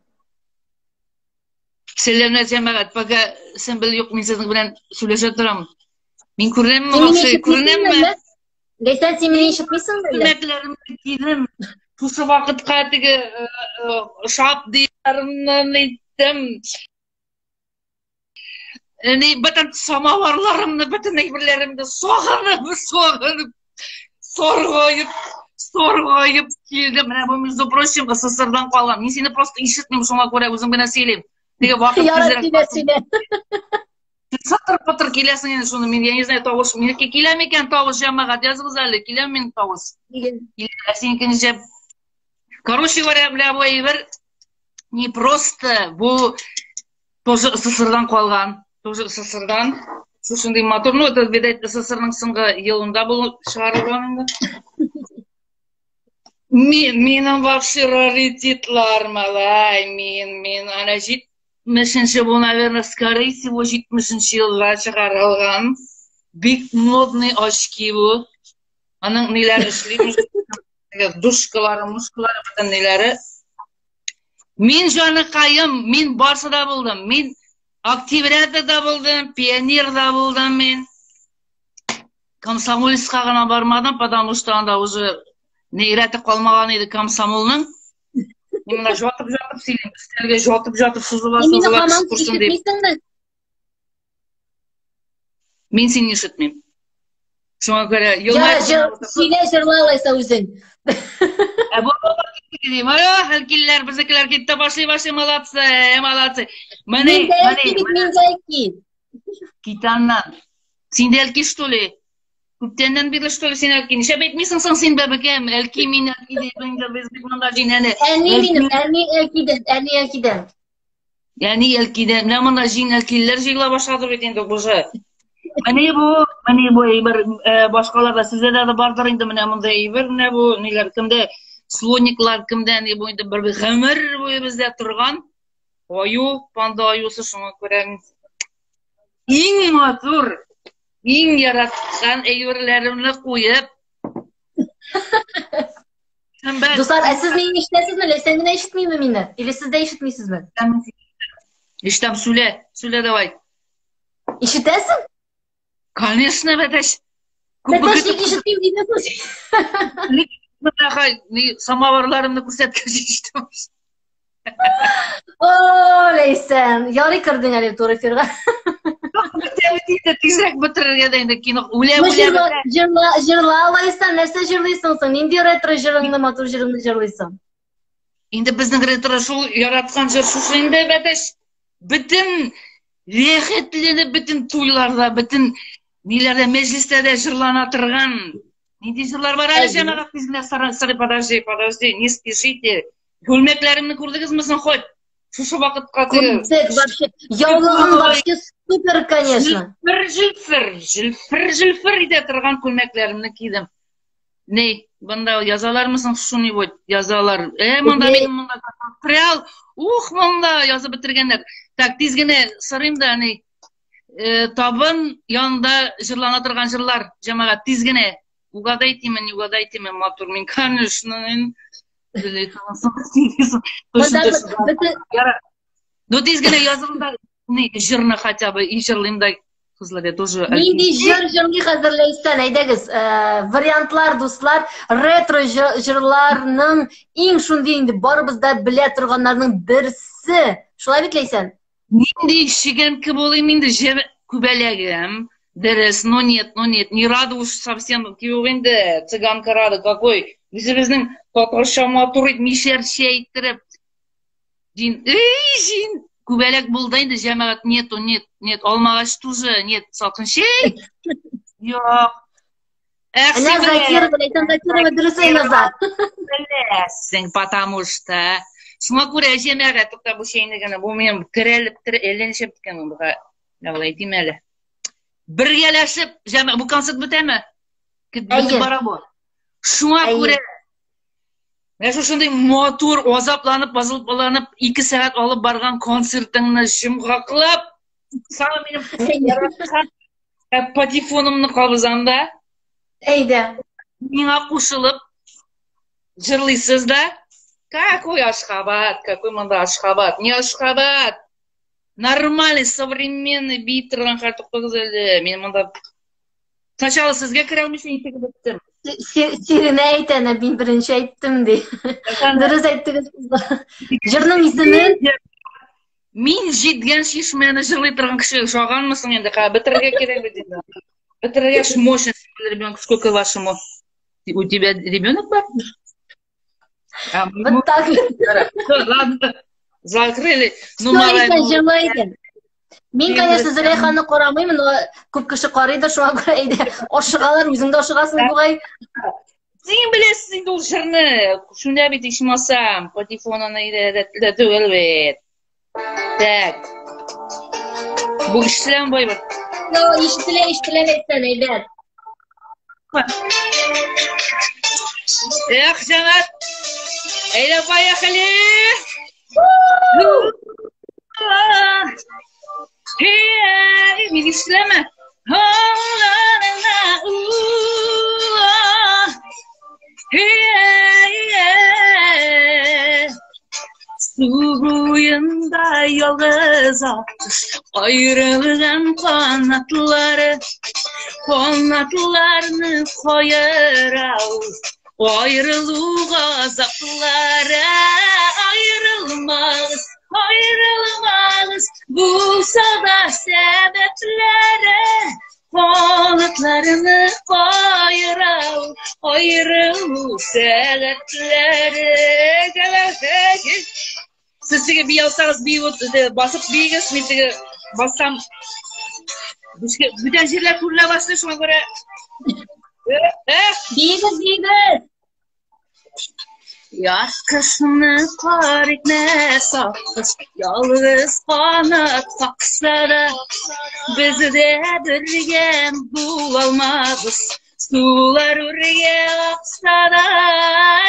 Сәламләр җәмәгать, пока Сөмбел юк, мин сезнең белән сөйләшә торам. Мин күренәмме вообще? Күренәмме? Ләйсән, син мине ишетмисеңме әллә? Күлмәкләремне кидем. Шушы вакытка теге шап диләреннән әйттем. Ни, бөтен самаварларымны, бөтен әйберләремне сагынып, сагынып, саргаеп, саргаеп килдем. Менә бу, между прочим, СССРдан калган. Мин сине просто ишетмим, шуңа күрә үзем генә сөйлим. Теге вакыт Ярар, сөйлә, сөйлә. Сатыр-пытыр киләсең инде шуны. Мин, я не знаю, тавыш. Минеке килә микән тавыш, җәмәгать? Языгыз әле, киләме минем тавыш? Килә, синеке ничә? Короче говоря, бля, бу әйбер не просто бу тоже СССРдан калган, тоже СССРдан. Шушындый матур, ну, это, видать, СССРның соңгы елында бу чыгарылган инде. Мин, минем вообще раритетлар, малай, мин, мин, ана 70-нче бу, наверное, скорее всего, 70-нче елда чыгарылган. Бик модный очки бу. Аның ниләре эшли, душкалары, мушкалары, бөтен ниләре. Мин җаныкаем, мин барсы да булдым. Мин октябрята да булдым, пионер да булдым мин. Комсомольска гына бармадым, потому что анда уже не рәте калмаган иде комсомолның. Мин менә жатып-жатып сөйлим, өстәлгә жатып-жатып сузыла сузыла курсын дип. Мин сине ишетмим. Шуңа күрә елмаеп сөйлә җырла алайса үзең. Ә бу дим. Әлкилләр, безнекеләр китте башлый башлый, молодцы, молодцы. Менә, менә. Мин дә әлки. Кит аннан. Син дә әлки, что ли? Күптәннән бирле, что ли, син әлки? Нишләп әйтмисең соң син, бәбекәм? Әлки мин, әлки дип, инде без бит монда җинәне. Әни минем, әни әлкидән, әни әлкидән. Әни әлкидән. Менә монда җин әлкилеләр җыела башлады бит инде уже. Менә бу, менә бу әйбер э, башкаларда сездә дә бардыр инде менә мондай әйбер, менә бу ниләр кемдә слониклар кемдә ни бу инде бер гомер буе бездә торган аю, панда аюсы шуңа күрә иң матур, иң яраткан әйберләремне куеп Дуслар, ә сез мине ишетәсезме? Ләйсән генә ишетмиме мине? Или сез дә ишетмисезме? Ишетәм, сүлә, сүлә давай. Ишетәсең? Конечно, бәтәш. Бәтәш ник ишетмим дидең соң? Самоварларымны күрсәткәч ишетәм. О, Ләйсән, ярый кердең әле туры эфирга. Тизрәк бетерергә дә инде кино үлә үлә. Җырла, җырла, Ләйсән, нәрсә җырлыйсың соң? Нинди ретро җырыңны, матур җырыңны җырлыйсың? Инде безнең ретро шул яраткан җыр шушы инде, бәтәш. Бөтен рәхәтләнеп бөтен туйларда, бөтен ниләрдә, мәҗлесләрдә җырлана торган нинди җырлар бар әле, җәмәгать, тиз генә сорый, подожди, подожди, не спешите. Күлмәкләремне күрдегезме соң хоть? Шушы вакытка теге. Күрдек вообще. Яулыгың вообще супер, конечно. Җилфер, җилфер, җилфер, җилфер итә торган күлмәкләремне кидем. Ни, бында язалармы соң что-нибудь? Язалар. Э, монда минем монда прял. Ух, монда язып бетергәннәр. Так, тиз генә сорыйм да, ни. Э, табын янында җырлана торган җырлар, җәмәгать, тиз генә. Угадайте ме, не угадайте ме, матур мин, конечно. Ну, тиз генә языгыз да, җырны хотя бы, и җырлыйм да, кызлар, я тоже... Нинди җыр җырлый хәзер Ләйсән? Әйдәгез, э, вариантлар, дуслар, ретро җырларның иң шундый инде барыбыз да белә торганнарның берсе. Шулай бит, Ләйсән? Нинди чигәнке булыйм инде, җәб күбәләгем. Дөрес, но нет, но нет, не рада уж совсем, юк инде, цыганка рада, какой. Үзебезнең татарча матур итеп, мишәрчә иттереп. Дин, эй, җин, күбәләк булды инде, җәмәгать, нету, нет, нет, алмагач тоже, нет, салкын чәй. Юк. Эх, Әнә Закирова, Ләйсән Закирова дөрес яза. Беләсең, потому что. Шуңа күрә җәмәгать, тукта бу чәйне генә, бу минем керәлеп, әллә ничә беткән буга. Давай әйтим әле. Бергәләшеп, җәмәгать, бу концерт бетәме? Бетеп бара бу. Шуңа күрә Менә шушындый матур, азапланып, азапланып, 2 сәгать алып барган концертыңны җомгаклап, саңа минем яраткан патефонымны кабызам да. Әйдә. Миңа кушылып җырлыйсыз да. Какой Ашхабад, какой монда Ашхабад? Не Ашхабад. Нормальный, современный бии торган хәл туктагыз әле. Мин монда Сначала сезгә керә алмыйча интегеп беттем. Сиренә әйтә, әнә мин беренче әйттем ди. Дөрес әйттегез. Җырның исеме? Мин җиткән чишмәне җырлый торган кеше ошаганмысың инде? Ка, бетерергә кирәк бит инде. Бетерергә мощность ребенку. Сколько вашему? У тебя ребенок бар? А, вот так. Ладно, закрыли. Ну, җырлый Мин, конечно, Зөләйханы карамыйм, но күп кеше карыйдыр, шуңа күрә әйдә, ашыгалар, үзең дә ашыгасың бугай. Син беләсең инде ул җырны. Шунда бит ичмасам, патефонаны өйрәтә түгел бит. Так. Бу ишетеләме бай бер? Йо, ишетелә, ишетелә Ләйсән, әйбәт. Эх, җәмәгать. Әйдә, поехали! Hey, мин ишетеләме? Су буенда ялгыз аккош Каерылган канатлары Канатларны каера ул Аерылу газаплары Аерылмагыз, аерылмагыз Булса да сәбәпләре Канатларны каера ул Аерылу сәгатьләре Сез теге бии алсагыз, бии басып биегез, мин теге бассам, бүтән җирләр күренә башлый, шуңа күрә. Биегез, биегез! Яз кышны кар итмәс аккош, ялгыз канат какса да, без дә бергә булалмабыз. Сулар үргә акса да,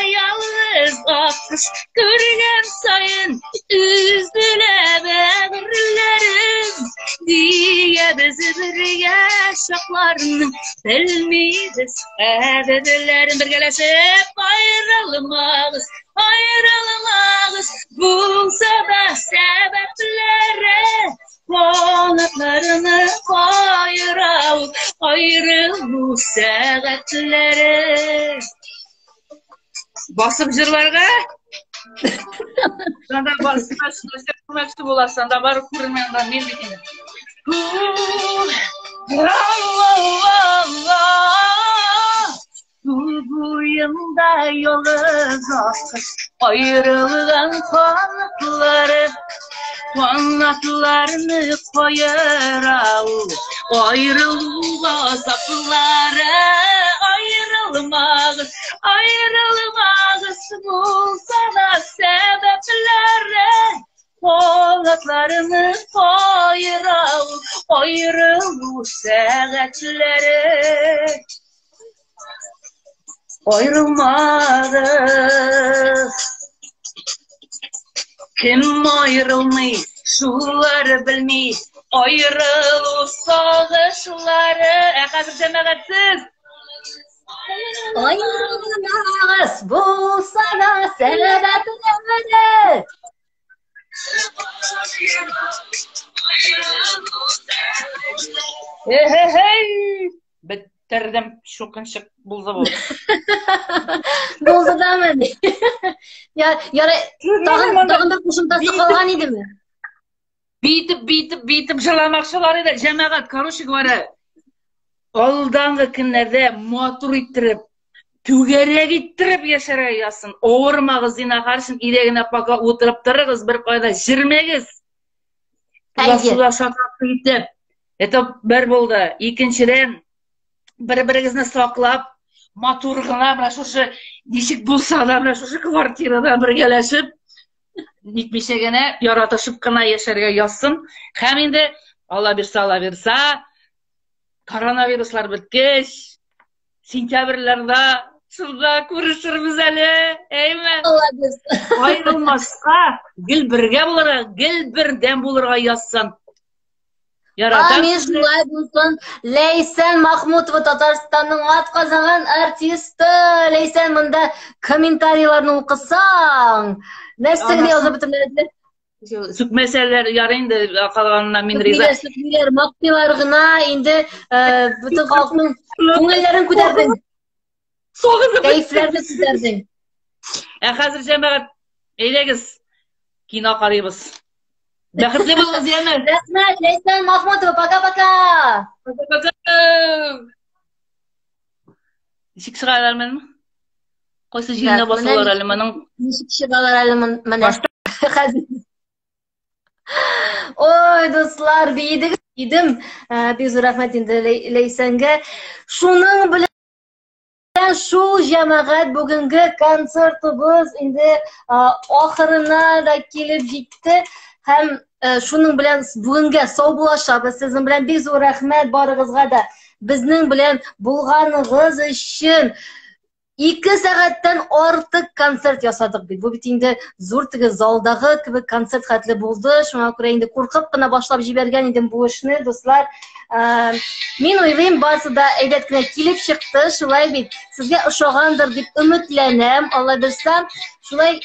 ялгыз аккош күргән саен өзелә бәгырьләрем. Дия без бергә чакларның белмибез кадерләрен бергәләшеп аерылмагыз, аерылмагыз, булса да сәбәпләре. Канатларны каера ул аерылу сәгатьләре. Басып җырларга? Анда басып күрмәкче буласың, анда барып күренмәй, анда мин бит инде. Су буенда ялгыз аккош, аерылган канатлары, канатларны каера ул, аерылу газаплары, аерылмагыз, аерылмагыз, булса да сәбәпләре, канатларны каера ул, аерылу сәгатьләре. Аерылмагыз. Кем аерылмый, шулар белми, аерылу сагышлары. Ә хәзер җәмәгать сез. Аерылмагыз, булса да сәбәпләре. Эй-эй-эй! Бетердем, чукынчык булды бу. Булды дамы? Я, ярай, тагын тагын бер кушымтасы калган идеме? Биетеп, биетеп, биетеп җырламакчылар иде. Җәмәгать, короче говоря, алдангы көннәрдә матур иттереп, түгәрәк иттереп яшәргә язсын. Авырмагыз, зинахар өчен өйдә генә пока утырып торыгыз, бер кайда җөрмәгез. Әйе. Шатлык итеп. Это бер булды. Икенчедән, бер-берегезне саклап, матур гына менә шушы ничек булса да менә шушы квартирада бергәләшеп, нитмичә генә, яратышып кына яшәргә язсын. Һәм инде Алла бирсә, Алла бирсә, коронавируслар беткәч, сентябрьләрдә шунда күрешербез әле, әйме? Алла бирсә. Аерылмаска, гел бергә булырга, гел бердәм булырга язсын. Яратам. Амин, шулай булсын. Ләйсән Махмутова Татарстанның атказанган артисты. Ләйсән, монда комментарийларны укысаң, нәрсә генә язып бетермәделәр. Сүкмәсәләр ярый инде, калганына мин риза. Сүкмиләр, сүкмиләр, мактыйлар гына инде бөтен халыкның күңелләрен күтәрдең. Кәефләрне күтәрдең. Ә хәзер җәмәгать, әйдәгез, кино карыйбыз. Бәхетле булыгыз, яме. Рәхмәт, Ләйсән Махмутова, пока-пока. Пока-пока. Ничек чыгалар моның? Кайсы җиренә басалар әле моның? Ничек чыгалар әле менә? Хәзер. Ой, дуслар, биедегез, идем. Бик зур рәхмәт инде Ләйсәнгә. Шуның белән шул җәмәгать бүгенге концертыбыз инде ахырына да килеп җитте һәм шуның белән бүгенгә саубуллашабыз. Сезнең белән бик зур рәхмәт барыгызга да. Безнең белән булганыгыз өчен. 2 сәгатьтән артык концерт ясадык бит. Бу бит инде зур теге залдагы кебек концерт хәтле булды. Шуңа күрә инде куркып кына башлап җибәргән идем бу эшне, дуслар. Мин уйлыйм, барысы да әйбәт кенә килеп чыкты, шулай бит. Сезгә ошагандыр дип өметләнәм, Алла бирсә. Шулай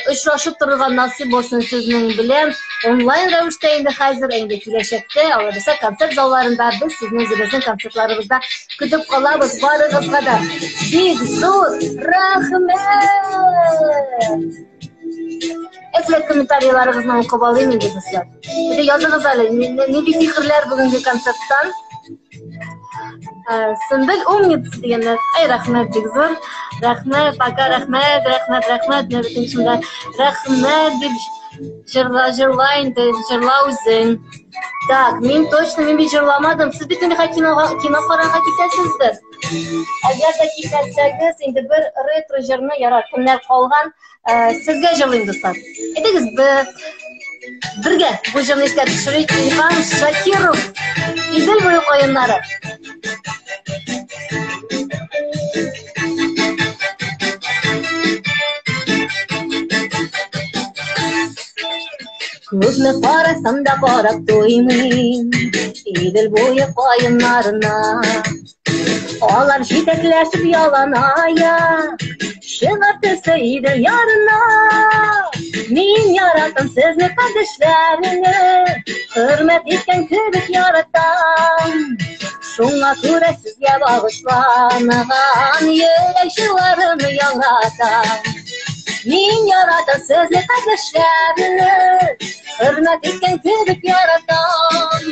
очрашып торырга насыйп булсын сезнең белән. Онлайн рәвештә инде хәзер, инде киләчәктә, Алла бирсә, концерт залларында без сезне үзебезнең концертларыбызда көтеп калабыз. Барыгызга да бик зур рәхмәт! Әзрәк комментарийларыгызны укып алыйм инде, дуслар. Инде языгыз әле, нинди фикерләр бүгенге концерттан? Сөмбел умница дигәннәр. Әй, рәхмәт, бик зур. Рәхмәт, пока, рәхмәт, рәхмәт, рәхмәт. Менә бөтен шунда рәхмәт дип җырла, җырла инде, җырла үзең. Так, мин точно, мин бит җырламадым. Сез бит инде кинога, кино карарга китәсездер. Әгәр дә китмәсәгез, инде бер ретро җырны ярар, кемнәр калган, сезгә җырлыйм, дуслар. Әйдәгез, бергә бу җырны искә төшерик. Илһам Шакиров, Идел буе каеннары. Күпме карасам да карап туймыйм Идел буе каеннарына. Алар җитәкләшеп ялан аяк, Чыгар төсе Идел ярына. Мин яратам сезне, кардәшләремне, Хөрмәт иткән кебек яратам. Шуңа күрә сезгә багышланган Йөрәк җырларымны яңратам. Мин яратам сезне, кардәшләремне, Хөрмәт иткән кебек яратам.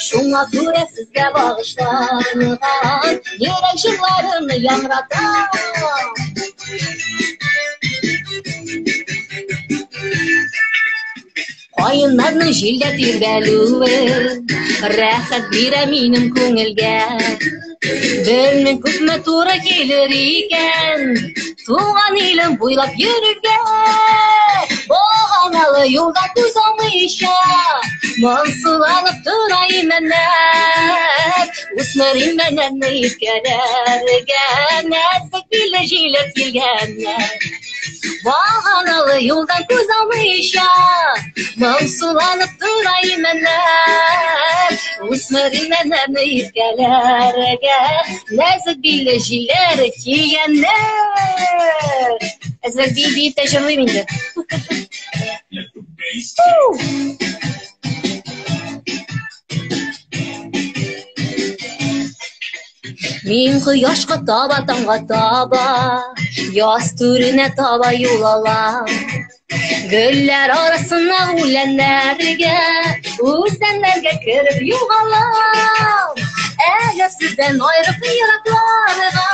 Шуңа күрә сезгә багышланган Йөрәк җырларымны яңратам. Каеннарның җилдә тирбәлүе Рәхәт бирә минем күңелгә. Белмим, күпме туры килер икән Туган илем буйлап йөрергә. Баганалы юлда күз алмыйча Моңсуланып тора имәннәр. Үсмер имәннәрне иркәләргә Нәзек билле җиләк килгәннәр. Баганалы юлдан күз алмыйча Моңсуланып тора имәннәр. Үсмер имәннәрне иркәләргә Нәзек билле җилләр килгәннәр. Әзрәк бии-биеп тә җырлыйм инде. Мин кояшка таба, таңга таба, Яз түренә таба юл алам. Гөлләр арасына үләннәргә, Үзәннәргә кереп югалам. Әгәр сездән айрып еракларга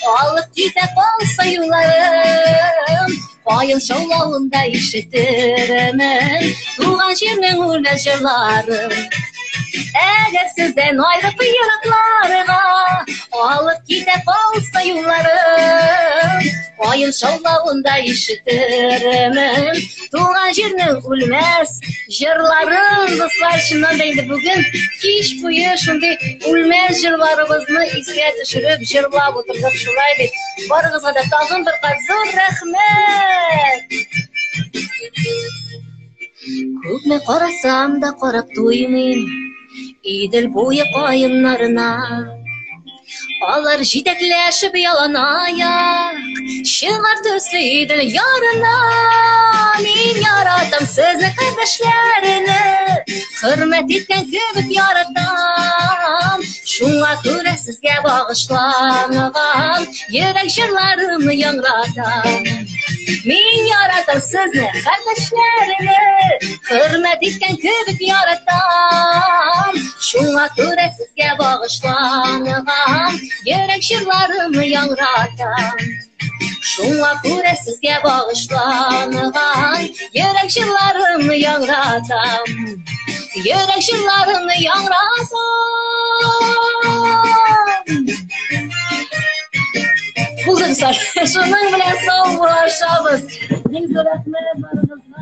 Алып китә калса юлларым, Каен шаулавында ишетермен Туган җирнең үлмәс җырларын. Әгәр сездән айрып еракларга Алып китә калса юлларым, Каен шаулавында ишетермен Туган җирнең үлмәс җырларын. Дуслар, чыннан да инде бүген кич буе шундый үлмәс җырларыбызны искә төшереп җырлап утырдык, шулай бит? Барыгызга да тагын бер кат зур рәхмәт! Күпме карасам да карап туймыйм Идел буе каеннарына. Алар җитәкләшеп ялан аяк, Чыгар төсле Идел ярына. Мин яратам сезне, кардәшләрне, Хөрмәт иткән кебек яратам. Шуңа күрә сезгә багышланган Йөрәк җырларымны яңратам. Мин яратам сезне, кардәшләрне, Хөрмәт иткән кебек яратам. Шуңа күрә сезгә багышланган Йөрәк җырларымны яңратам. Шуңа күрә сезгә багышланган Йөрәк җырларымны яңратам. Йөрәк җырларымны яңратам. Булды, дуслар. Шуның белән сау булашабыз. Бик зур рәхмәт барыгызга.